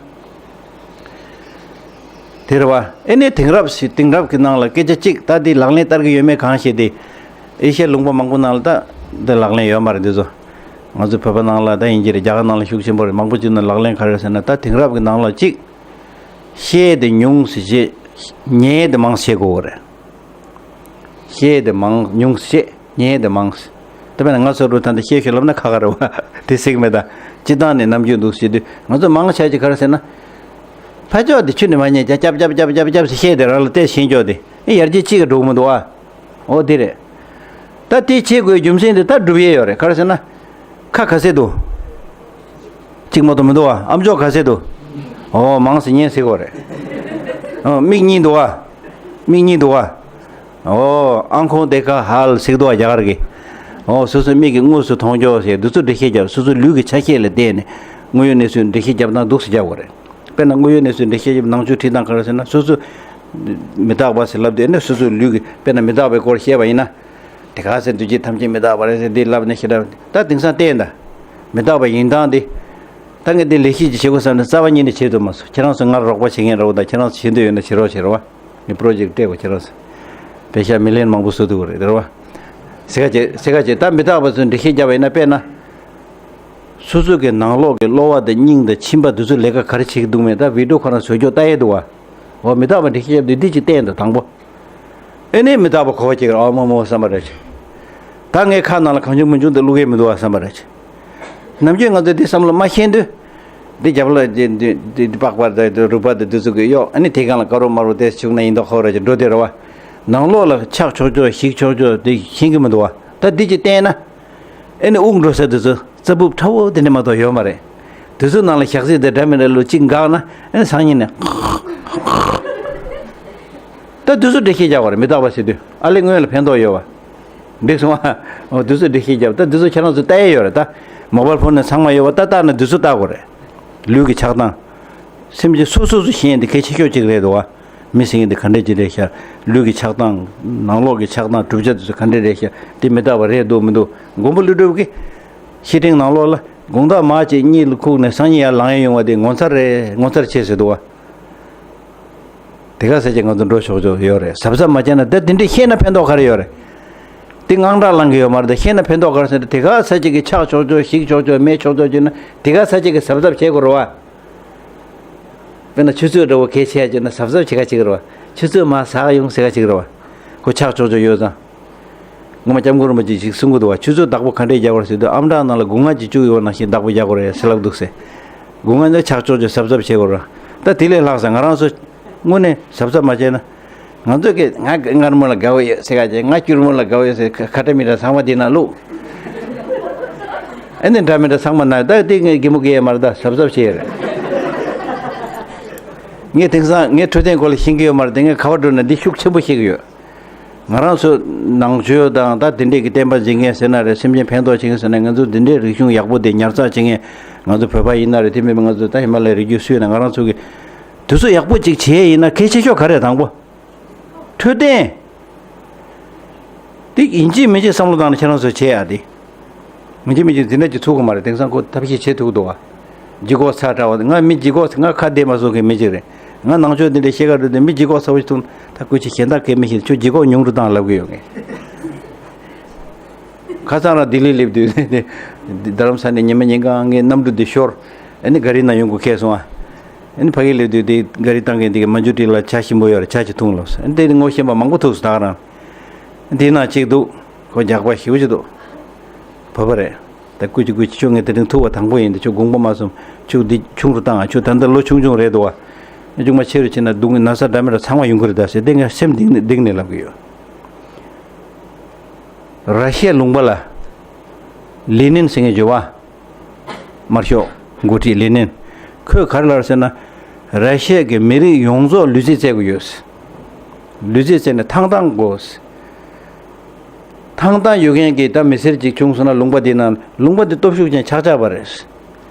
དེ་རེད་བ། ཨེ་ནས་དེང་རབས་ཤིག་དེང་རབས་ཀྱི་ནང་ལ་སྐད་ཆ་གཅིག་ད་འདི་ལག་ལེན་བསྟར་གྱི་ཡོད་མེད་གང་ཤེས་ཏེ། ཨེ་ཤ་ཡ་ལུང་པ་མང་པོ་ནང་ལ་ད་འདི་ལག་ལེན་ཡོད་མ་རེད་འདི་ཚོ། ང་ཚོ་བོད་པ་ནང་ལ་ད་ཡིན་གྱི་རེད་རྒྱ་གར་ནང་ལ་ཤུགས་ཆེན་པོ་རེད་མང་པོ་ཅིག་ནང་ལག་ལེན་ག་རེ་རེད་ཟེར་ན་ད་དེང་རབས་ཀྱི་ནང་ལ་གཅིག་བཤད་དེ་ཉུང་ཟེར་བྱས། ཉན་དེ་མང་བྱེད་དགོས་རེད། བཤད་དེ་མང་ཉུང་བཤད། ཉན་དེ་མང་། ད་དཔེར་ན་ང་ཚོ་རུ་ད་འདི་བཤད་ཤོད་ལབ་ན་ཁག་ཁག་རེད་བ། དེ་སྲིད་མེད་ད། སྤྱི་བཏང་ནས་ནམ་རྒྱུན་འདུག་ཟེར་དུས་ང་ཚོ་མང་ཆ་ཅིག་ག་རེ་ཟེར་ན། ཕ་ཅོག་དེ་ཆུ་ནས་མ་ཉན་ཀྱ་ཀྱབ་ཀྱབ་ཀྱབ་ཀྱབ་ཀྱབ་ཟེར་བཤད་དེ་རང་ལ་བལྟས་ཤེས་ཀྱོག་དེ་ཨེ་ཡར་རྒྱས་གཅིག་གི་འགྲོ་གི་མི་འདུག་ཨ། འོ་དེ་རེད། ད་དེ་བྱེད་དགོས་རྒྱུ་མཚན་དེ་ད་སྒྲུབ་ཡས་ཡོད་རེད། ག་རེ་ཟེར་ན། ཁ་ག་ཚད་འདུག་གཅིག་མ་གཏོགས་མི་འདུག་ཨ། ཨམ་ཅོག་ག་ཚད་འདུག་ཨོ་མང་ཟེར་ཉན་ཟེར་གོ་རེད། ཨོ་མིག་གཉིས་འདུག་ཨ། མིག་གཉིས་འདུག་ཨ། ཨོ་ཨང་ཁོང་དེ་ཁ་ཧལ་ཟེར་འདུག་ཨ་རྒྱ་གར་གི། ཨོ་སོ་སོའི་མིག་གི་དངོས་སུ་མཐོང་ཀྱོག་ཟེར་འདི་ཚོ་འགྲེལ་བཤད་རྒྱབ། སོ་སོའི་ལུས་ཀྱི་ཆ་ཤས་ལ་བལྟས་ནས་དངོས་ཡོད་གནས་ཚུལ་འགྲེལ་བཤད་རྒྱབ་སྟངས་འདུག་སེ་རྒྱབ་དགོས་རེད། དཔེར་ན་དངོས་ཡོད་གནས་ཚུལ་འགྲེལ་བཤད་རྒྱབ་ནང་ཆོས་ཁྲིད་སྟངས་ག་རེ་ཟེར་ན་སོ་སོ། མི་རྟག་པ་ཟེར་ལབ་དུས་ཨ་ནི་སོ་སོའི་ལུས་ཀྱི་དཔེར་ན་མི་རྟག་པའི་སྐོར་བཤད་པ་ཡིན་ན། དེ་ག་ཟེར་དུས་ཀྱི་ཐམས་ཅད་མི་རྟག་པ་རེད་ཟེར་འདི་ལབ་ནས་ཤི་རབས་ད་དེང་སང་བལྟས་ད། མི་རྟག་པ་ཡིན་སྟངས་འདི། ད་ངས་འདི་ལས་གཞི་ཅིག་བྱེད་དགོས་བསམ་ནས་རྩ་བ་ཉིད་ནས་བྱེད་ཐུབ་མ་སོང་། ཁྱེད་རང་ཚོ་ང་རོགས་པ་བྱེད་མཁན་རོགས་དང་ཁྱེད་རང་ཚོ་བྱེད་འདོད་ཡོད་ན་བྱེད་རོགས་བྱེད་རོགས། ངས་པྲོ་ཇེཀ་སྤྲད་དགོས་ཁྱེད་རང་ཚོ། པེ་ཤ་མི་ལེན་མང་པོ་བཟོ་ཐུབ་ཀྱི་རེད་དེ་རེད་བ། སེ་ག་ཅེ་སེ་ག་ཅེ་ད་མི་རྟག་པ་ཚོས་འགྲེལ་བཤད་བརྒྱབ་པ་ཡིན་ན་དཔེར་ན། སོ་སོ་གི་ནང་ལོགས་ཀྱི་གློ་བ་དང་སྙིང་དང་མཆིན་པ་དེ་ཚོ་ལས་ཀ་ག་རེ་བྱེད་ཀྱི་འདུག་མེད་ད་བི་ཌིའོ་ཁོ་རང་བཟོ་རྒྱུ་ལྟ་ཡས་འདུག་བ། འོ་མི་རྟག་པ་འགྲེལ་བཤད་བརྒྱབ་དུས་འདི་ཅིག་བསྟན་འདུག་དང་པོ། ཨེ་ནས་མི་རྟག་པ་གོ་བ་སྐྱེ་གི་རེད། ཨ་མ་མོ་བསམ་པ་རེད། ད་ངའི་ཁ་ནང་ལ་གང་བྱུང་མི་བྱུང་དུ་བླུག་གི་མི་འདུག་བ་བསམ་པ་རེད། ནམ་རྒྱུན་ང་ཚོས་འདི་བསམ་བློ་མ་ཤེས་དུས། འདི་རྒྱབ་ལ་འདི་འདི་འདི་འདི་པགས་པ་དང་འདི་རུས་པ་དང་འདི་ཚོ་གི་གཡོག་ཨ་ནི་དེ་སྒང་ལ་དཀར་རོ་དམར་རོ་དེ་བྱུག་ན་ཡིན་མདོག་ཁ་པོ་ར་ཅིག་འགྲོ་དེ་རེད་བ། ནང་ལོགས་ལ་ཆག་ཆོག་ཆོག་ཞིག་ཆོག་ཆོག་དེ་ཤེས་གི་མི་འདུག་བ། ད་འདི་ཅིག་བསྟན་ན། ཨེ་ནི་དབུགས་འགྲོ་ས་དེ་ཚོ་རྩ་སྦུབ་ཁྲ་བོ་དེ་འདྲ་མ་གཏོགས་ཡོད་མ་རེད། དེ་ཚོའི་ནང་ལ་ཞག་ཚི་དེ་འདྲ་མི་འདྲ་ལོ་གཅིག་འགག་ན་ཨེ་ནི་སང་ཉིན་ནས། ད་དེ་ཚོ་འགྲེལ་བཤད་རྒྱག་པ་རེད་མི་རྟག་པ་ཟེར་དུས་ཨ་ལེ་སྔོན་ལ་ཕན་ཐོགས་ཡོད་བ། འགྲིག་སོང་ཨ། འོ་དེ་ཚོ་འགྲེལ་བཤད་རྒྱབ་ད་དེ་ཚོ་ཁྱེད་རང་ཚོ་ལྟ་ཡས་ཡོད་རེད་ད། མོ་བལ་ཕོན་ནས་ཚང་མ་ཡོད་བ་ད་ལྟ་ན་དེ་ཚོ་ལྟ་དགོས་རེད། ལུས་ཀྱི་ཆགས་སྟངས། སེམས་ཅན་སོ་སོ་སོ་ཤེས་ཡས་འདི་གལ་ཆེ་ཤོས་གཅིག་རེད་འདུག་བ། མི་ཟེར་མཁན་འདི་ག་འདྲས་ཅིག་རེད་ཤག་ལུས་ཀྱི་ཆགས་སྟངས། ནང་ལོགས་ཀྱི་ཆགས་སྟངས་གྲུབ་ཆ་དེ་ཚོ་ག་འདྲས་རེད་ཤག་འདི་མི་རྟག་པ་རེད་འདུག་མི་འདུག་མགོན་པོ་ཀླུ་སྒྲུབ་ཀྱིས། བཤེས་སྤྲིང་ནང་ལོགས་ལ་དགོང་དག་མ་བྱས་གཉིད་ལ་ཁུག་ནས་སང་ཉིན་ཡར་ལངས་ཡས་ཡོང་བ་དེ་ངོ་མཚར་རེད་ངོ་མཚར་ཆེ་ཟེར་འདུག་བ། དེ་ག་ས་ཅིག་ང་ཚོ་འགྲོ་ཆོག་ཆོག་ཡོད་རེད། གཟབ་གཟབ་མ་བྱས་ན་ད་དེ་འདྲས་ཤེས་ན་ཕན་ཐོགས་ག་རེ་ཡོད་རེད། དེ་དངངས་སྐྲག་ལངས་གི་ཡོད་མ་རེད་ད་ཤེས་ན་ཕན་ཐོགས་ག་རེ་ཟེར་ན་དེ་ག་ས་ཅིག་གི་ཆག་ཆོག་ཆོག་ཞིག་ཆོག་ཆོག་མེད་ཆོག་ཆོག་བྱས་ན་དེ་ག་ས་ཅིག་གི་གཟབ་གཟབ་བྱེད་དགོས་རེད་བ། དཔེར་ན་ཆུ་ཚོད་འདྲ་བོ་གལ་ཆེ་ཡ་བྱས་ན་གཟབ་གཟབ་བྱེད་ག་བྱེད་ཀྱི་རེད་བ། ཆུ་ཚོད་མ་ཟག་ཡོང་ཟེར་ག་བྱེད་ཀྱི་རེད་བ། ཁོ་ཆག་ཆོག་ཆོག་ཡོད་ཙང་། ངོ་མ་སྐྱབས་མགོན་རིན་པོ་ཆེ་ཞིག་གསུང་གི་འདུག་བ། ཆུ་ཚོད་བདག་པོ་ག་འདྲས་རྒྱག་དགོས་ཟེར་དུས་ཨམ་ཊ་ནང་ལ་སྒོ་ང་གཅིག་བཅུག་ཡོད་ནང་བཞིན་བདག་པོ་རྒྱག་དགོས་རེད་ཟེར་ལབ་འདུག་ཟེར། སྒོ་ང་ནི་ཆག་ཆོག་ཆོག་གཟབ་གཟབ་བྱེད་དགོས་རེད། ད་དེ་ལས་ལྷག་ས་ང་རང་ཚོ་དངོས་གནས་གཟབ་གཟབ་མ་བྱས་ན། ང་ཚོ་གི་ང་མངར་མོ་ལ་དགའ་བོ་ཡོད་ཟེར་ག་བྱས་ང་སྐྱུར་མོ་ལ་དགའ་བོ་ཡོད་ཟེར་ཁ་ཁ་ཏ་མི་ཏ་ཚང་མ་དེ་ན་བླུགས། ཨ་ནི་འདྲ་མི་འདྲ་ཚང་མ་ན་ད་དེ་ངས་གད་མོ་བགད་ཡས་མ་རེད་ད་གཟབ་གཟབ་བྱེད་ཡས་རེད། ངས་དེང་སང་ངས་འཕྲོད་བསྟེན་སྐོར་ལ་ཤེས་ཀྱི་ཡོད་མ་རེད་དེ་ངས་ག་པར་འགྲོ་ན་འདི་ཤུགས་ཆེན་པོ་ཤེས་ཀྱི་ཡོད། ང་རང་ཚོ་ནང་ཆོས་དང་ད་དེ་འདྲས་ཀྱི་བསྟན་པ་འཛིན་མཁན་ཟེར་ན་རེད་སེམས་ཅན་ཕན་ཐོགས་བྱེད་མཁན་ཟེར་ན་ང་ཚོ་འདི་འདྲས་རིག་གཞུང་ཡག་པོ་དེ་ཉར་ཚགས་བྱེད་མཁན་ང་ཚོ་བོད་པ་ཡིན་ན་རེད་དེ་མིན་པ་ང་ཚོ་ད་ཧི་མ་ལ་ཡའི་རི་རྒྱུད་སུ་ཡིན་ན་ང་རང་ཚོ་གི་དུས་ཚོད་ཡག་པོ་ཅིག་བྱེད་ཡས་ཡིན་ན་གལ་ཆེ་ཤོས་ག་རེ་དང་པོ། འཕྲོད་བསྟེན། དེ་ཡིན་གཅིག་མིན་གཅིག་བསམ་བློ་བཏང་ནས་ཁྱེད་རང་ཚོས་བྱེད་ཡ་དེ། མི་གཅིག་མི་གཅིག་འཛིན་གྲྭ་གཅིག་ཚུགས་ཀྱི་མ་རེད། དེང་སང་ཁོ་ཐབས་ཤེས་བྱེད་ཐུབ་ཀྱི་འདུག་བ། ལྗིད་ཁོག་ཚ་དྲགས་པ་ང་མི་ལྗིད་ཁོག་ང་ཁ་བདེ་མ་བཟོ་མཁན་མི་གཅིག་རེད། ང་ནང་ཆོས་འདི་འདྲའི་ཤེས་ཀ་འགྲོ་དུས་མི་ལྗིད་ཁོག་ཚ་བོ་ཞིག་ཐུག་ན་ད་སྐུ་མཁྱེན་གཞན་དག་གས་མི་ཤེས་ཁྱོད་ལྗིད་ཁོག་ཉུང་རུ་བཏང་ལབ་ཀྱི་ཡོད་ངས། ཁ་སང་རང་ལྡི་ལི་སླེབས་དུས་རྡ་རམ་ས་ནས་ཉི་མ་ཉིན་གང་ངའི་གནམ་གྲུ་འདི་ཤོར། ཨ་ནི་ག་རི་ནང་ཡོང་དགོས་ཁེལ་སོང་ཨ། ཨ་ནི་ཕ་གི་སླེབས་དུས་དེ་ག་རི་བཏང་མཁན་དེ་གི་མ་འཇུ་ཏི་ལ་ཇ་ཞིམ་པོ་ཡོད་རེད་ཇ་ཅིག་འཐུང་ལབ་སོང་ཨ་ནི་དེ་ངོ་ཤེས་པ་མང་པོ་ཐུག་སོང་ད་ག་རང་། དེའི་ནང་གཅིག་འདུག་ཁོ་རྒྱགས་པ་ཞེ་པོ་ཅིག་འདུག་བོད་པ་རེད། ད་སྐུ་མཁྱེན་སྐུ་མཁྱེན་ཁྱོད་ངས་དེ་རིང་ཐུག་པ་དང་པོ་ཡིན་ད་ཁྱོད་དགོངས་པ་མ་ཚོམ། ཁྱོད་འདི་ཆུང་རུ་བཏང་ཨ། ཁྱོད་ད་ལྟ་ལོ་ཆུང་ཆུང་རེད་འདུག་བ། ཅུང་མ་ཆེ་རུ་ཕྱིན་ན་སྡུག་ན་ཚ་འདྲ་མི་འདྲ་ཚང་མ་ཡོང་གི་རེད་ད་ཟེར་དེ་ངས་སེམས་གཏིང་ནས་གཏིང་ནས་ལབ་གི་ཡོད། ར་ཤི་ཡའི་ལུང་པ་ལ་ལེ་ནིན་ཟེར་མཁན་ཡོད་བ། དམར་ཤོག་འགོ་ཁྲིད་ལེ་ནིན། ཁོས་ག་རེ་ལབ་ཟེར་ན། ར་ཤི་ཡ་གི་མི་རིགས་ཡོངས་རྫོགས་ལུས་རྩལ་རྩེ་དགོས་ཡོད། ལུས་རྩལ་རྩེ་ནས་ཐང་ཐང་དགོས། ཐང་ཐང་ཡོད་མཁན་གྱི་ད་མི་སེར་ཅིག་བྱུང་སོང་ན་ལུང་པ་འདི་ནང་ལུང་པ་འདི་སྟོབས་ཤུགས་ཅན་ཆགས་ཆགས་པ་རེད།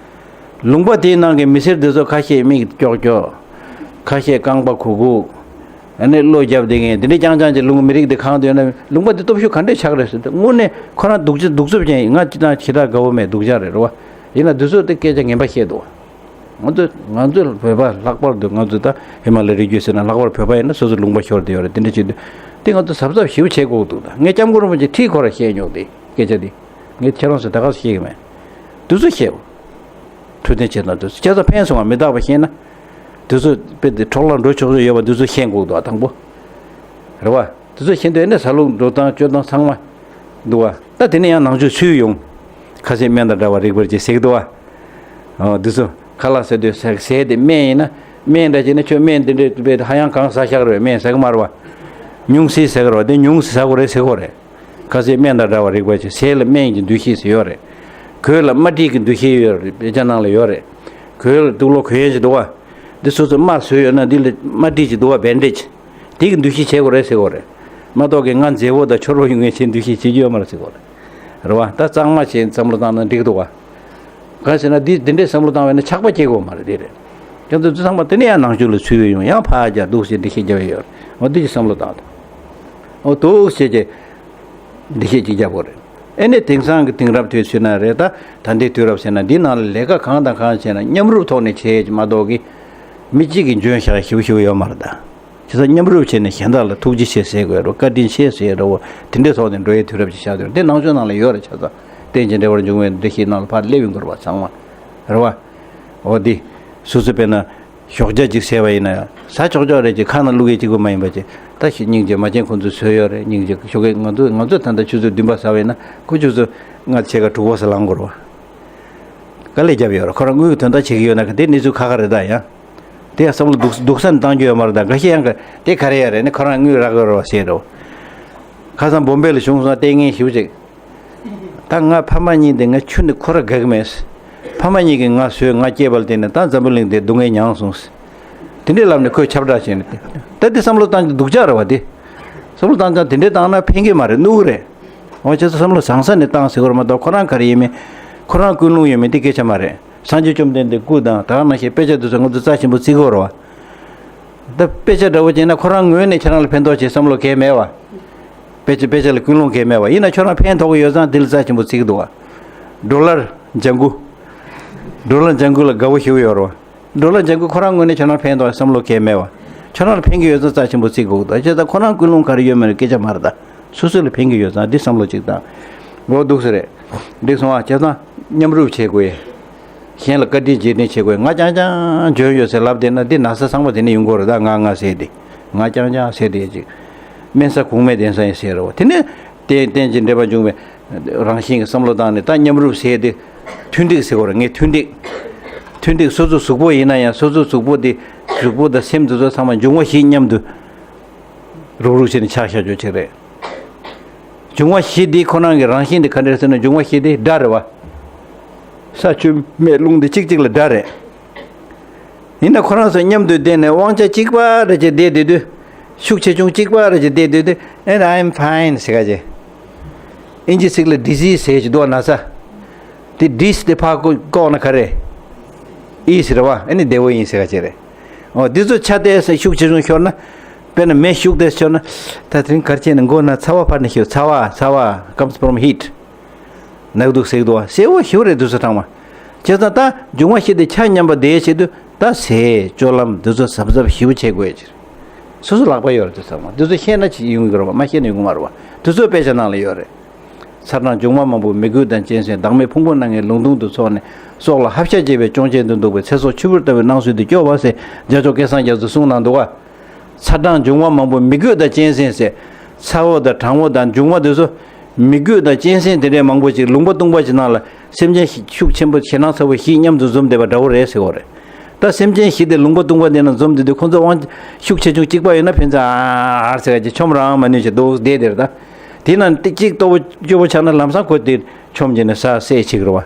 ལུང་པ་དེའི་ནང་གི་མི་སེར་འདི་ཚོ་ཁ་ཤས་མིག་ཀྱོག་ཀྱོག་ཁ་ཤས་རྐང་པ་གུག་གུག་ཨ་ནི་བློ་རྒྱབ་བསྡད་མཁན་དེ་འདྲའི་རྐྱང་རྐྱང་གྱི་ལུང་མི་རིགས་འདི་གང་དུ་ཡོད་ན་ལུང་པ་འདི་སྟོབས་ཤུགས་ག་འདྲས་ཆགས་རེད་ཟེར་ཏེ་དངོས་གནས་ཁོ་རང་སྡུག་ཅག་སྡུག་རྩུབ་ཅན་ཡིན། ང་ཅི་དང་ཁྱེད་དགའ་བོ་མེད་སྡུག་ཅག་རེད་རེད་བ། ཡིན་ན་འདི་ཚོ་དེ་སྐད་ཆ་ངན་པ་བཤད་འདུག་ང་ཚོ་ང་ཚོ་བོད་པ་ལྷག་པར་དུ་ང་ཚོ་ད་ཧི་མ་ལ་རི་རྒྱུད་ཟེར་ན་ལྷག་པར་བོད་པ་ཡིན་ན་སོ་སོ་ལུང་པ་ཤོར་བསྡད་ཡོད་རེད། དེ་འདྲ་བྱེད་དུས་དེ་ང་ཚོ་གཟབ་གཟབ་ཞེ་པོ་བྱེད་དགོས་འདུག་ད་ངས་སྐྱབས་མགོན་རིན་པོ་ཆེ་ཁྲིད་ཁོ་ར་བཤད་མྱོང་དེ་སྐད་ཆ་དེ་ངས་ཁྱེད་རང་ཚོ་ད་ག་སེ་བཤད་གི་མེད། འདི་ཚོ་བཤད། འཕྲོད་བསྟེན་བྱེད་སྟངས་དེ་ཚོ་ཁྱེད་ཚོ་ཕན་སོང་བ་མི་རྟག་པ་ཤེས་ན། དེ་ཚོ་དཔེ་དེ་འཕྲོ་བརླག་འགྲོ་ཆོག་ཆོག་ཡོད་པ་དེ་ཚོ་ཤེས་དགོས་འདུག་བ། དང་པོ་རེད་བ། དེ་ཚོ་ཤེས་དུས་ཨེ་ནས་ཟ་ལུགས་འགྲོ་སྟངས་སྤྱོད་སྟངས་ཚང་མ་འདུག་བ། ད་དེ་ནས་ཡང་ནང་ཆོས་ཚུད་ཡོང་། ཁ་ཟས་སྨན་དང་འདྲ་བ་རིགས་པར་བྱེད་ཟེར་གི་འདུག་བ། འོ་དེ་ཚོ་ཁ་ལག་ཟ་དུས་ཟས་ཟས་དེ་སྨན་ཡིན་ན། སྨན་འདྲ་བྱས་ན་ཁྱོད་སྨན་དེ་འདྲས་དཔེ་ཧ་ཡང་གང་ཟ་ཤག་རེད། སྨན་ཟ་གི་མ་རེད་བ། སྨྱུང་ཟས་ཟ་གི་རེད་བ། དེ་སྨྱུང་ཟས་ཟ་དགོས་རེད་ཟེར་གི་རེད། ཁ་ཟས་སྨན་དང་འདྲ་བ་རིགས་པ་ཆེ། ཟས་ལ་སྨན་གྱི་འདུ་ཤེས་ཟེར་ཡོད་རེད། གོས་ལ་རྨ་འབྲིང་གི་འདུ་ཤེས་ཡོད་རེད། དཔེ་ཆ་ནང་ལ་ཡོད་རེད། གོས་ལ་དུག་ལོག་གོན་ཡས་ཅིག་འདུག་བ། འདི་སོ་སོ་རྨ་བཟོས་ཡོད་ན་འདི་ལ་རྨ་འབྲིང་ཅིག་འདུག་བ། བེན་ཌེ་ཇི། དེ་གི་འདུ་ཤེས་བྱེད་དགོས་རེད་ཟེར་གོ་རེད། མ་གཏོགས་ཀྱི་ང་མཛེས་པོ་དང་ཆོར་པོ་ཡོང་ངེས་བྱེད་འདུ་ཤེས་བྱེད་རྒྱུ་ཡོད་མ་རེད་ཟེར་གོ་རེད། རེད་བ། ད་གཙང་མ་བྱེད་བསམ་བློ་བཏང་ན་འགྲིག་འདུག་བ། གང་ཟེར་ན་འདི་འདི་འདྲའི་བསམ་བློ་བཏང་བས་ན་ཆགས་པ་སྐྱེ་དགོས་མ་རེད། དེ་རེད། ཁྱེད་ཚོ་ཚང་མ་དེ་ནས་ཡང་ནང་ཆོས་ལ་ཚུད་ཡོང་། ཡང་ཕར་རྒྱག་འདུག་ཟེར་འདི་ཤེས་རྒྱ་བས་ཡོད་རེད། འོ་འདི་ཅིག་བསམ་བློ་བཏང་། འོ་འདུག་ཟེར་གྱི་འདི་ཤེས་ཅིག་རྒྱབ་དགོས་རེད། ཨེ་ནས་དེང་སང་གི་དེང་རབས་དུས་ཚོད་ན་རེད། ད་ད་ལྟའི་དུས་རབས་ཟེར་ན་འདི་ནང་ལ་ལས་ཀ་གང་དང་གང་བྱས་ན་མཉམ་རུབ་ཐོག་ནས་བྱས་ཀྱི་མ་གཏོགས་ཀྱི་མི་གཅིག་གིས་འཇོན་ཤག་ཞིབ་ཞིབ་ཡོད་མ་རེད་ད། བྱས་ཙང་མཉམ་རུབ་བྱས་ནས་གཞན་དག་ལ་ཐུགས་རྗེ་ཆེ་ཟེར་དགོས་རེད། བཀའ་དྲིན་ཆེ་ཟེར་རེད་བ། དེ་འདྲའི་ཐོག་ནས་འགྲོ་ཡའི་དུས་རབས་ཅིག་ཆགས་འདུག་དེ་ནང་ཆོས་ནང་ལ་ཡོད་རེད། ཆ་ཚང་རྟེན་ཅིང་འབྲེལ་བར་འབྱུང་བའི་འདུ་ཤེས་ནང་ལ་ཕར་སླེབས་ཡོང་གི་རེད་བ། ཚང་མ་རེད་བ། འོ་འདི་སོ་སོ་དཔེར་ན། ཞོགས་ཇ་ཅིག་ཟས་པ་ཡིན་ན་ཡང་ཟ་ཆོག་ཆོག་རེད་ཅེས་ཁ་ནང་བླུག་ཡས་གཅིག་པུ་མ་ཡིན་པ་ཅིག་ད་ཞིག་སྙིང་རྗེ་མ་བྱན་ཁོང་ཚོས་བཟོས་ཡོད་རེད། སྙིང་རྗེ་ཞོགས་ཀས་ང་ཚོ་ང་ཚོ་ད་ལྟ་ཆུ་ཚོད་བདུན་པ་ཟ་བ་ཡིན་ན་ཁོ་ཆུ་ཚོད་ལྔ་ཕྱེད་ཀ་དྲུག་པ་ཟ་ལངས་དགོས་རེད་བ། དཀའ་ལས་བརྒྱབ་ཡོད་རེད། ཁོ་རང་དངུལ་གྱི་དོན་དག་བྱེད་ཀྱི་ཡོད་ན་ག་དེ་གནས་ཚུལ་ཁག་ཁག་རེད། ད་ཡང་དེ་ཡང་བསམ་བློ་སྡུག་སྡུག་ས་ནས་བཏང་རྒྱུ་ཡོད་མ་རེད། ད་འགའ་ཤས་ཡང་ག་དེ་ག་རེ་ཡ་རེད་ནི་ཁོ་རང་དངུལ་རག་གི་རེད་བ་ཟེར་རེད་བ། ཁ་སང་བོམ་བེ་ལ་བྱུང་སོང་། ལྟས་ངན་ཞེ་པོ་ཅིག་ད་ང་ཕ་མ་གཉིས་དེ་ང་ཁྱོན་ནས་ཁོ་ར་དགའ་གི་མེད། ཕ་མ་གཉིས་ཀྱིས་ང་བཟོས་ང་སྐྱེས་པ་ལ་བརྟེན་ནས་ད་འཛམ་བུ་གླིང་འདིར་སྡུག་བསྔལ་མྱངས་སོང་། དེ་འདྲའི་ལམ་ནས་ཁོས་ཁྱབ་བསྒྲགས་བྱས་ནས་ད་དེ་བསམ་བློ་བཏང་རྒྱུ་སྡུག་ཅག་རེད་བ། དེ་བསམ་བློ་བཏང་ཙང་དེ་འདྲའི་བཏང་ན་ཕན་གྱི་མ་རེད། གནོད་གི་རེད། འོ་བྱས་ཙང་བསམ་བློ་བཟང་ས་ནས་བཏང་ཟེར་གི་རེད་མ་གཏོགས་ཁོ་རང་ག་རེ་ཡིན་མིན་ཁོ་རང་ཀུན་སློང་ཡོད་མེད་དེ་སྐད་ཆ་མ་རེད། སངས་རྒྱས་བཅོམ་ལྡན་འདས་སྐུ་དང་ད་ག་ནང་བཞིན་དཔེ་ཆ་དེ་ཚོ་ང་ཚོ་རྩ་ཆེན་པོ་བརྩི་གི་རེད་བ། ད་དཔེ་ཆ་འདྲ་བོ་བྱས་ན་ཁོ་རང་ངོས་ནས་ཁྱེད་རང་ལ་ཕན་ཐོགས་བྱེད་བསམ་བློ་གང་ཡང་མེད་བ། དཔེ་ཆ་དཔེ་ཆ་ལ་ཀུན་སློང་གང་ཡང་མེད་བ། ཡིན་ན་ཁྱོད་རང་ཕན་ཐོགས་ཀྱི་ཡོད་ཙང་འདི་ལ་རྩ་ཆེན་པོ་བརྩི་གི་འདུག་བ། ཌོ་ལར་ལྗང་གུ། ཌོ་ལར་ལྗང་གུ་ལ་དགའ་བོ་ཞེ་པོ་ཡོད་རེད་བ། ཌོ་ལར་ལྗང་གུ་ཁོ་རང་ངོས་ནས་ཁྱོད་རང་ཕན་ཐོགས་བསམ་བློ་གང་ཡང་མེད་བ། ཁྱོད་རང་ལ་ཕན་གྱི་ཡོད་ཙང་རྩ་ཆེན་པོ་བརྩི་དགོས་འདུག་བྱས་ཙང་ཁོ་རང་ཀུན་སློང་ག་རེ་ཡོད་མེད་ལ་སྐད་ཆ་མ་རེད་ད། སོ་སོ་ལ་ཕན་གྱི་ཡོད་ཙང་འདི་བསམ་བློ་གཅིག་བཏང་། འོ་འདུག་ས་རེད། འགྲིག་སོང་ཨ། བྱས་ཙང་མཉམ་རུབ་བྱེད་དགོས། གཞན་ལ་བཀའ་དྲིན་རྗེས་དྲན་བྱེད་དགོས། ང་རྐྱང་རྐྱང་འཇོན་ཡོད་ཟེར་ལབ་བསྡད་ན་འདི་ན་ཚ་ཚང་མ་དེ་ནས་ཡོང་གི་རེད། ད་ང་ང་ཟེར་དེ། ང་རྐྱང་རྐྱང་ཟེར་དེ་ཅིག་དམན་ས་གོང་མའི་གདན་ས་ཡིན་ཟེར་རོ། དེ་ནས་རྟེན་རྟེན་ཅིང་འབྲེལ་བར་འབྱུང་བའི་རང་བཞིན་གྱི་བསམ་བློ་བཏང་ནས་ད་མཉམ་རུབ་ཟེར་དེ་མཐུན་འགྲིག་ཟེར་གོ་རེད། ངས་མཐུན་འགྲིག་མཐུན་འགྲིག་སོ་སོ་གཟུགས་པོ་ཡིན་ན་ཡང་སོ་སོ་གཟུགས་པོ་དེ་གཟུགས་པོ་དང་སེམས་དེ་ཚོ་ཚང་མ་འབྱུང་བ་བཞི་མཉམ་དུ་རུག་རུག་བྱས་ནས་ཆགས་བཞག་རྒྱུ་ཅིག་རེད། འབྱུང་བ་བཞི་འདི་ཁོ་རང་གི་རང་བཞིན་དེ་ག་འདྲ་ཟེར་ན་འབྱུང་བ་བཞི་འདི་དགྲ་རེད་བ། ས་ཆུ་མེ་རླུང་འདི་གཅིག་གཅིག་ལ་དགྲ་རེད། ཡིན་ན་ཁོ་རང་ཚོ་མཉམ་དུ་བསྡད་ནས་དབང་ཆ་གཅིག་པ་རེ་བྱས་བསྡད་བསྡད་དུས། ཤུགས་ཆེ་ཆུང་གཅིག་པ་རེ་བྱས་བསྡད་བསྡད་དུས་and I'm fine ཟེར་ག་བྱས། ཨིན་ཇི་ཚིག་ལ་disease ཟེར་གྱི་འདུག་ན་ཚ། དེ་dis དེ་ཕར་བཀོག་ན་ག་རེ། is རེད་བ། ཨ་ནི་བདེ་བོ་ཡིན་ཟེར་ག་བྱས་རེད། འོ་འདི་ཚོ་ཆ་དེ་ཤུགས་ཆེ་ཆུང་ཤོར་ན། དཔེར་ན་མེ་ཤུགས་དེ་ཤོར་ན། ད་དེ་རིང་གར་ཆེ་ན་མགོ་ན་ཚ་བ་ཕར་ནས་ཤོར། ཚ་བ་ཚ་བ་comes from heat ནག་དུག་སེག་དུག་སེ་བོ་ཞིག་རེད་འདུག་སེ་ཐང་མ། བྱས་ཙང་ད་འབྱུང་བ་བཞི་དེ་ཆ་མཉམ་པ་དེའི་ཆེད་དུ་ད་ཟས་སྤྱོད་ལམ་འདི་ཚོ་གཟབ་གཟབ་ཞིབ་བྱེད་དགོས་ཀྱི་རེད། སོ་སོ་ལག་པ་ཡོད་རེད་འདུག་སེ་ཐང་མ། འདི་ཚོ་ཤེས་ན་ཅི་ཡོང་གི་རེད་བ། མ་ཤེས་ན་ཡོང་གི་མ་རེད་བ། འདི་ཚོ་དཔེ་ཆ་ནང་ལ་ཡོད་རེད། ཚ་གྲང་འབྱུང་བ་མང་པོ་མི་རྒོད་དང་གཅན་གཟན། བདག་མེད་ཕུང་པོ་སྣ་ལྔའི་ལུང་སྟོང་དུ་ཚོགས་ནས། སྲོག་ལ་ཧབ་ཤ་བྱེད་པའི་གཅོང་ཆེན་དུ་འདུག་པའི། ཚེ་སྲོག་ཆུ་བུར་ལྟ་བུའི་སྣང་ཚུལ་དུ་སྐྱོ་བ་ཟེར་རྒྱལ་མཆོག་སྐལ་བཟང་རྒྱ་མཚོས་གསུངས་གནང་འདུག་ག། ཚ་གྲང་འབྱུང་བ་མང་པོ་མི་རྒོད་དང་གཅན་གཟན་ཟེར། ཚ་བོ་དང་གྲང་བོ་དང་འབྱུང་བ་དེ་ཚོ། མི་རྒོད་དང་གཅན་གཟན་དེ་འདྲའི་མང་པོ་ཅིག་ལུང་པ་སྟོང་པ་ཅིག་ནང་ལ་སེམས་ཅན་ཤུགས་ཆེན་པོ་ཞེད་སྣང་ཚ་བོ་བཞི་མཉམ་དུ་འཛོམས་བསྡད་པ་འདྲ་བོ་རེད་ཟེར་བ་རེད། ད་སེམས་ཅན་བཞི་དེ་ལུང་པ་སྟོང་པ་དེ་ན་འཛོམས་བསྡད་དུས་ཁོང་ཚོ་དབང་ཤུགས་ཆེ་ཆུང་གཅིག་པ་ཡོད་ན་ཕན་ཚུན་ཨ་ཨ་ཟེར་ག་ཅིག་ཆོམ་རང་མ་ནུས་ཞེས་འདུག་བསྡད་དེར་ད། དེ་ན་ཏིག་ཅིག་ལྟོ་བོ་སྐྱོ་བོ་ཆགས་ན་ལམ་སང་ཁོ་དེ་ཆོམ་བྱས་ནས་ས་བསད་བྱེད་ཀྱི་རེད་བ།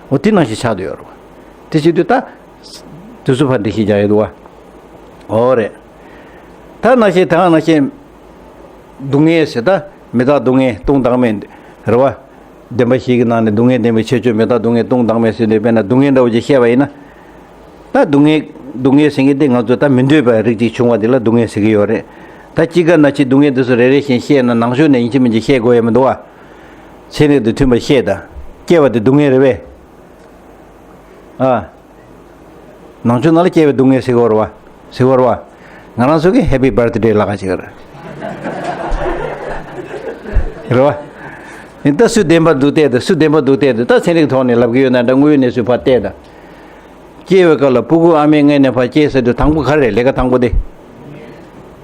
འོ་དེ་ནང་བཞིན་ཆགས་བསྡད་ཡོད་རེད་བ། དེ་བྱེད་དུས་ད། དུས་སུ་ཕར་འགྲེལ་བཤད་རྒྱག་ཡོད་འདུག་བ། འོ་རེད། ད་ནང་བཞིན་ད་ནང་བཞིན། སྡུག་བསྔལ་ཟེར་ད་མི་རྟག་སྡུག་བསྔལ་སྟོང་བདག་མེད་རེད་བ། བདེན་པ་བཞི་གི་ནང་ནས་སྡུག་བསྔལ་བདེན་པའི་ཁྱད་ཆོས་མི་རྟག་སྡུག་བསྔལ་སྟོང་བདག་མེད་ཟེར་དུས་དཔེར་ན་སྡུག་བསྔལ་འདྲ་བོ་ཅིག་བཤད་པ་ཡིན་ན། ད་སྡུག་བསྔལ་སྡུག་བསྔལ་ཟེར་མཁན་དེ་ང་ཚོ་ད་མི་འདོད་པའི་རིགས་ཅིག་བྱུང་བ་དེ་ལ་སྡུག་བསྔལ་ཟེར་གི་ཡོད་རེད། ད་དཔྱིད་ཀ་ན་ཕྱི་སྡུག་བསྔལ་དེ་ཚོ་རེ་རེ་བཞིན་བཤད་ན་ནང་ཆོས་ནས་ཡིན་གཅིག་མིན་གཅིག་བཤད་དགོས་ཡ་མི་འདུག་བ། ཚན་རིག་དང་མཐུན་པར་བཤད་དང་། སྐྱེ་བ་དེ་སྡུག་བསྔལ་རེད་པས། ཨ། ནང་ཆོས་ནང་ལ་སྐྱེ་བའི་སྡུག་བསྔལ་ཟེར་གི་ཡོད་རེད་བ། ཟེར་གི་ཡོད་རེད་བ། ང་རང་ཚོ་གི་Happy Birthday ལབ་ཀ་ཅིག་རེད། རེད་བ། ཡིན་ད་སུ་བདེན་པ་འདུག་བལྟས་དང་སུ་བདེན་པ་འདུག་བལྟས་དང་ད་ཚན་རིག་ཐོག་ནས་ལབ་གི་ཡོད་ན་འདྲ། དངོས་ཡོད་གནས་ཚུལ་ཕར་བལྟས་དང་། སྐྱེས་པའི་སྐབས་ལ་སྤུ་གུ་ཨ་མའི་མངལ་ནས་ཕར་སྐྱེས་ཟེར་དུས་དང་པོ་ག་རེ་རེད། ལས་ཀ་དང་པོ་དེ།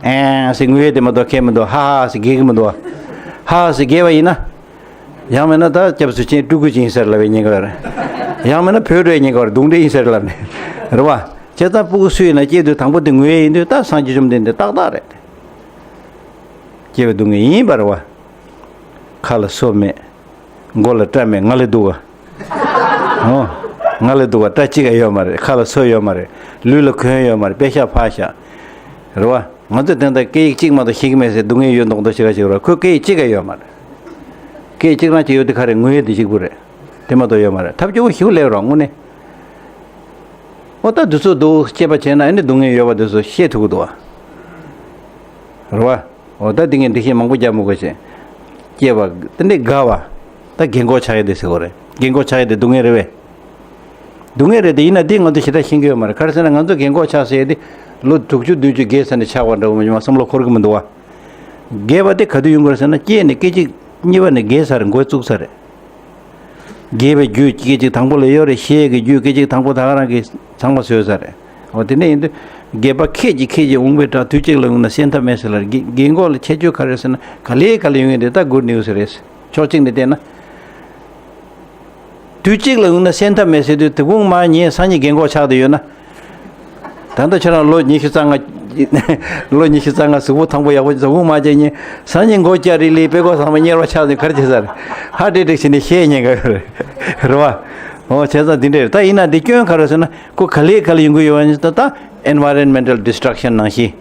ཨེ་ཟེར་ངུ་ཡས་དེ་མ་གཏོགས་ཁྱད་མི་འདུག་ཧ་ཧ་ཟེར་རྒྱག་གི་མི་འདུག་ཧ་ཧ་ཟེར་རྒྱག་པ་ཡིན་ན། ཡང་མིན་ན་ད་སྐྱབས་སུ་མཆི་སྤྲུལ་སྐུ་ཅིག་ཡིན་ཟེར་ལབ་པའི་ཉེན་ཁ་རེད། ཡང་མིན་ན་བོད་འགྲོའི་ཉེན་ཁ་རེད། གདུང་འདྲེ་ཡིན་ཟེར་ལབ་ནས། རེད་བ། བྱས་ཙང་སྤུ་གུ་སུ་ཡིན་ན་སྐྱེས་དུས་དང་པོ་དེ་ངུ་ཡས་ཡིན་དུས་ད་སངས་རྒྱས་བཅོམ་ལྡན་འདས་ཏག་ཏག་རེད། སྐྱེས་པའི་སྡུག་བསྔལ་ཡིན་པ་རེད་བ། ཁ་ལ་སོ་མེད། མགོ་ལ་སྐྲ་མེད། ང་ལས་སྡུག་ག་ཨོ། ང་ལས་སྡུག་ག་སྐྲ་གཅིག་ག་ཡོད་མ་རེད། ཁ་ལ་སོ་ཡོད་མ་རེད། ལུས་ལ་གོན་ཡོད་མ་རེད། པད་ཤག་ཕག་ཤག་རེད་བ། ང་ཚོས་དེ་འདྲ་སྐད་ཡིག་གཅིག་མ་གཏོགས་ཤེས་ཀྱི་མེད་ཟེར་སྡུག་བསྔལ་ཡོད་མདོག་མདོག་བྱེད་ག་བྱེད་རོགས། ཁོས་སྐད་ཡིག་གཅིག་ག་ཡོད་མ་རེད། སྐད་ཡིག་གཅིག་རང་གཅིག་ཡོད་དེ་ག་རེ་ངུ་ཡས་དེ་གཅིག་པུ་རེད། དེ་མ་གཏོགས་ཡོད་མ་རེད། ཐབས་སྐྱོ་པོ་ཞིག་སླེབས་རོགས་དངོས་གནས། ཨོ་ད་དུས་ཚོད་འདུག་སྐྱེས་པ་བྱས་ན་ཨ་ནི་སྡུག་བསྔལ་ཡོད་པ་དེ་ཚོ་ཤེས་ཐུབ་ཀྱི་འདུག་བ། རེད་བ། འོ་ད་འདི་ངས་འགྲེལ་བཤད་མང་པོ་རྒྱབ་མི་དགོས་ཤེས། སྐྱེས་པ་དེ་འདྲའི་དགའ་བ། ད་རྒན་གོག་ཆགས་ཡས་དེ་ཟེར་དགོས་རེད། རྒན་གོག་ཆགས་ཡས་དེ་སྡུག་བསྔལ་རེད་བས། སྡུག་བསྔལ་རེད་དེ་ཡིན་ན་འདི་ང་ཚོ་ཞེ་དྲག་ཤེས་ཀྱི་ཡོད་མ་རེད། ག་རེ་ཟེར་ན་ང་ཚོ་རྒན་གོག་ཆགས་ཟེར་ཡས་དེ་ལོ་དྲུག་ཅུ་བདུན་ཅུ་རྒས་ཚར་ནས་ཆགས་པ་འདྲ་བོ་མ་བྱུང་བ་བསམ་བློ་འཁོར་གྱི་མི་འདུག་བ། རྒས་པ་དེ་ག་དུས་ཡོང་གི་རེད་ཟེར་ན་སྐྱེས་ནས་སྐད་ཅིག་གཉིས་པ་ནས་རྒས་ཚར་མགོ་བཙུགས་ཚར་རེད། རྒས་པའི་རྒྱུ་སྐད་ཅིག་དང་པོ་ལ་ཡོད་རེད། ཤེས་ཀྱི་རྒྱུ་སྐད་ཅིག་དང་པོ་ད་ག་རང་གིས་ཚང་མ་བཟོས་ཚར་རེད། འོ་དེ་འདྲ་ཡིན་དུས་རྒས་པ་ཁད་ཀྱིས་ཁད་ཀྱིས་འོང་བའི་བྲག་དུས་གཅིག་ལ་ཡོང་ན་སེམས་ཐབས་མེད་ཟེར་ལ། རྒན་རྒན་གོག་ལ་ཁྱད་ཆོས་ག་རེ་ཟེར་ན་ག་ལེ་ག་ལེ་ཡོང་ཡས་དེ་ད་good news་རེད། ཕྱོགས་གཅིག་ནས་བལྟས་ན། དུས་གཅིག་ལ་ཡོང་ན་སེམས་ཐབས་མེད་ཟེར་དུས་དེ་གུང་མ་ཉེ་སང་ཉིན་རྒན་གོག་ཆགས་བསྡད་ཡོད་ན། ད་ལྟ་ཁྱེད་རང་ལོ་ཉི་ཤུ་རྩ་ལྔ། ལོ་ཉི་ཤུ་རྩ་ལྔ་གཟུགས་པོ་ཐང་པོ་ཡག་པོ་ཟ་འུ་མ་བྱས་ཉིན་སང་ཉིན་མགོ་སྐྱ་རི་ལི་དཔེ་ཀོ་ཚང་མ་གཉེར་བ་ཆགས་ནས་ག་རེ་བྱེད་ས་རེད། ཧ་ཏྲིག་ཏྲིག་བྱས་ནས་ཤེས་ཉེན་ག་ཡོད་རེད། རེད་བ། འོ་བྱས་ཙང་འདི་འདྲ་རེད། ད་ཡིན་ན་འདི་སྐྱོན་ག་རེ་ཟེར་ན་ཁོ་ག་ལེ་ག་ལེ་ཡོང་གི་ཡོད་པ་ནི་ད་ད་environmental destruction ནང་བཞིན།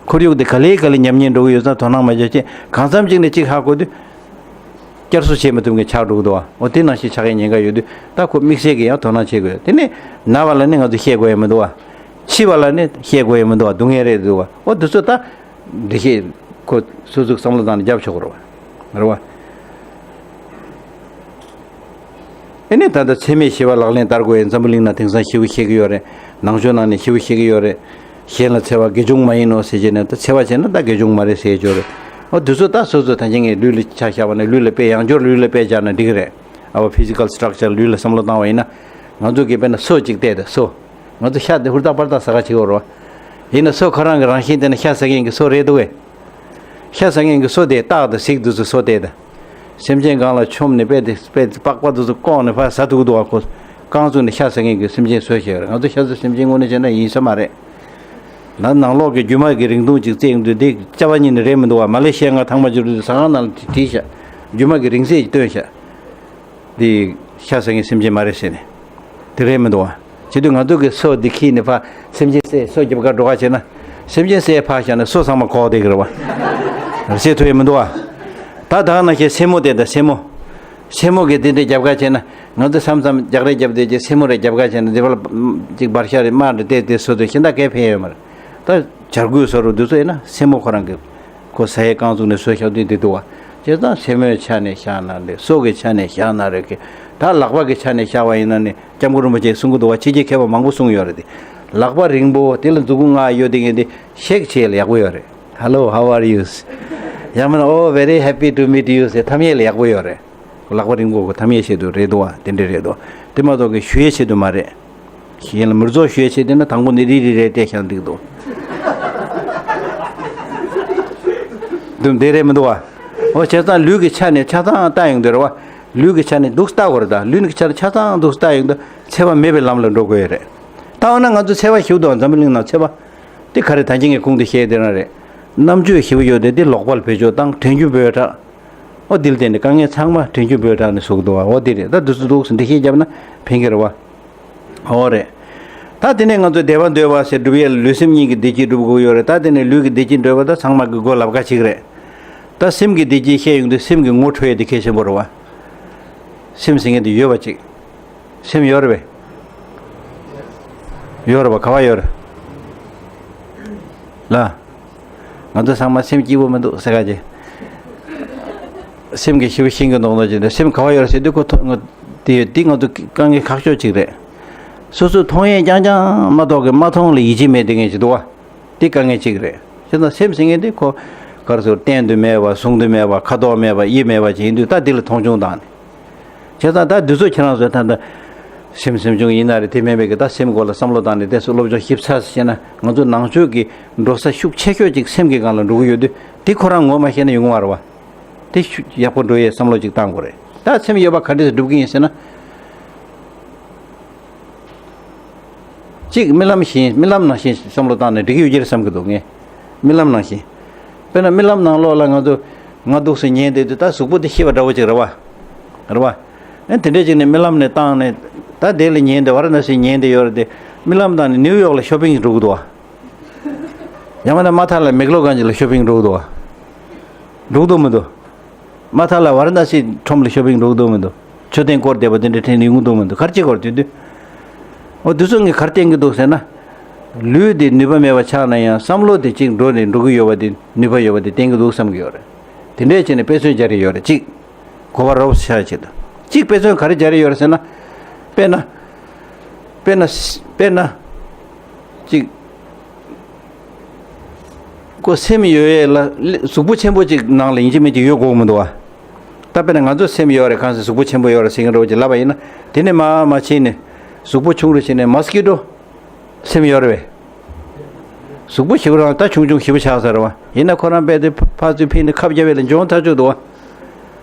ཁོར་ཡུག་དེ་ག་ལེ་ག་ལེ་ཉམས་ཉེས་འགྲོ་གི་ཡོད་ཙང་དོ་སྣང་མ་བྱས་ཅེས་གང་འཚམ་གཅིག་ནས་གཅིག་ཧ་གོ་དུས། བསྐྱར་གསོ་བྱེད་མི་ཐུབ་མཁན་ཆགས་འགྲོ་གི་འདུག་བ། འོ་དེ་ནང་བཞིན་ཆགས་ཡས་ཉེན་ཁ་ཡོད་དུས་ད་ཁོ་དམིགས་བསལ་གྱི་ཡང་དོ་སྣང་བྱེད་དགོས། དེ་ནས་ན་བ་ལ་ནི་ང་ཚོས་བཤད་དགོས་ཡ་མི་འདུག་བ། འཆི་བ་ལ་ནི་བཤད་དགོས་ཡ་མི་འདུག་བ། སྡུག་བསྔལ་རེད་འདུག་བ། འོ་དེ་ཚོ་ད་འགྲེལ་བཤད་ཁོ་སོ་སོས་བསམ་བློ་བཏང་ནས་རྒྱབ་ཆོག་གི་རེད་བ། རེད་བ། ཨེ་ནས་ད་ལྟ་འཚེ་མེད་ཞི་བ་ལག་ལེན་བསྟར་དགོས་ཡ། འཛམ་བུ་གླིང་ནང་དེང་སང་ཞེ་པོ་བཤད་ཀྱི་ཡོད་རེད། ནང་ཆོས་ནང་ནས་ཞེ་པོ་བཤད་ཀྱི་ཡོད་རེད། གཞན་ལ་འཚེ་བ་དགེ་སྦྱོང་མ་ཡིན་ནོ་ཟེར་བྱས་ནས་ད་འཚེ་བ་བྱས་ན་ད་དགེ་སྦྱོང་མ་རེད་ཟེར་ཡ་ཅིག་ཡོད་རེད། འོ་དེ་ཚོ་ད་སོ་སོ་ད་ཅི་ངས་ལུས་ལ་ཆ་བཞག་པ་ན་ལུས་ལ་དཔེ་ཡང་སྦྱོར་ལུས་ལ་དཔེ་བཞག་ན་འགྲིག་གི་རེད། Our physical structure ལུས་ལ་བསམ་བློ་བཏང་བ་ཡིན་ན། ང་ཚོ་གིས་དཔེར་ན་སོ་གཅིག་བལྟས་ད་སོ། ང་ཚོ་ཤ་དེ་ཧུར་ཐག་པར་ཐག་ཟ་ག་བྱེད་ཀྱི་ཡོད་རེད་བ། ཡིན་ན་སོ་ཁོ་རང་གི་རང་བཞིན་དེ་ན་ཤ་ཟ་མཁན་གྱི་སོ་རེད་འདུག་གས། ཤ་ཟ་མཁན་གྱི་སོ་དེ་སྟག་དང་གཟིག་དེ་ཚོ་སོ་དེ་དང་། སེམས་ཅན་སྒང་ལ་མཆོངས་ནས་དཔེ་དེ་དཔེ་པགས་པ་དེ་ཚོ་བཀོག་ནས་ཕར་ཟ་ཐུབ་ཀྱི་འདུག་བ། ཁོ་རྐང་བཙུགས་ནས་ཤ་ཟ་མཁན་གྱི་སེམས་ཅན་བཟོས་བཞག་ཡོད་རེད། ང་ཚོ་ཤ་ཟ་སེམས་ཅན་དངོས་གནས་བྱས་ན་ཡིན་ས་མ་རེད། ད་ནང་ལོགས་ཀྱི་རྒྱུ་མ་གི་རིང་ཐུང་ཅིག་བཙལ་འདུག་དེ་སྐྱ་བ་ཉིད་ནས་རེད་མི་འདུག་བ། མ་ལེ་ཤི་ཡ་ང་ཐང་མ་འཇུ་རུ་ཟ་ཁང་ནང་ལ་བྲིས་ཤག་རྒྱུ་མ་གི་རིང་ཚད་ཅིག་བཏོན་ཤག་དེ་ཤ་ཟ་མཁན་སེམས་ཅན་མ་རེད་ཟེར་ནས། དེ་རེད་མི་འདུག་བ། བྱེད་དུས་ང་ཚོ་གི་སོ་འདི་ཁྱེར་ནས་ཕར་སེམས་ཅན་བསད་སོ་རྒྱབ་ག་འགྲོ་ག་བྱས་ན། སེམས་ཅན་བསད་ཕར་བཞག་ནས་སོ་ཚང་མ་ཁོག་བསྡད་ཀྱི་རེད་བ། བསད་ཐུབ་ཡས་མི་འདུག་བ། ད་ད་ནང་བཞིན་སེན་མོ་དེ་དང་སེན་མོ། སེན་མོ་གི་དེ་འདྲ་རྒྱབ་ག་བྱས་ན། ང་ཚོ་མཚམས་མཚམས་རྒྱག་རེས་རྒྱབ་བསྡད་ཀྱི་སེན་མོ་རེ་རྒྱབ་ག་བྱས་ན་འདི་བར་ཅིག་འབར་ཤ་རེ་དམར་རེ་བལྟས་ཏེ་སོ་དེ་ཤིན་ཏུ་གས་ཕན་ཡོད་མ་རེད། ད་བྱ་རྒོད་སོ་རུ་འདི་ཚོ་ཡིན་ན་སེན་མོ་ཁོ་རང་གི་ཁོ་ཟ་ཡས་རྐང་བཙུགས་ནས་སོ་བཞག་དུས་འདི་འདུག་བ། བྱས་ཙང་སེན་མོའི་ཆ་ནས་བཞག་ན་རེད། སོ་གི་ཆ་ནས་བཞག་ན་རེད་གི། ད་ལག་པ་གི་ཆ་ནས་བཞག་པ་ཡིན་ན་ནི་སྐྱབས་མགོན་རིན་པོ་ཆེས་གསུང་གི་འདུག་བ། ཕྱི་རྒྱལ་མཁས་པ་མང་པོ་གསུངས་ཡོད་རེད་དེ། ལག་པ་རིང་པོ་དེ་ལ་མཛུབ་གུ་ལྔ་ཡོད་དེ་ངས་འདི་ཤེག་བྱེད་ཡས་ལ་ཡག་པོ་ཡོད་རེད། Hello, how are you? ཡང་མིན་ན་Oh, very happy to meet you ཟེར་འཐམ་ཡས་ལ་ཡག་པོ་ཡོད་རེད། ལག་པ་རིང་པོ་གོ་འཐམ་ཡས་ཆེད་དུ་རེད་འདུག་བ། དེ་འདྲ་རེད་འདུག་དེ་མ་གཏོགས་གི་ཞུ་ཡས་ཆེད་དུ་མ་རེད། གཞན་ལ་མི་རྫོགས་ཞུ་ཡས་ཆེད་དུ་ན་དང་པོ་ནི་རི་རི་རེ་བལྟས་ཤག་འདུག་འདུག་འདུག་འདི་རེད་མི་འདུག་བ། འོ་བྱས་ཙང་ལུས་ཀྱི་ཆ་ནས་ཆ་ཚང་ལྟ་ཡོང་དུས་རེད་བ། ལུས་ཀྱི་ཆ་ནས་འདུག་ལྟ་དགོས་རེད། ད་ལུས་ཀྱི་ཆ་ནས་ཆ་ཚང་འདུག་ལྟ་ཡོང་དུས་འཚེ་བ་མེད་པའི་ལམ་ལ་འགྲོ་དགོས་ཡོད་རེད། ད་འོ་ན་ང་ཚོ་འཚེ་བ་ཞིག་འདུག་འཛམ་བུ་གླིང་ནང་འཚེ་བ། དེ་ག་རེ་ད་གིན་ངས་གོང་དུ་བཤད་དེ་རང་རེད། རྣམ་དཔྱོད་ཞིག་ཡོད་དེ་དེ་ལོག་པར་བེད་སྤྱོད་བཏང་དྲན་རྒྱུ་འབོད་དྲག་འོ་དེ་ལ་བརྟེན་ནས་དཀའ་ངལ་ཚང་མ་དྲན་རྒྱུ་འབོད་དྲགས་ནས་ཟུག་འདུག་བ། འོ་དེ་རེད། ད་དུས་སུ་འདུག་སེ་འགྲེལ་བཤད་བརྒྱབ་ན་ཕན་གྱི་རེད་བ། འོ་རེད། ད་དེ་ནས་ང་ཚོས་བདེ་བ་འདོད་པ་ཟེར་སྒྲུབ་ཡས་ལ་ལུས་སེམས་གཉིས་ཀྱི་བདེ་སྐྱིད་སྒྲུབ་དགོས་ཡོད་རེད། ད་དེ་ནས་ལུས་ཀྱི་བདེ་སྐྱིད་འདོད་པ་ད་ཚང་མ་གི་མགོ་ལབ་ཁ་ཅིག་རེད། ད་སེམས་ཀྱི་བདེ་སྐྱིད་བཤད་ཡོང་དུས་སེམས་ཀྱི་ངོ་འཕྲོད་ཡས་དེ་གལ་ཆེན་པོ་རེད་བ། སེམས་ཟེར་མཁན་དེ་ཡོད་པ་ཅིག་སེམས་ཡོད་རེད་པས། ཡོད་རེད་པ། ག་བ་ཡོད་རེད། ལ། ང་ཚོ་ཚང་མ་སེམས་སྐྱིད་པོ་མི་འདུག་ཟེར་ག་ཅེ། སེམས་ཀྱི་ཞི་བ་ཤིང་གི་མདོག་མདོག་ཅིག་འདུག་སེམས་ག་བ་ཡོད་རེད་ཟེར་དུས་ཁོ་ཐོ་ང་དེ་དེ་ང་ཚོ་དཀའ་ངལ་ཁག་ཤོས་ཅིག་རེད། སོ་སོས་མཐོང་ཡས་རྐྱང་རྐྱང་མ་གཏོགས་ཀྱི་མ་མཐོང་ལ་ཡིད་ཆེས་མེད་དེ་ངས་ཅིག་འདུག་བ། དེ་དཀའ་ངལ་གཅིག་རེད། བྱས་ཙང་སེམས་ཟེར་མཁན་དེ་ཁོ་ག་རེ་ཟེར། བསྟན་དུ་མེད་པ། གཟུང་དུ་མེད་པ། ཁ་དོག་མེད་པ། དབྱིབས་མེད་པ་ཅིག་ཡིན་དུས་ད་དེ་ལ་མཐོང་ཆུང་བཏང་ནས། བྱས་ཙང་ད་འདི་ཚོ་ཁྱེད་རང་ཚོས་ད་ལྟ་ སེམས་སེམས་བྱུང་ཡིན་ན་རེད། དེ་མིན་པའི་གི་ད་སེམས་སྐོར་ལ་བསམ་བློ་བཏང་ནས་དེ་ཚོ་སློབ་སྦྱོང་ཞིབ་ཚགས་སུ་བྱས་ན། ང་ཚོ་ནང་ཆོས་ཀྱི་འགྲོ་ས་ཤུགས་ཆེ་ཤོས་ཅིག་སེམས་ཀྱི་སྒང་ལ་འགྲོ་གི་ཡོད་དུས། དེ་ཁོ་རང་ངོ་མ་ཤེས་ན་ཡོང་གི་མ་རེད་བ། དེ་ཤུགས་ཡག་པོ་འགྲོ་ཡས་བསམ་བློ་ཅིག་བཏང་དགོས་རེད། ད་སེམས་ཡོད་པ་ག་འདྲས་སྒྲུབ་ཀྱི་ཡིན་ཟེར་ན། གཅིག་རྨི་ལམ་བཞིན། རྨི་ལམ་ནང་བཞིན་བསམ་བློ་བཏང་ནས་འགྲིག་གི་ཡོད་ཀྱི་རེད་བསམ་གྱི་འདུག་ངས། རྨི་ལམ་ནང་བཞིན། དཔེར་ན་རྨི་ལམ་ནང་ལོགས་ལ་ང་ཚོ་ང་འདུག་སེ་ཉལ་བསྡད་དུས་ད་གཟུགས་པོ་དེ་ཤི་བ་འདྲ་བོ་ཅིག་རེད་བ། རེད་བ། ཨེ་དེ་འདྲས་ཅིག་ནས་རྨི་ལམ་ནས་བཏང་ནས། ད་དེ་ལ་ཉལ་བསྡད། ཝ་ར་ཎ་སི་ཉལ་བསྡད་ཡོད་རེད་དེ། རྨི་ལམ་བཏང་ནས་ནིའུ་ཡོག་ལ་ཤོ་པིང་འགྲོ་གི་འདུག་བ། ཡང་མིན་ན་མ་ཐག་ལ་མེག་ལོ་གྷན་ཇི་ལ་ཤོ་པིང་འགྲོ་གི་འདུག་བ། འགྲོ་གི་འདུག་མི་འདུག་མ་ཐག་ལ་ཝ་ར་ཎ་སི་ཁྲོམ་ལ་ཤོ་པིང་འགྲོ་གི་འདུག་མི་འདུག་མཆོད་རྟེན་སྐོར་བསྡད་པ་དེ་འདྲ་ཐེངས་ཡོང་གི་འདུག་མི་འདུག་ག་རེ་བྱེད་དགོས་རེད་དེ་དུས། འོ་དེ་ཚོ་ངས་ག་རེ་བསྟན་གྱི་འདུག་ཟེར་ན། ལུས་དེ་ནུས་པ་མེད་པ་ཆགས་ན་ཡང་བསམ་བློ་དེ་གཅིག་འགྲོ་ནས་འགྲོ་གི་ཡོད་པ་དེ། ནུས་པ་ཡོད་པ་དེ་བསྟན་གྱི་འདུག་བསམ་གྱི་ཡོད་རེད། དེ་འདྲས་བྱས་ནས་དཔེ་མཚོན་སྦྱར་ཡོད་རེད། གཅིག་གོ་བ་རོབ་ཤ་ཆེད་དུ། གཅིག་དཔེ་མཚོན་ག་རེ་སྦྱར་ཡོད་རེད་ཟེར་ན། དཔེར་ན། དཔེར་ན། དཔེར་ན། གཅིག་ཁོ་སེམས་ཡོད་ཡས་ལ་གཟུགས་པོ་ཆེན་པོ་གཅིག་ནང་ལ་ཡིན་གཅིག་མིན་གཅིག་ཡོད་དགོས་མི་འདུག་བ། ད་དཔེར་ན་ང་ཚོ་སེམས་ཡོད་རེད། གང་ཟེར་གཟུགས་པོ་ཆེན་པོ་ཡོད་རེད་ཟེར་མཁན་འདྲ་བོ་ཅིག་ལབ་པ་ཡིན་ན། དེ་ནས་མར་མར་ཕྱིན་ནས། གཟུགས་པོ་ཆུང་རུ་ཕྱིན་ནས་མོ་སི་ཀི་ཊོ། སེམས་ཡོད་རེད་པས། གཟུགས་པོ་ཞེ་པོ་རང་ད་ཆུང་ཆུང་ཞེ་པོ་ཆགས་ཚར་བ་ཡིན་ན། ཁོ་རང་རྦད་དེ་ཕར་ཚུར་ཕྱིན་ནས་ཁབ་རྒྱབ་པ་ལ་འཇོན་ཐག་ཆོད་འདུག་བ།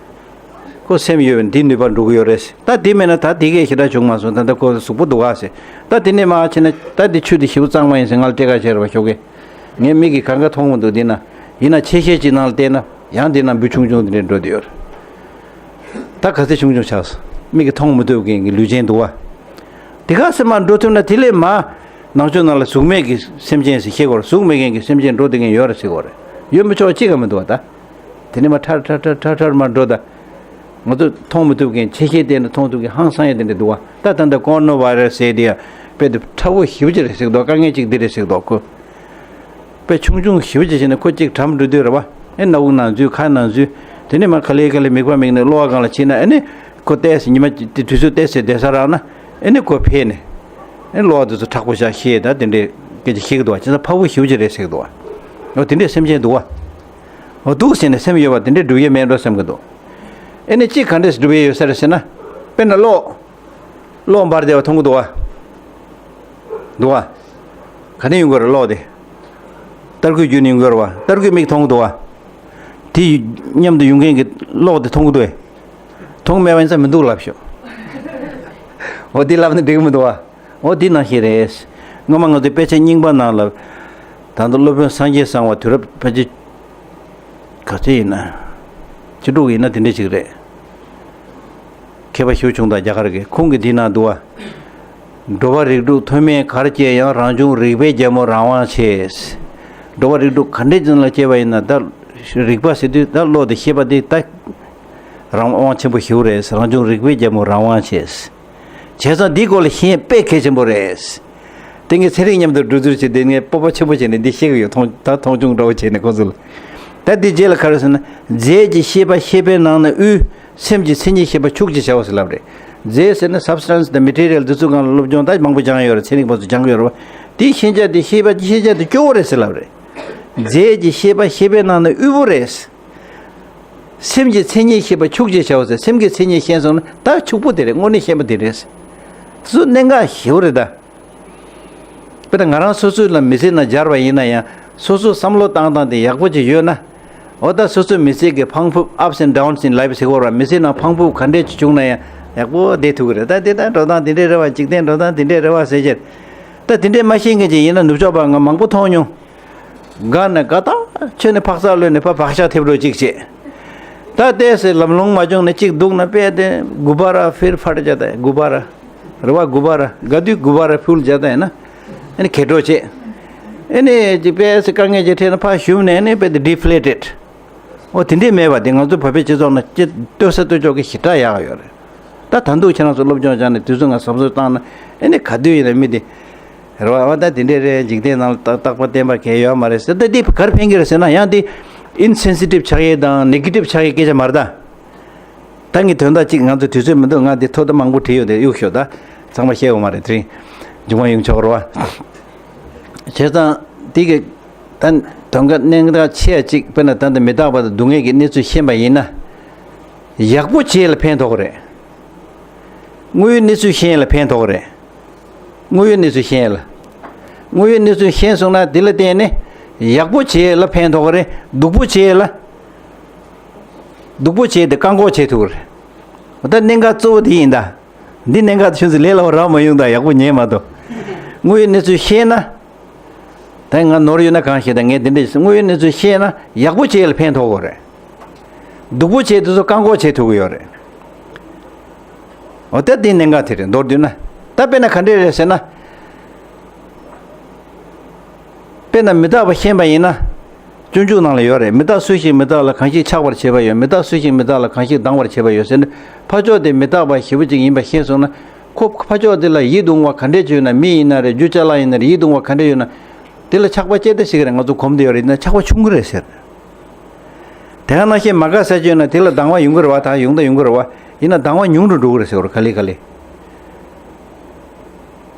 ཁོ་སེམས་ཡོད་པས་འདི་ནུས་པ་འགྲོ་གི་ཡོད་རེད། ད་དེ་མེད་ན་ད་དེ་གས་ཞེ་དྲག་བྱུང་མ་སོང་། ད་ལྟ་ཁོ་གཟུགས་པོ་འདུག་ག་ཟེར། ད་དེ་ནས་མར་ཕྱིན་ན་ད་དེ་ཆུ་དེ་ཞེ་པོ་གཙང་མ་ཡིན་ཟེར་ང་ལ་སྐྲན་ཁ་བྱས་རེད་བ། ཞོགས་ཀས། ངའི་མིག་གིས་གང་ག་མཐོང་མི་འདུག་འདི་ན། ཡིན་ན་ཆེ་ཤེལ་གྱི་ནང་ལ་བལྟས་ན་ཡང་འདི་ན་འབུ་ཆུང་ཆུང་འདི་འདྲ་འགྲོ་བསྡད་ཡོད་རེད། ད་ག་ཚད་ཆུང་ཆུང་ཆགས་སོང་། མིག་གིས་མཐོང་མི་ཐུབ་མཁན་གྱི་ལུས་ཅན་འདུག་བ། དེ་ག་ཚད་མར་འགྲོ་ཐུབ་ན་དེ་ལས་མར་ནང་ཆོས་ནང་ལ་གཟུགས་མེད་ཀྱི་སེམས་ཅན་ཟེར་བཤད་དགོས་རེད། གཟུགས་མེད་མཁན་གྱི་སེམས་ཅན་འགྲོ་བསྡད་མཁན་ཡོད་རེད་ཟེར་དགོས་རེད། ཡོད་མི་ཆོག་གཅིག་ཀྱང་མི་འདུག་བ་ད། དེ་ནས་མར་ཁྲར་ཁྲར་ཁྲར་ཁྲར་ཁྲར་མར་འགྲོ་ད། ང་ཚོ་མཐོང་མི་ཐུབ་མཁན་ཆེ་ཤེལ་བལྟས་ན་མཐོང་ཐུབ་མཁན་ཧང་སང་ཡ་དེ་འདྲ་འདུག་བ། ད་ད་ལྟ་ཀོ་རོ་ན་བྷའི་ར་སི་ཟེར་དེ་ཡང་དཔེ་དེ་ཕྲ་བོ་ཞེ་པོ་ཅིག་རེད་ཟེར་གི་འདུག་དཀའ་ངལ་ཅིག་འདི་རེད་ཟེར་གི་འདུག་ཁོ་དཔེ་ཆུང་ཆུང་ཞེ་པོ་ཅིག་བྱས་ནས་ཁོ་གཅིག་གྲམ་འགྲོ་དུས་རེད་བ། ཨེ་སྣ་བུག་ནང་འཛུལ། ཁ་ནང་འཛུལ། དེ་ནས་མར་ག་ལེ་ག་ལེ་མིད་པ་མིད་ནས་གློ་བ་སྒང་ལ་ཕྱིན་ན། ཨ་ནི་ཁོ་ཏོག་ཙམ་ཉི་མ་དེ་དུས་ཚོད་ཏོག་ཙམ་བསྡད་ས་རག་ན། ཨ་ནི་ཁོ་ཕེབས་ནས་ཨ་ནི་གློ་བ་དེ་ཚོ་མཁྲེགས་པོ་བྱས་བཤད། ད་དེ་འདྲའི་སྐད་ཆ་བཤད་གི་འདུག་བ། བྱས་ཙང་ཕྲ་བོ་ཞེ་པོ་ཅིག་རེད་ཟེར་གི་འདུག་བ། འོ་དེ་འདྲའི་སེམས་ཅན་འདུག་བ། འོ་འདུག་ཟེར་ནས་སེམས་ཡོད་པ་དེ་འདྲའི་སྒྲུབ་ཡས་མེད་འགྲོ་བསམ་གི་འདུག་ཨ་ནི་གཅིག་ག་འདྲས་སྒྲུབ་ཡས་ཡོད་ས་རེད་ཟེར་ན། དཔེར་ན་གློག་གློག་འབར་བསྡད་པ་མཐོང་གི་འདུག་བ། འདུག་བ། ག་ནས་ཡོང་གི་རེད་གློག་དེ། ཏར་སྐུད་བརྒྱུད་ནས་ཡོང་གི་རེད་བ། ཏར་སྐུད་མིག་མཐོང་གི་འདུག་བ། དེ་མཉམ་དུ་ཡོང་མཁན་གྱི་གློག་དེ་མཐོང་གི་འདུག་ཨེ། མཐོང་མེད་པ་ཡིན་ཙང་མི་འདུག་ལབ་ཤོག་འོ་འདི་ལབ་ན་འགྲིག་གི་མི་འདུག་བ། འོ་འདི་ནང་བཞིན་རེད། སྔོན་མ་ང་ཚོའི་དཔེ་ཆ་རྙིང་པ་ནང་ལ། ད་ལྟ་སློབ་དཔོན་སངས་རྒྱས་གསང་བ་དུས་རབས་ཕལ་ཆེར་ག་ཚོད་ཡིན་ན། བཅུ་དྲུག་ཡིན་ན་དེ་འདྲ་ཞིག་རེད། མཁས་པ་ཞེ་པོ་བྱུང་དང་རྒྱ་གར་གྱི། ཁོང་གིས་འདི་ན་འདུག་བ། འགྲོ་བ་རིགས་དྲུག་མཐོ་དམན་གར་སྐྱེས་ཡང་། རང་བྱུང་རིག་པའི་རྒྱལ་མོ་རང་དབང་ཆེ། འགྲོ་བ་རིགས་དྲུག་ག་འདྲའི་ཅན་ལ་སྐྱེས་པ་ཡིན་ན། ད་རིག་པ་ཟེར་དུས་ད་བློ་དེ་ཤེས་པ་དེ་ད་རང་དབང་ཆེན་པོ་ཞེ་པོ་རེད། རང་བྱུང་རིག་པའི་རྒྱལ་མོ་རང་དབང་ཆེ། བྱས་ཙང་འདིའི་སྐོར་ལ་ཤེས་ཡོན་དཔེ་གལ་ཆེན་པོ་རེད། དེ་ངས་ཚན་རིག་མཉམ་དུ་འགྲོ་ཚུལ་བྱས་ཏེ་ངས་སྤོབས་པ་ཆེན་པོ་བྱས་ནས་འདི་བཤད་ཀྱི་ཡོད། མཐོང་ད་མཐོང་ཆུང་འདྲ་བོ་བྱས་ནས་ཁོང་ཚོ་ལ། ད་འདི་རྗེས་ལ་ག་རེ་ཟེར་ན། རྫས་ཀྱི་ཤེས་པ་ཤེས་པའི་ནང་ན་དབུལ། སེམས་ཀྱི་མཚན་ཉིད་ཤེས་པ་ཕྱུག་ཅེས་བྱའོ་ཟེར་ལབ་རེད། རྫས་ཟེར་ན་སབ་སི་ཊན་སི་དང་མེ་ཊི་རི་ཡལ་འདི་ཚོ་སྒང་ལ་སློབ་སྦྱོང་ད་མང་པོ་སྦྱངས་ཡོད་རེད། ཚན་རིག་པ་ཚོ་སྦྱངས་ཡོད་རེད་བ། དེའི་ཤེས་བྱ་དེ་ཤེས་པ་ཤེས་བྱ་དེ་སྐྱོ་བོ་རེད་ཟེར་ལབ་རེད། རྫས་ཀྱི་ཤེས་པ་ཤེས་པའི་ནང་ན་དབུལ་པོ་རེད། སེམས་ཀྱི་མཚན་ཉིད་ཤེས་པ་ཕྱུག་ཅེས་བྱའོ་ཟེར། སེམས་ཀྱི་མཚན་ཉིད་ཤེས་སོང་ན་ད་ཕྱུག་པོ་དེ་རེད། དངོས་གནས་ཤེས་པ་དེ་རེད། དེ་ཚོ་གནད་འགག་ཞེ་པོ་རེད་ད། དཔེར་ན་ང་རང་སོ་སོའི་ལ་མི་ཚེ་ནང་སྦྱར་བ་ཡིན་ན་ཡང་། སོ་སོའི་བསམ་བློ་བཏང་སྟངས་དེ་ཡག་པོ་ཅིག་ཡོད་ན། འོ་ད་སོ་སོའི་མི་ཚེ་གི་འཕང་ཕུབ། ups and downs in life ཟེར་གོ་ར། མི་ཚེ་ནང་འཕང་ཕུབ་ག་འདྲས་ཅིག་བྱུང་ན་ཡང་ཡག་པོ་བསྡད་ཐུབ་ཀྱི་རེད། ད་དེ་ད་འགྲོ་སྟངས་དེ་འདྲས་རེད་བ། འཇིག་རྟེན་འགྲོ་སྟངས་དེ་འདྲས་རེད་བ་ཟེར་བྱས། ད་དེ་འདྲས་མ་ཤེས་མཁན་ཅིག་ཡིན་ན། ནུབ་ཕྱོགས་པ་ང་མང་པོ་མཐོང་མྱོང་། དགའ་ན་དགའ་ཐག་ཆོད་ནས་ཕག་ཚག་གློད་ནས་ཕར་བག་ཆགས་ཐེབས་འགྲོ་གཅིག་བྱས། ད་ལྟས་སེ་ལམ་ལྷོང་མ་བྱུང་ནས་གཅིག་སྡུག་ན་དཔེ་དེ་གུ་བ་ར་ཕིར་ཕར་བྱས་ད། གུ་བ་ར་རེད་བ། གུ་བ་ར་དགའ་དུས་གུ་བ་ར་ཕུལ་བྱས་ད་ཡིན་ན། ཨ་ནི་གད་འགྲོ་བྱས། ཨ་ནི་དཔེ་སེ་དཀའ་ངལ་ཅིག་འཕྲད་ན་ཕར་ཞུམ་ནས། ཨ་ནི་དཔེ་དེ་ཌི་ཕི་ལེ་ཊེཌ། འོ་དེ་འདྲས་མེད་པ་དེ་ང་ཚོ་བོད་པའི་སྤྱི་ཚོགས་ནང་སྐྱེ་ལྟོས་ས་ལྟོས་ཕྱོགས་ཀྱི་ཞེ་དྲག་ཡག་ཡོད་རེད། ད་ད་འདུག་ཁྱེད་རང་ཚོ་སློབ་སྦྱོང་སྦྱངས་ནས་དུས་ཚོད་ང་གཟབ་གཟབ་བཏང་ན། ཨེ་ནི་ག་དུས་ཡིན་ན་མི་དེ་རེད་བ། ཨ་ད་དེ་འདྲས་རེད། འཇིག་རྟེན་ནང་ལ་རྟག་རྟག་པ་བརྟན་པ་གང་ཡོད་མ་རེད་ཟེར། ད་འདི་ག་རེ་ཕན་གྱི་རེད་ཟེར་ན། ཡང་འདི་ཨིན་སེན་སི་ཊིབ་ཆགས་ཡས་དང་ནེ་གེ་ཊིབ་ཆགས་ཡས་སྐད་ཆ་མ་རེད་ད། ད་ངས་དོན་དག་ཅིག་ང་ཚོ་དུས་ཚོད་མི་འདུག་ང་འདི་ཐོག་ད་མང་པོ་བྲིས་ཡོད་དེ་གཡུག་ཤོག་ད་ཚང་མ་བཤད་འོང་མ་རེད། དེ་རིང་མཇུག་མ་ཡོང་ཆོག་རེད་བ། བྱས་ཙང་འདི་གི་ད་དོན་དག་གནད་འགག་ཆེ་བ་ཅིག་དཔེར་ན་ད་ལྟ་མི་རྟག་པ་དང་སྡུག་བསྔལ་གྱི་གནས་ཚུལ་ཤེས་པ་ཡིན་ན། ཡག་པོ་བྱས་ལ་ཕན་ཐོགས་རེད། དངོས་ཡོད་གནས་ཚུལ་ཤེས་ཡས་ལ་ཕན་ཐོགས་རེད། དངོས་ཡོད་གནས་ཚུལ་ཤེས་ཡས་ལ། དངོས་ཡོད་གནས་ཚུལ་ཤེས་སོང་ན་དེ་ལ་བརྟེན་ནས་ཡག་པོ་བྱེད་ཡས་ལ་ཕན་ཐོགས་རེད། སྡུག་པོ་བྱེད་ཡས་ལ། སྡུག་པོ་བྱས་ཏེ་བཀག་འགོག་བྱེད་ཐུབ་རེད། ད་གནད་འགག་གཙོ་བོ་དེ་ཡིན་ད། འདི་གནད་འགག་ཆུང་ཙེ་ལས་སླ་བོ་རག་མ་ཡོང་ད། ཡག་པོ་ཉན་མ་གཏོགས། དངོས་ཡོད་གནས་ཚུལ་ཤེས་ན། ད་ང་ནོར་ཡོད་ན་གང་ཤེས་ད། ངས་འདི་འདྲ་དངོས་ཡོད་གནས་ཚུལ་ཤེས་ན་ཡག་པོ་བྱེད་ཡས་ལ་ཕན་ཐོགས་ཀྱི་རེད། སྡུག་པོ་བྱས་དེ་ཚོ་བཀག་འགོག་བྱེད་ཐུབ་ཀྱི་ཡོད་རེད། འོ་ད་དེ་གནད་འགག་དེ་རེད། མདོར་བསྡུས་ན། ད་དཔེར་ན་ག་འདྲས་རེད་ཟེར་ན། དཔེར་ན་མི་རྟག་པ་ཤེས་པ་ཡིན་ན། སྤྱོད་འཇུག་ནང་ལ་ཡོད་རེད། མི་རྟག་སུ་ཞིག་མི་རྟག་ལ་གང་ཞིག་ཆགས་པར་བྱེད་པ་ཡོད། མི་རྟག་སུ་ཞིག་མི་རྟག་ལ་གང་ཞིག་སྡང་བར་བྱེད་པ་ཡོད་ཟེར་ནས། ཕ་ཕྱོགས་དེ་མི་རྟག་པ་ཞེ་པོ་ཅིག་ཡིན་པ་ཤེས་སོང་ན། ཁོ་ཕ་ཕྱོགས་དེ་ལ་ཡིད་དུ་འོང་བ་ག་འདྲས་ཅིག་ཡོད་ན། མི་ཡིན་ན་རེད། རྒྱུ་ཅ་ལག་ཡིན་ན་རེད། ཡིད་དུ་འོང་བ་ག་འདྲས་ཡོད་ན། དེ་ལ་ཆགས་པ་སྐྱེ་ད་ཤེས་ཀྱི་རེད། ང་ཚོ་གོམས་བསྡད་ཡོད་རེད། ཡིན་ན་ཆགས་པ་ཆུང་གི་རེད་ཟེར། དེ་ག་ནང་བཞིན་མ་དགའ་ས་ཅིག་ཡོད་ན་དེ་ལ་སྡང་བ་ཡོང་གི་རེད་བ། ད་ཡོང་ད་ཡོང་གི་རེད་བ། ཡིན་ན་སྡང་བ་ཉུང་རུ་འགྲོ་གི་རེད་ཟེར་བ་རེད། ག་ལེ་ག་ལེ།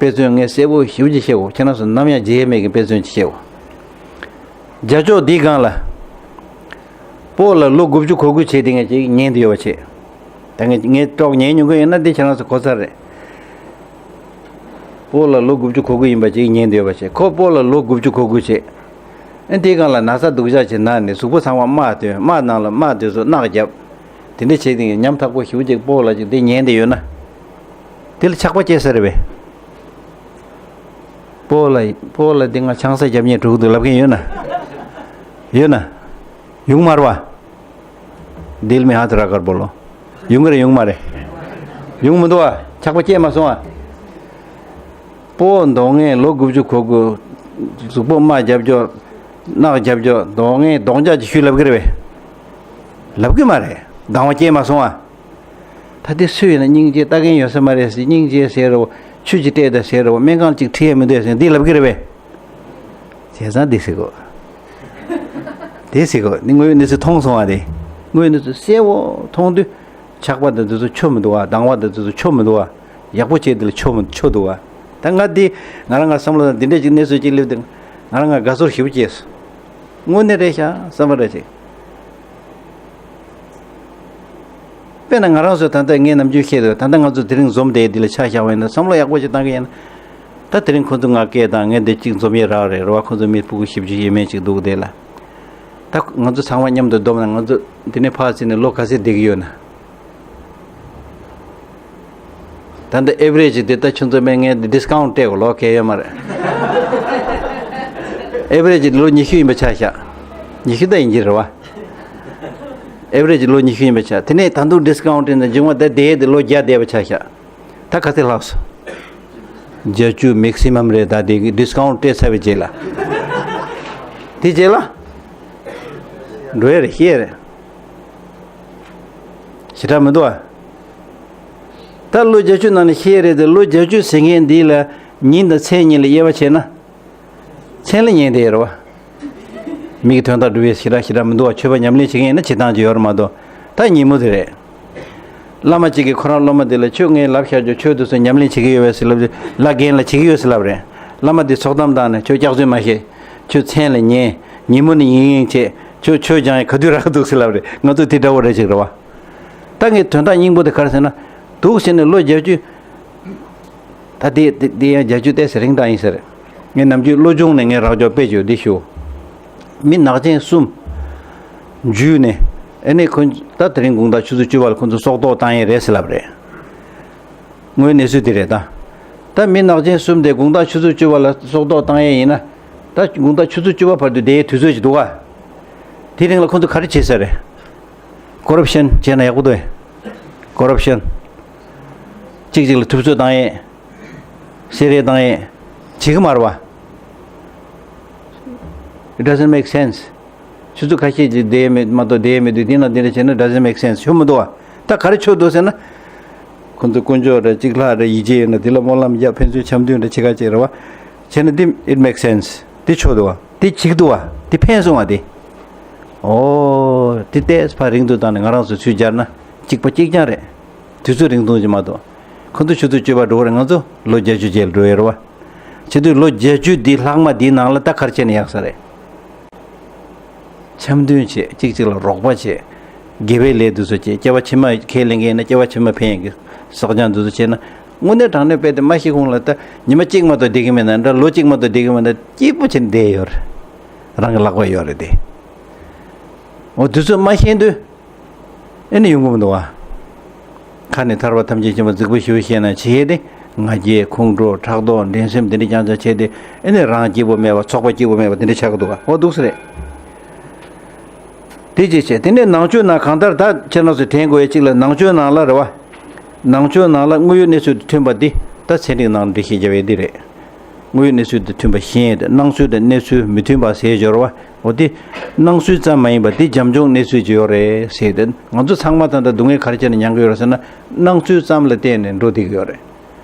དཔེ་མཚོན་ངས་གསལ་པོ་ཞེ་པོ་ཅིག་བཤད་གོ། ཁྱེད་རང་ཚོ་ནམ་ཡང་བརྗེད་ཡས་མེད་ཀྱི་དཔེ་མཚོན་ཅིག་བཤད་གོ། རྒྱ་ཕྱོགས་འདིའི་སྒང་ལ། སྤོ་ལགས་ལོ་དགུ་བཅུ་གོ་དགུ་བྱས་དེ་ངས་ཅིག་ཉན་དེ་ཡོད་པ་བྱས། ད་ངས་ངས་ཀྲོག་ཉན་མྱོང་གི་ཡོད་ན་དེ་ཁྱེད་རང་ཚོ་གོ་ཚར་རེད། སྤོ་ལགས་ལོ་དགུ་བཅུ་གོ་དགུ་ཡིན་པ་ཅིག་ཉན་དེ་ཡོད་པ་བྱས། ཁོ་སྤོ་ལགས་ལོ་དགུ་བཅུ་གོ་དགུ་བྱས། ཨེ་དེའི་སྒང་ལ་ན་ཚ་སྡུག་ཅག་ཅིག་ན་ནས་གཟུགས་པོ་ཚང་མ་རྨ་ཐོན། རྨ་ནང་ལ་རྨ་དེ་ཚོ་རྣག་བརྒྱབ། དེ་འདྲ་བྱས་དེ་ངས་ཉམ་ཐག་པོ་ཞེ་པོ་ཅིག་སྤོ་ལགས་ཅིག་དེ་ཉན་དེ་ཡོད་ན། དེ་ལ་ཆགས་པ་སྐྱེ་ས་རེད་པས། སྤོ་ལགས་སྤོ་ལགས་འདི་ང་ཆང་ས་རྒྱབ་མཁན་དྲུག་འདུག་ལབ་མཁན་ཡོད་ན། ཡོད་ན། ཡོང་མ་རེད་བ། दिल में हाथ रखकर बोलो। ཡོང་གི་རེད་ཡོང་མ་རེད། ཡོང་མི་འདུག་བ། ཆགས་པ་སྐྱེས་མ་སོང་བ། སྤོ་མདོག་ངན་ལོ་དགུ་བཅུ་གོ་དགུ། གཟུགས་པོ་རྨ་རྒྱབ་ཀྱོག་རྣག་རྒྱབ་ཀྱོག་མདོག་ངན་རྡོག་འཇག་ཅིག་ཞུས་ལབ་གི་རེད་པས། ལབ་གི་མ་རེད། སྡང་བ་སྐྱེས་མ་སོང་བ། ད་དེ་སུ་ཡིན་ན་སྙིང་རྗེ་ལྟ་མཁན་ཡོད་ས་མ་རེད་ཟེར། སྙིང་རྗེ་ཟེར་རོ། ཆུ་ཅིག་སྤྲད་དང་ཟེར་རོ། སྨན་ཁང་ཅིག་ཁྲིད་ཡ་མི་འདུག་ཟེར་འདི་ལབ་གི་རེད་པས། བྱས་ཙང་འདི་ཟེར་གོ། དེ་ཟེར་གོ། འདི་དངོས་ཡོད་གནས་ཚུལ་མཐོང་སོང་བ་དེ། དངོས་ཡོད་གནས་ཚུལ་གསལ་བོ་མཐོང་དུས། ཆགས་པ་དང་འདི་ཚོ་ཆོ་མི་འདུག་བ། སྡང་བ་དང་འདི་ཚོ་ཆོ་མི་འདུག་བ། ཡག་པོ་བྱས་འདི་ལ་ཆོ་མི་ཆོ་འདུག་བ། ད་ང་འདི་ང་རང་ང་བསམ་བློ་དང་འདི་འདྲས་ཅིག་གནས་ཚུལ་ཅིག་སླེབས་དུས་ང་རང་ང་དགའ་ཚོར་ཞེ་པོ་སྐྱེས་སོང་། དངོས་གནས་རེད་ཤག་བསམ་པ་འདྲ་ཅིག་དཔེར་ན་ང་རང་ཚོ་ད་ལྟ་ངས་ནམ་རྒྱུན་བཤད་འདུག་ད་ལྟ་ང་ཚོ་དེ་རིང་འཛོམས་བསྡད་འདི་ལ་ཆ་བཞག་པ་ཡིན་ན་བསམ་བློ་ཡག་པོ་ཞིག་བཏང་གི་ཡིན་ན། ད་དེ་རིང་ཁོ་ཚོ་ང་སྐད་བཏང་། ངས་འདི་གཅིག་འཛོམས་ཡས་རག་རེད་རེད་བ། ཁོ་ཚོ་མི་ཕྲུ་གུ་བཞི་བཅུ་ཡས་མས་ཅིག་འདུག་དེ་ལ། ད་ང་ཚོ་ཚང་མ་མཉམ་དུ་བསྡོམས་ན་ང་ཚོ་འདི་ནས་ཕར་ཕྱིན་ནས་ལོ་ག་ཚོད་བསྡད་ཀྱི་ཡོད་ན། ད་འདི་ཨེ་ཝ་རེ་ཇི་འདི་ལྟ་ཆུ་ཚོད་མེད། ངས་འདི་ཌི་སི་ཀའུན་ཊི་སྤྲད་གོ། ལོ་གལ་ཡོད་མ་རེད། ཨེ་ཝ་རེ་ཇི་ལོ་ཉི་ཤུ་ཡིན་པ་ཆ་བཞག་ཉི་ཤུ་ད་ཡིན་གྱི་རེད་བ། ཨེ་ཝ་རེ་ཇི་ལོ་ཉི་ཤུ་ཡིན་པ་ཆ། དེ་ནས་ད་དུང་ཌི་སི་ཀའུན་ཊི་སྤྲད་ན་མཇུག་མ་ད་བསྡད་དེ་ལོ་བརྒྱ་བསྡད་པ་ཆ་བཞག་ད་ག་ཚོད་ལྷག་སོང་། བརྒྱད་ཅུ་མེག་སི་མམ་རེད། ད་དེ་གི་ཌི་སི་ཀའུན་ཊི་སྤྲད་ཚར་བའི་རྗེས་ལ། དེ་རྗེས་ལ། འགྲོ་ཡ་རེད། ཤེས་ཡ་རེད། ཞེ་དྲག་མི་འདུག་ཨ། ད་ལོ་བརྒྱད་ཅུ་ནང་ནས་ཤེས་ཡ་རེད་དེ། ལོ་བརྒྱད་ཅུ་ཟེར་མཁན་འདི་ལ་ཉིན་དང་མཚན་གཉིས་ལ་དབྱེ་བ་ཕྱེ་ན། མཚན་ལ་ཉན་བསྡད་ཡོད་རེད་བ། མིག་གི་དོན་དག་སྒྲུབ་ཡས་ཞེ་དྲག་ཞེ་དྲག་མི་འདུག་བ། ཆོས་པ་ཉམས་ལེན་བྱེད་མཁན་ཡིན་ན་བྱེད་སྟངས་ཅིག་ཡོད་རེད་མ་གཏོགས། ད་ཉིན་མོ་དེ་རེད། བླ་མ་གཅིག་གིས་ཁོ་རང་སློབ་མ་དེ་ལ་ཁྱོད་ངས་ལབ་བཞག་རྒྱུ་ཆོས་དེ་ཚོ་ཉམས་ལེན་བྱེད་ཀྱི་ཡོད་པས་ཟེར་ལབ་དུས་བླ་རྒན་ལ་བྱེད་ཀྱི་ཡོད་ཟེར་ལབ་རེད། བླ་མ་དེ་ཚོགས་གཏམ་བཏང་ནས་ཁྱོད་སྐྱག་རྫུན་མ་བཤད། ཁྱོད་མཚན་ལ་ཉན། ཉིན་མོ་ནི་ཡིན་ཡིན་བྱེད། ཁྱོད་ཆོས་སྦྱང་ཡས་ག་དུས་རག་འདུག་ཟེར་ལབ་རེད། ང་ཚོ་དེ་འདྲ་བོ་རེ་ཅིག་རེད་བ། ད་ངས་དོན་དག་སྙིང་པོ་དེ་ག་རེ་ཟེར་ན། འདུག་ཟེར་ནས་ལོ་བརྒྱད་ཅུ། ད་དེ་དེ་དེ་ཡང་བརྒྱད་ཅུ་ཏོག་ཙམ་རིང་དྲགས་ཡིན་ཟེར། ངས་ནམ་རྒྱུན་བློ་སྦྱོང་ནས་ངས་རག་ཅོག་དཔེ་བརྗོད་འདི་ཞུ། མི་ནག་ཅན་གསུམ་འཇུས་ནས། ཨ་ནི་ཁོ་ད་དེ་རིང་དགོང་དག་ཆུ་ཚོད་བཅུ་པ་ལ་ཁོ་ཚོ་སྲོག་ཐོག་བཏང་ཡས་རེད་ཟེར་ལབ་རེད། དངོས་གནས་ཚུལ་དེ་རེད་ད། ད་མི་ནག་ཅན་གསུམ་དེ་དགོང་དག་ཆུ་ཚོད་བཅུ་པ་ལ་སྲོག་ཐོག་བཏང་ཡས་ཡིན་ན། ད་དགོང་དག་ཆུ་ཚོད་བཅུ་པ་བར་དུ་བསྡད་ཡས་དུས་ཚོད་ཅིག་འདུག་ག་དེ་རིང་ལ་ཁོ་ཚོ་ག་རེ་བྱས་ས་རེད། ཀོ་རབ་ཤན་བྱས་ན་ཡག་པོ་འདུག་གས། ཀོ་རབ་ཤན། གཅིག་གཅིག་ལ་ཐུབ་ཚོད་བཏང་ཡས། བསད་རེས་བཏང་ཡས། བྱེད་གི་མ་རེད་བ། It doesn't make sense. ཆུ་ཚོད་ཁ་ཤས་ཅིག་བསྡད་མེད་མ་གཏོགས་བསྡད་མེད་དུས་དེ་ན་དེ་འདྲ་བྱས་ན་doesn't make sense. ཆོ་མི་འདུག་བ། ད་ག་རེ་ཆོ་འདུག་ཟེར་ན། ཁོ་ཚོ་དཀོན་མཆོག་རེད། གཅིག་ལྷག་རེད། ཡིད་ཆེས་ཡོད་ན་དེ་ལ་སྨོན་ལམ་རྒྱབ། ཕན་ཚུན་འཆམ་མཐུན་རེད། ཆེ་ཁ་ཅིག་རེད་བ། བྱས་ན་དེ་it makes sense. དེ་ཆོ་འདུག་བ། དེ་འགྲིག་འདུག་བ། དེ་ཕན་སོང་བ་དེ། ཨོ། དེ་ཏོག་ཙམ་ཕར་རིང་དུ་བཏང་ནས་ང་རང་ཚོ་ཚུར་སྦྱར་ན་གཅིག་པ་གཅིག་རྐྱང་རེད། དུས་ཚོད་རིང་ཐུང་ཅིག་མ་གཏོགས། ཁོ་ཚོ་ཆུ་ཚོད་བཅུ་པ་འགྲོ་གི་རེད། ང་ཚོ་ལོ་བརྒྱད་ཅུ་རྗེས་ལ་འགྲོ་ཡས་རེད་བ། བྱེད་དུས་ལོ་བརྒྱད་ཅུ་འདི་ལྷག་མ་འདིའི་ནང་ལ་ད་ག་རེ་བྱས་ན་ཡག་ས་རེད། འཆམ་མཐུན་བྱེད། གཅིག་གཅིག་ལ་རོགས་པ་བྱེད། དགེ་བའི་ལས་འདི་ཚོ་བྱས། སྐྱེ་བ་ཕྱི་མ་ཁས་ལེན་མཁན་ཡིན་ན་སྐྱེ་བ་ཕྱི་མ་ཕན་ཡོན་གྱི་བསགས་སྦྱང་འདི་ཚོ་བྱས་ན། དངོས་གནས་དྲང་གནས་དཔེ་དེ་མ་ཤི་གོང་ལ་ད་ཉི་མ་གཅིག་མ་གཏོགས་བསྡད་ཀྱི་མེད་ན་འདྲ། ལོ་གཅིག་མ་གཏོགས་བསྡད་ཀྱི་མེད་ན་སྐྱིད་པོ་བྱས་ནས་བསྡད་ཡོད་རེད། རང་གི་ལག་པ་ཡོད་རེད་དེ། འོ་དུས་ཚོད་མ་ཤེས་དུས། ཨེ་ནི་ཡོང་གི་མི་འདུག་བ། ཁ་ནས་ཐར་པ་ཐམས་ཅད་མཁྱེན་པ་རྫིག་པོ་ཞེ་པོ་བཤད་ན་བྱས་ཏེ། ང་རྒྱལ་ཁོང་ཁྲོ་ཕྲག་དོག་འགྲན་སེམས་དེ་འདྲ་རྐྱང་རྐྱང་བྱས་ཏེ། ཨེ་ནི་རང་སྐྱིད་པོ་མེད་པ་ཚོགས་པ་སྐྱིད་པོ་མེད་པ་དེ་འདྲ་ཆགས་ཀྱི་འདུག་བ། འོ་འདུག་སེ་རེད། དེ་ཅི་བྱས་དེ་ནས་ནང་ཆོས་ནང་གང་ལྟར་ད་ཁྱེད་རང་ཚོས་དྲན་དགོས་ཡ་གཅིག་ལ་ནང་ཆོས་ནང་ལ་རེད་བ། ནང་ཆོས་ནང་ལ་དངོས་ཡོད་གནས་ཚུལ་དང་མཐུན་པ་འདི་ད་ཚན་རིག་ནང་འགྲེལ་བཤད་རྒྱབ་ཡས་འདི་རེད། དངོས་ཡོད་གནས་ཚུལ་དང་མཐུན་པ་ཤེས་ཡས་དེ། སྣང་ཚུལ་དང་གནས་ཚུལ་མི་མཐུན་པ་ཟེར་སྦྱོར་བ། འོ་དེ་སྣང་ཚུལ་ཙམ་མ་ཡིན་པ་དེ་རྒྱབ་ལྗོངས་གནས་ཚུལ་ཅིག་ཡོད་རེད་ཟེར་ཏེ། ང་ཚོ་ཚང་མ་ད་ལྟ་སྡུག་བསྔལ་ག་རེ་བྱས་ནས་མྱང་གི་ཡོད་རེད་ཟེར་ན། སྣང་ཚུལ་ཙམ་ལ་བརྟེན་ནས་འགྲོ་བསྡད་ཀྱི་ཡོད་རེད།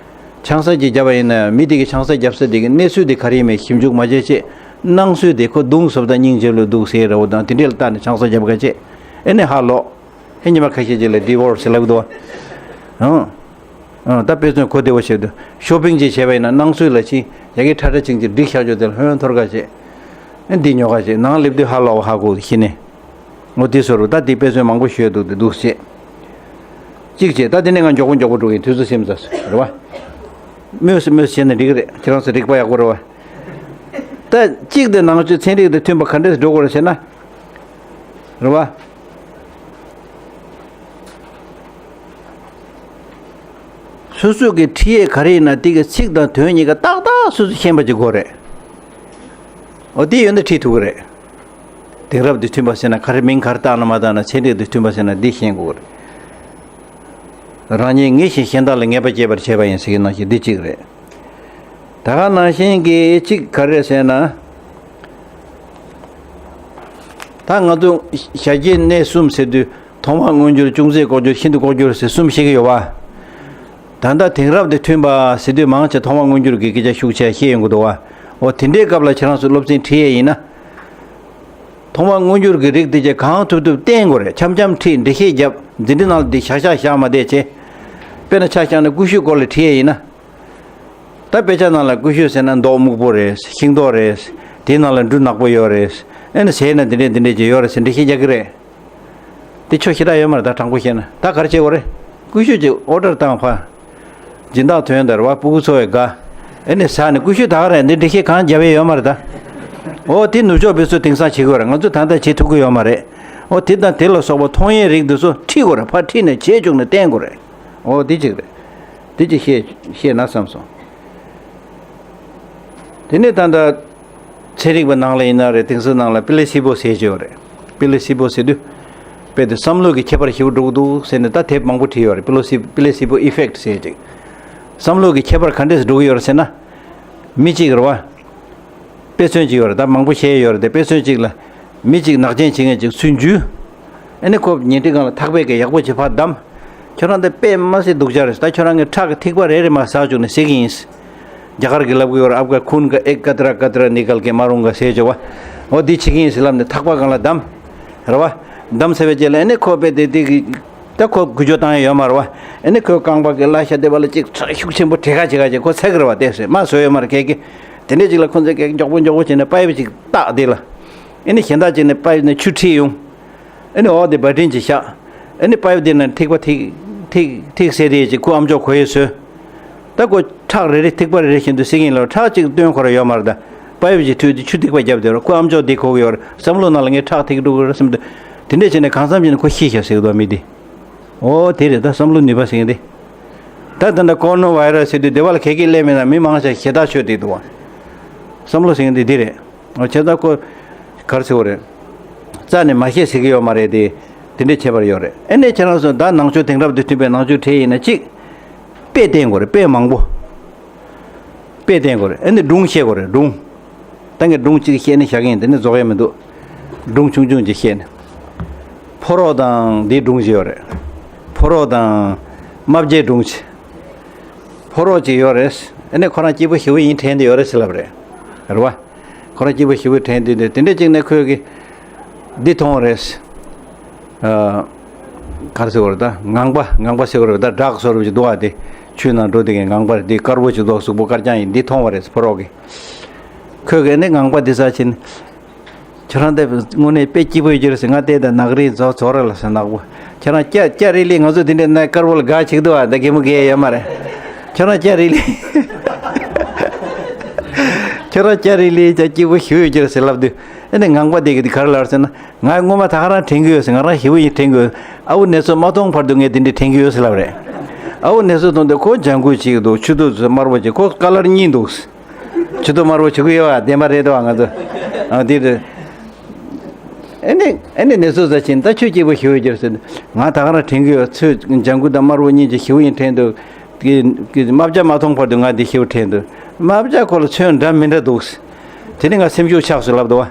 ཆང་ས་ཅིག་བརྒྱབ་པ་ཡིན་ན་མི་དེ་གི་ཆང་ས་བརྒྱབ་ས་དེ་གི་གནས་ཚུལ་དེ་ག་རེ་ཡིན་མིན་ཞིབ་འཇུག་མ་བྱས་བྱས། སྣང་ཚུལ་དེ་ཁོ་མདུང་བཟོ་ལྟ་སྙིང་རྗེ་ལོས་འདུག་ཟེར་རེད་བ་དང་དེ་འདྲས་ལ་བལྟས་ནས་ཆང་ས་བརྒྱབ་ག་བྱས། ཨེ་ནས་ཧ་ལོག་ཨེ་ཉི་མ་ཁ་ཤས་ཅིག་ལ་ཌི་ཝོར་སི་ལབ་འདུག་བ། ཨང་། ཨང་། ད་དཔེ་མཚོན་གོ་བདེ་བོ་བྱེད་དུས་ཤོ་པིང་ཅིག་བྱས་པ་ཡིན་ན་སྣང་ཚུལ་ལ་ཕྱིན་ཡ་གི་ཁྲ་ཁྲ་ཅིང་ཅིག་སྒྲིག་བཞག་རྒྱུ་དེ་ལ་ཧོན་ཐོར་ག་བྱས། ཨེ་འདི་ཉོ་ག་བྱས་ནང་སླེབས་དུས་ཧ་ལོག་བ་ཧ་གོ་ཤི་ནས། འོ་དེ་བཟོ་རུ་ད་དེ་དཔེ་མཚོན་མང་པོ་ཤོད་འདུག་དེ་འདུག་བྱས། གཅིག་བྱས་ད་དེ་ནས་ང་མགྱོགས་པོ་མགྱོགས་པོ་འགྲོ་གི་དུས་ཚོད་སེམས་ཚ་རེད་བ། མོས་སུ་མོས་སུ་བྱས་ན་འགྲིག་གི་རེད། ཁྱེད་རང་ཚོ་རིག་པ་ཡག་པོ་རེད་བ། ད་གཅིག་དེ་ནང་ཆོས་ཚན་རིག་དང་མཐུན་པ་ག་འདྲས་སུ་འགྲོ་དགོས་རེད་ཟེར་ན། རེད་བ། སོ་སོ་གི་ཁྲིད་ཡས་ག་རེ་ཡིན་ན་དེ་གི་ཚིག་དང་དོན་གཉིས་ཀ་ཏག་ཏག་སོ་སོ་ཤེས་པ་ཅིག་དགོས་རེད། འོ་དེ་ཡོད་ན་ཁྲིད་ཐུབ་ཀྱི་རེད། དེང་རབས་དང་མཐུན་པ་ཟེར་ན་ག་རེ་མིང་ག་རེ་བཏགས་ན་མ་བཏགས་ན་ཚན་རིག་དང་མཐུན་པ་ཟེར་ན་འདི་ཤེས་དགོས་རེད། རང་ཉིད་ངེས་ཤིང་གཞན་དག་ལ་ངེས་པ་སྐྱེད་པར་བྱེད་པ་ཡིན་ཟེར་གྱི་ནང་བཞིན་འདི་གཅིག་རེད། ད་ག་ནང་བཞིན་གྱི་གཅིག་ག་རེ་ཟེར་ན། ད་ང་ཚོ་ཞལ་གྱེས་གནས་གསུམ་ཟེར་དུས་ཐོག་མར་མངོན་གྱུར་ཅུང་ཟད་ལྐོག་གྱུར་ཤིན་ཏུ་ལྐོག་གྱུར་ཟེར་གསུམ་བཤད་ཀྱི་ཡོད་བ། ད་ལྟ་དེང་རབས་དང་མཐུན་པ་ཟེར་དུས་མང་ཆེ་ཐོག་མར་མངོན་གྱུར་གྱི་སྐད་ཆ་ཤུགས་ཆེ་བཤད་ཡོང་གི་འདུག་བ། འོ་དེ་འདྲའི་སྐབས་ལ་ཁྱེད་རང་ཚོ་སློབ་ཚན་ཁྲིད་ཡས་ཡིན་ན། ཐོག་མར་མངོན་གྱུར་གྱི་རིགས་དེ་ཚོ་གང་ཐུབ་ཐུབ་བསྟན་དགོས་རེད། འཆམ་འཆམ་ཁྲིད་འགྲེལ་བཤད་རྒྱབ་འཛིན་གྲྭ་ནང་ལ་དེ་བཞག་བཞག་བཞག་མ་བསྡད་བྱས། དཔེར་ན་ཆ་བཞག་ན་ཀུ་ཤུའི་སྐོར་ལ་ཁྲིད་ཡས་ཡིན་ན། ད་དཔེ་ཆ་ནང་ལ་ཀུ་ཤུ་ཟེར་ན་མདོག་སྨུག་པོ་རེད། ཤིང་ཏོག་རེད། དེའི་ནང་ལ་འབྲུ་ནག་པོ་ཡོད་རེད། ཨེ་ནི་ཟས་ན་འདི་འདྲས་འདི་འདྲས་ཅིག་ཡོད་རེད་ཟེར་འགྲེལ་བཤད་རྒྱག་གི་རེད། དེ་ཆོ་ཞེ་དྲག་ཡོད་མ་རེད། ད་དྲང་པོ་བཤད་ན་ད་ག་རེ་བྱེད་དགོས་རེད། ཀུ་ཤུ་ཅིག་ཨོ་ཌར་བཏང་ཕ། སྦྱིན་བདག་ཐོན་དར་བ་སྤུ་གུ་འཚོ་བའི་དགའ། ཨེ་ནི་ཟ་ནི་ཀུ་ཤུ་ད་ག་རེད། འདི་འགྲེལ་བཤད་གང་རྒྱབ་ཡས་ཡོད་མ་རེད་ད། འོ་དེ་ནུབ་ཕྱོགས་པའི་ཚོ་དེང་སང་བྱེད་དགོས་རེད། ང་ཚོ་ད་ལྟ་བྱེད་ཐུབ་ཀྱི་ཡོད་མ་རེད། འོ་དེ་དང་དེ་ལ་སོགས་པ་མཐོང་ཡས་རིགས་འདི་ཚོ་ཁྲིད་དགོས་རེད། ཕར་ཁྲིད་ནས་བྱས་བཅུག་ནས་བསྟན་དགོས་རེད། འོ་དེ་གཅིག་རེད། དེ་གཅིག་བཤད་བཤད་ན་བསམ་སོང་། དེ་ནས་ད་ལྟ་ཚན་རིག་པ་ནང་ལ་ཡིན་ན་རེད། དེང་སང་ནང་ལ་པི་ལེ་སི་པོ་ཟེར་གྱི་ཡོད་རེད། པི་ལེ་སི་པོ་ཟེར་དུས་དཔེ་དེ་བསམ་བློ་གི་ཁྱད་པར་ཞེ་པོ་འགྲོ་གི་འདུག་ཟེར་ནས་ད་དེབ་མང་པོ་བྲིས་ཡོད་རེད། པི་ལོ་སི་པི་ལེ་སི་པོ་ཨི་ཕེག་ཊི་ཟེར་ཅིག་བསམ་བློ་གི་ཁྱད་པར་ག་འདྲས་སུ་འགྲོ་གི་ཡོད་རེད་ཟེར་ན། མི་གཅིག་རེད་བ། དཔེ་མཚོན་གཅིག་ཡོད་རེད། ད་མང་པོ་བཤད་ཡོད་རེད་དེ། དཔེ་མཚོན་གཅིག་ལ། མི་གཅིག་ནག་ཅན་བྱེད་མཁན་གཅིག་ཚུར་འཇུས། ཨ་ནི་ཁོ་ཉལ་ཁྲི་སྒང་ལ་ཐག་པས་ཀྱི་ཡག་པོ་བྱེད་ཕར་བསྡམས། ཁྱོད་རང་འདི་དཔེ་མ་སྲིད་སྡུག་ཅག་རེད། ད་ཁྱོད་རང་གི་ཁྲག་གི་ཐིགས་པ་རེ་རེ་མར་ཟག་བཅུག་ནས་བསད་ཀྱི་ཡིན། རྒྱ་གར་གྱི་ལབ་གི་ཡོད་རེད། ཨབ་ག་ཁུན་ག་ཨེག་ཀ་ཏྲ་ཀ་ཏྲ་ནི་ཀལ་ཀེ་མ་རུང་ག་ཟེར་བྱས་བ། འོ་འདི་བྱེད་ཀྱི་ཡིན་ཟེར་ལབ་ནས་ཐག་པ་སྒང་ལ་བསྡམས། རེད་བ། བསྡམས་ཚར་བའི་རྗེས་ལ་ཨ་ནི་ཁོ་དཔེ་དེ་དེ་གི། ད་ཁོ་འགུལ་སྐྱོད་བཏང་ཡ་ཡོད་མ་རེད་བ། ཨ་ནི་ཁོའི་རྐང་པ་གི་བརླ་ཤ་དེ་བ་ལ་ཅིག་ཁྲག་ཤུགས་ཆེན་པོ་བྲེག་ག་བྱེད་ག་བྱེད། ཁོ་ཚ་གི་རེད་བ། དེ་ཟེར་མ་བཟོས་ཡོད་མ་རེད། ཁྱེད་ཀྱིས་དེ་འདྲས་ཅིག་ལ་ཁོ་ཚོས་ཀྱིས་མགྱོགས་པོ་མགྱོགས་པོ་བྱས་ནས་པའིབ་ཅིག་བཏགས་དེ་ལ། ཨ་ནི་གཞན་དག་ཅིག་ནས་པའིབ་ནས་ཆུ་ཁྲིད་ཡོང་། ཨ་ནི་འོག་དེ་བ་ཏྲིན་ཅིག་བཞག་ཨ་ནི་པའིབ་དེ་ནས་ཐིགས་པ་ཐིག་ཐིག་ཐིག་ཟེར་དེ་ཅིག་ཁོའི་ཨམ་ཅོག་གོ་ཡས་བཟོས། ད་ཁོ་ཁྲག་རེ་རེ་ཐིགས་པ་རེ་རེ་བཞིན་དུ་བསད་ཀྱི་ཡིན་ལབ། ཁྲག་ཅིག་བཏོན་ཁོ་རང་ཡོད་མ་རེད་ད། པའིབ་ཅིག་མཐུད་དེ་ཆུ་ཐིགས་པ་བརྒྱབ་བསྡད་རོགས། ཁོའི་ཨམ་ཅོག་འདི་གོ་གི་ཡོད་རེད། བསམ་བློ་ནང་ལ་ངས་ཁྲག་ཐིགས་འགྲོ་གི་རེད་བསམ་དུས། དེ་འདྲས་བྱས་ནས་གང་འཚམ་བྱས་ནས་ཁོ་ཤི་ཤག་ཟེར་གི་འདུག་མི་འདི། འོ་དེ་རེད། ད་བསམ་བློ་ནུས་པ་ཟེར་མཁན་འདི། ད་ད་ལྟ་ཀོ་རོ་ན་བྷའི་ར་སི་ཟེར་དུས་དེ་བ་ལ་ག་གི་སླེབས་མེད་ན་མི་མང་ཆེ་ཞེ་ཐག་ཆོད་བསྡད་འདུག་བ། བསམ་བློ་ཟེར་མཁན་འདི་འདི་རེད། བྱས་ཙང་ཁོ་ག་རེ་ཟེར་དགོས་རེད། རྩ་ནས་མ་བཤད་ཟེར་གྱི་ཡོད་མ་རེད་དེ། དེ་འདྲའི་ཁྱད་པར་ཡོད་རེད། ཨ་ནི་ཁྱེད་རང་ཚོ་ད་ནང་ཆོས་དེང་རབས་དང་མཐུན་པའི་ནང་ཆོས་ཁྲིད་ཡིན་ན་གཅིག་དཔེ་བསྟན་དགོས་རེད། དཔེ་མང་པོ། དཔེ་བསྟན་དགོས་རེད། ཨ་ནི་སྒྲུང་བཤད་དགོས་རེད། སྒྲུང་། ད་ངས་སྒྲུང་གཅིག་བཤད་ནས་བཞག་གི་ཡིན། དེ་ནས་རྫོགས་ཡས་མི་འདུག་སྒྲུང་ཆུང་ཆུང་ཅིག་བཤད་ནས། ཕོ་རོག་དང་འདིའི་སྒྲུང་ཅིག་ཡོད་རེད། ཕོ་རོག་དང་རྨ་བྱའི་སྒྲུང་ཅིག་ཕོ་རོག་ཅིག་ཡོད་རེད། ཨ་ནི་ཁོ་རང་སྐྱིད་པོ་ཞེ་པོ་ཡིན། དྲན་བསྡད་ཡོད་རེད་ཟེར་ལབ་རེད། རེད་བ། ཁོ་རང་སྐྱིད་པོ་ཞེ་པོ་དྲན་བསྡད་འདུག་དེ་འདྲ་ཅིག་ནས་ཁོས་གི་འདི་མཐོང་བ་རེད། ཨ། ག་རེ་ཟེར་དགོས་རེད་ད། ངང་པ། ངང་པ་ཟེར་དགོས་རེད་ད། བྲག་བཟོ་འདྲ་ཅིག་འདུག་ཨ། དེ་ཆུའི་ནང་འགྲོ་བསྡད་མཁན་ངང་པ་རེད། དེ་དཀར་པོ་ཅིག་འདུག་གཟུགས་པོ་དཀར་རྐྱང་ཡིན། འདི་མཐོང་བ་རེད་ཕོ་རོག་གིས། ཁོས་གི་ནི་ངང་པ་འདི་ཟ་ཕྱིན། ཁྱོད་རང་དེ་དངོས་གནས་དཔེ་སྐྱིད་པོ་ཡོད་ཀྱི་རེད་ཟེར། ང་དེ་ད་ནག་རིལ་རྫོགས་རྫོགས་རེད་ལ་ཟེར། ནག་པོ། ཁྱོད་རང་སྐྱ་སྐྱ་རིལ་ལི། ང་ཚོ་དེ་འདྲའི་ནག་དཀར་པོ་ལ་དགའ་བྱེད་ཀྱི་འདུག་ཨ། ད་གད་མོ་བགད་ཡ་ཡོད་མ་རེད། ཁྱོད་རང་སྐྱ་རིལ་ལི། ཁྱོད་རང་སྐྱ་རིལ་ལི་ཅག་སྐྱིད་པོ་ཞེ་པོ་ཡོད་ཀྱི་རེད་ཟེར་ལབ་དུས། ཨ་ནི་ངང་པ་དེ་གིས་དེ་ག་རེ་ལབ་ཟེར་ན། ང་སྔོན་མ་ད་ག་རང་དྲན་གྱི་ཡོད་ཟེར། ང་རང་ཞེ་པོ་ཡིན་དྲན་གྱི་ཡོད། ཨ་བོ་ནེ་ཙོ་མ་མཐོང་བར་དུ་ངས་དེ་འདྲ་དྲན་གྱི་ཡོད་ཟེར་ལབ་རེད། ཨ་བོ་ནེ་ཙོ་མཐོང་དུས་ཁོ་ལྗང་གུ་ཅིག་འདུག་ཆུ་ཐིགས་དམར་པོ་ཅིག་ཁོ་ཀ་ལར་གཉིས་འདུག་ཆུ་ཐིགས་དམར་པོ་བྱེད་ཀྱི་ཡོད་པ་བདེན་པ་རེད་དོ། ང་ཚོ་ཨ་དེ་རེད། ཨེ་ནི་ཨེ་ནི་ནེ་ཙོ་ཟ་ཕྱིན་ད་ཁྱོད་སྐྱིད་པོ་ཞེ་པོ་ཡོད་ཀྱི་རེད་ཟེར། ང་ད་ག་རང་དྲན་གྱི་ཡོད། ཚོས་ལྗང་གུ་དང་དམར་པོ་གཉིས་ཀྱི་ཞེ་པོ་ཡིན་དྲན་འདུག་གི་གི་རྨ་བྱ་མ་མཐོང་བར་དུ་ང་འདི་ཞེ་པོ་དྲན་འདུག་རྨ་བྱ་ཁོ་ལ་ཚོན་འདྲ་མི་འདྲ་འདུག་དེ་ནི་ང་སེམས་ཤུགས་ཆག་སོང་ལབ་འདུག་བ།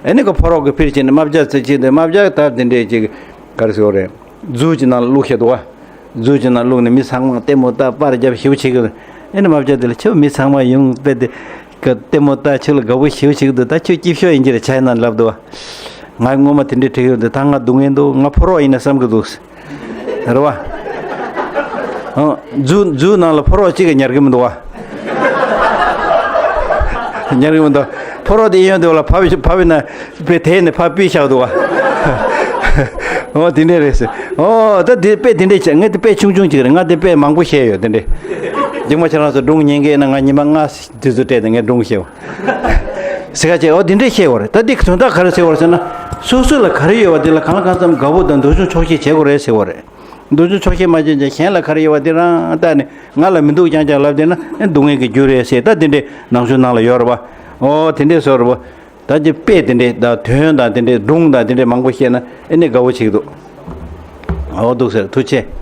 ཨེ་ནི་ཁོ་ཕོ་རོག་གི་ཕིར་ཕྱིན་ནས་རྨ་བྱ་རྩི་ཕྱིན་ཏེ། རྨ་བྱ་ད་དེ་འདྲས་ཅིག་ག་རེ་ཟེར་དགོས་རེད། རྫུ་གི་ནང་བླུགས་བཞག་འདུག་བ། རྫུ་གི་ནང་བླུགས་ནས་མི་ཚང་མ་ལྟད་མོ་ལྟ་པར་རྒྱབ་ཞེ་པོ་བྱེད་ཀྱི་རེད། ཨེ་ནི་རྨ་བྱ་དེ་ལ་ཁྱོད་མི་ཚང་མ་ཡོང་པས་དེ་ག་ལྟད་མོ་ལྟ་ཁྱོད་ལ་དགའ་པོ་ཞེ་པོ་བྱེད་ཀྱི་འདུག་ད་ཁྱོད་སྐྱིད་ཤོས་ཡིན་གྱི་རེད། ཆ་ཡིན་ན་ལབ་འདུག་བ། ང་སྔོན་མ་དེ་འདྲས་དྲན་གྱི་ཡོད་འདུག་ད་ང་སྡུག་བསྔལ་འདུག་ང་ཕོ་རོག་ཡིན་ན་བསམ་གྱི་འདུག་རེད་བ། ཨ། རྫུ་རྫུ་ནང་ལ་ཕོ་རོག་གཅིག་གིས་ཉར་གྱི་མི་འདུག་བ། ཉར་གྱི་མི་འདུག་ཕོ་རོག་དེ་གཡོན་དེ་བ་ལ་བབས་བབས་ན་དཔེ་དེད་ནས་ཕར་ཕུད་བཞག་འདུག་བ། ཨོ་དེ་འདྲས་རེད་ཟེར། ཨོ་ད་དེ་དཔེ་དེ་འདྲས་བྱས། ངས་དེ་དཔེ་ཆུང་ཆུང་ཅིག་རེད། ང་དེ་དཔེ་མང་པོ་བཤད་ཡོད་དེ་འདྲས། རྗེས་མ་ཁྱེད་རང་ཚོ་སྒྲུང་ཉན་གི་ཡིན་ན་ང་ཉི་མ་ལྔ་དུས་ཚོད་སྤྲད་དེ་ངས་སྒྲུང་བཤད་པ། ཟེར་ག་བྱས། ཨོ་དེ་འདྲས་བཤད་པ་རེད། ད་འདི་དོན་དག་ག་རེ་ཟེར་བ་རེད་ཟེར་ན། སོ་སོ་ལ་ག་རེ་ཡོད་པ་དེ་ལ་གང་ལ་གང་འཚམ་དགའ་པོ་དང་འདོད་ཆུང་ཆོག་ཤེས་བྱེད་དགོས་རེད་ཟེར་བ་རེད། འདོད་ཆུང་ཆོག་ཤེས་མ་བྱས་ཀྱང་གཞན་ལ་ག་རེ་ཡོད་པ་དེ་རང་ལྟ་ནས་ང་ལ་མི་འདུག་རྐྱང་རྐྱང་ལབ་བསྡད་ན་ཨེ་སྡུག་བསྔལ་གྱི་རྒྱུ་རེད་ཟེར། ད་དེ་འདྲས་ནང་ཆོས་ནང་ལ་ཡོད་རེད་པ། ཨོ་དེ་འདྲས་བཟོ་རེད་པ། ད་ཀྱི་དཔེ་དེ་འདྲས་དང་དོན་དང་དེ་འདྲས་སྒྲུང་དང་དེ་འདྲས་མང་པོ་བཤད་ན་ཨེ་ནས་དགའ་པོ་བྱེད་ཀྱི་འདུག་ཨོ་འདུག་ཟེར། ཐུགས་རྗེ་ཆེ།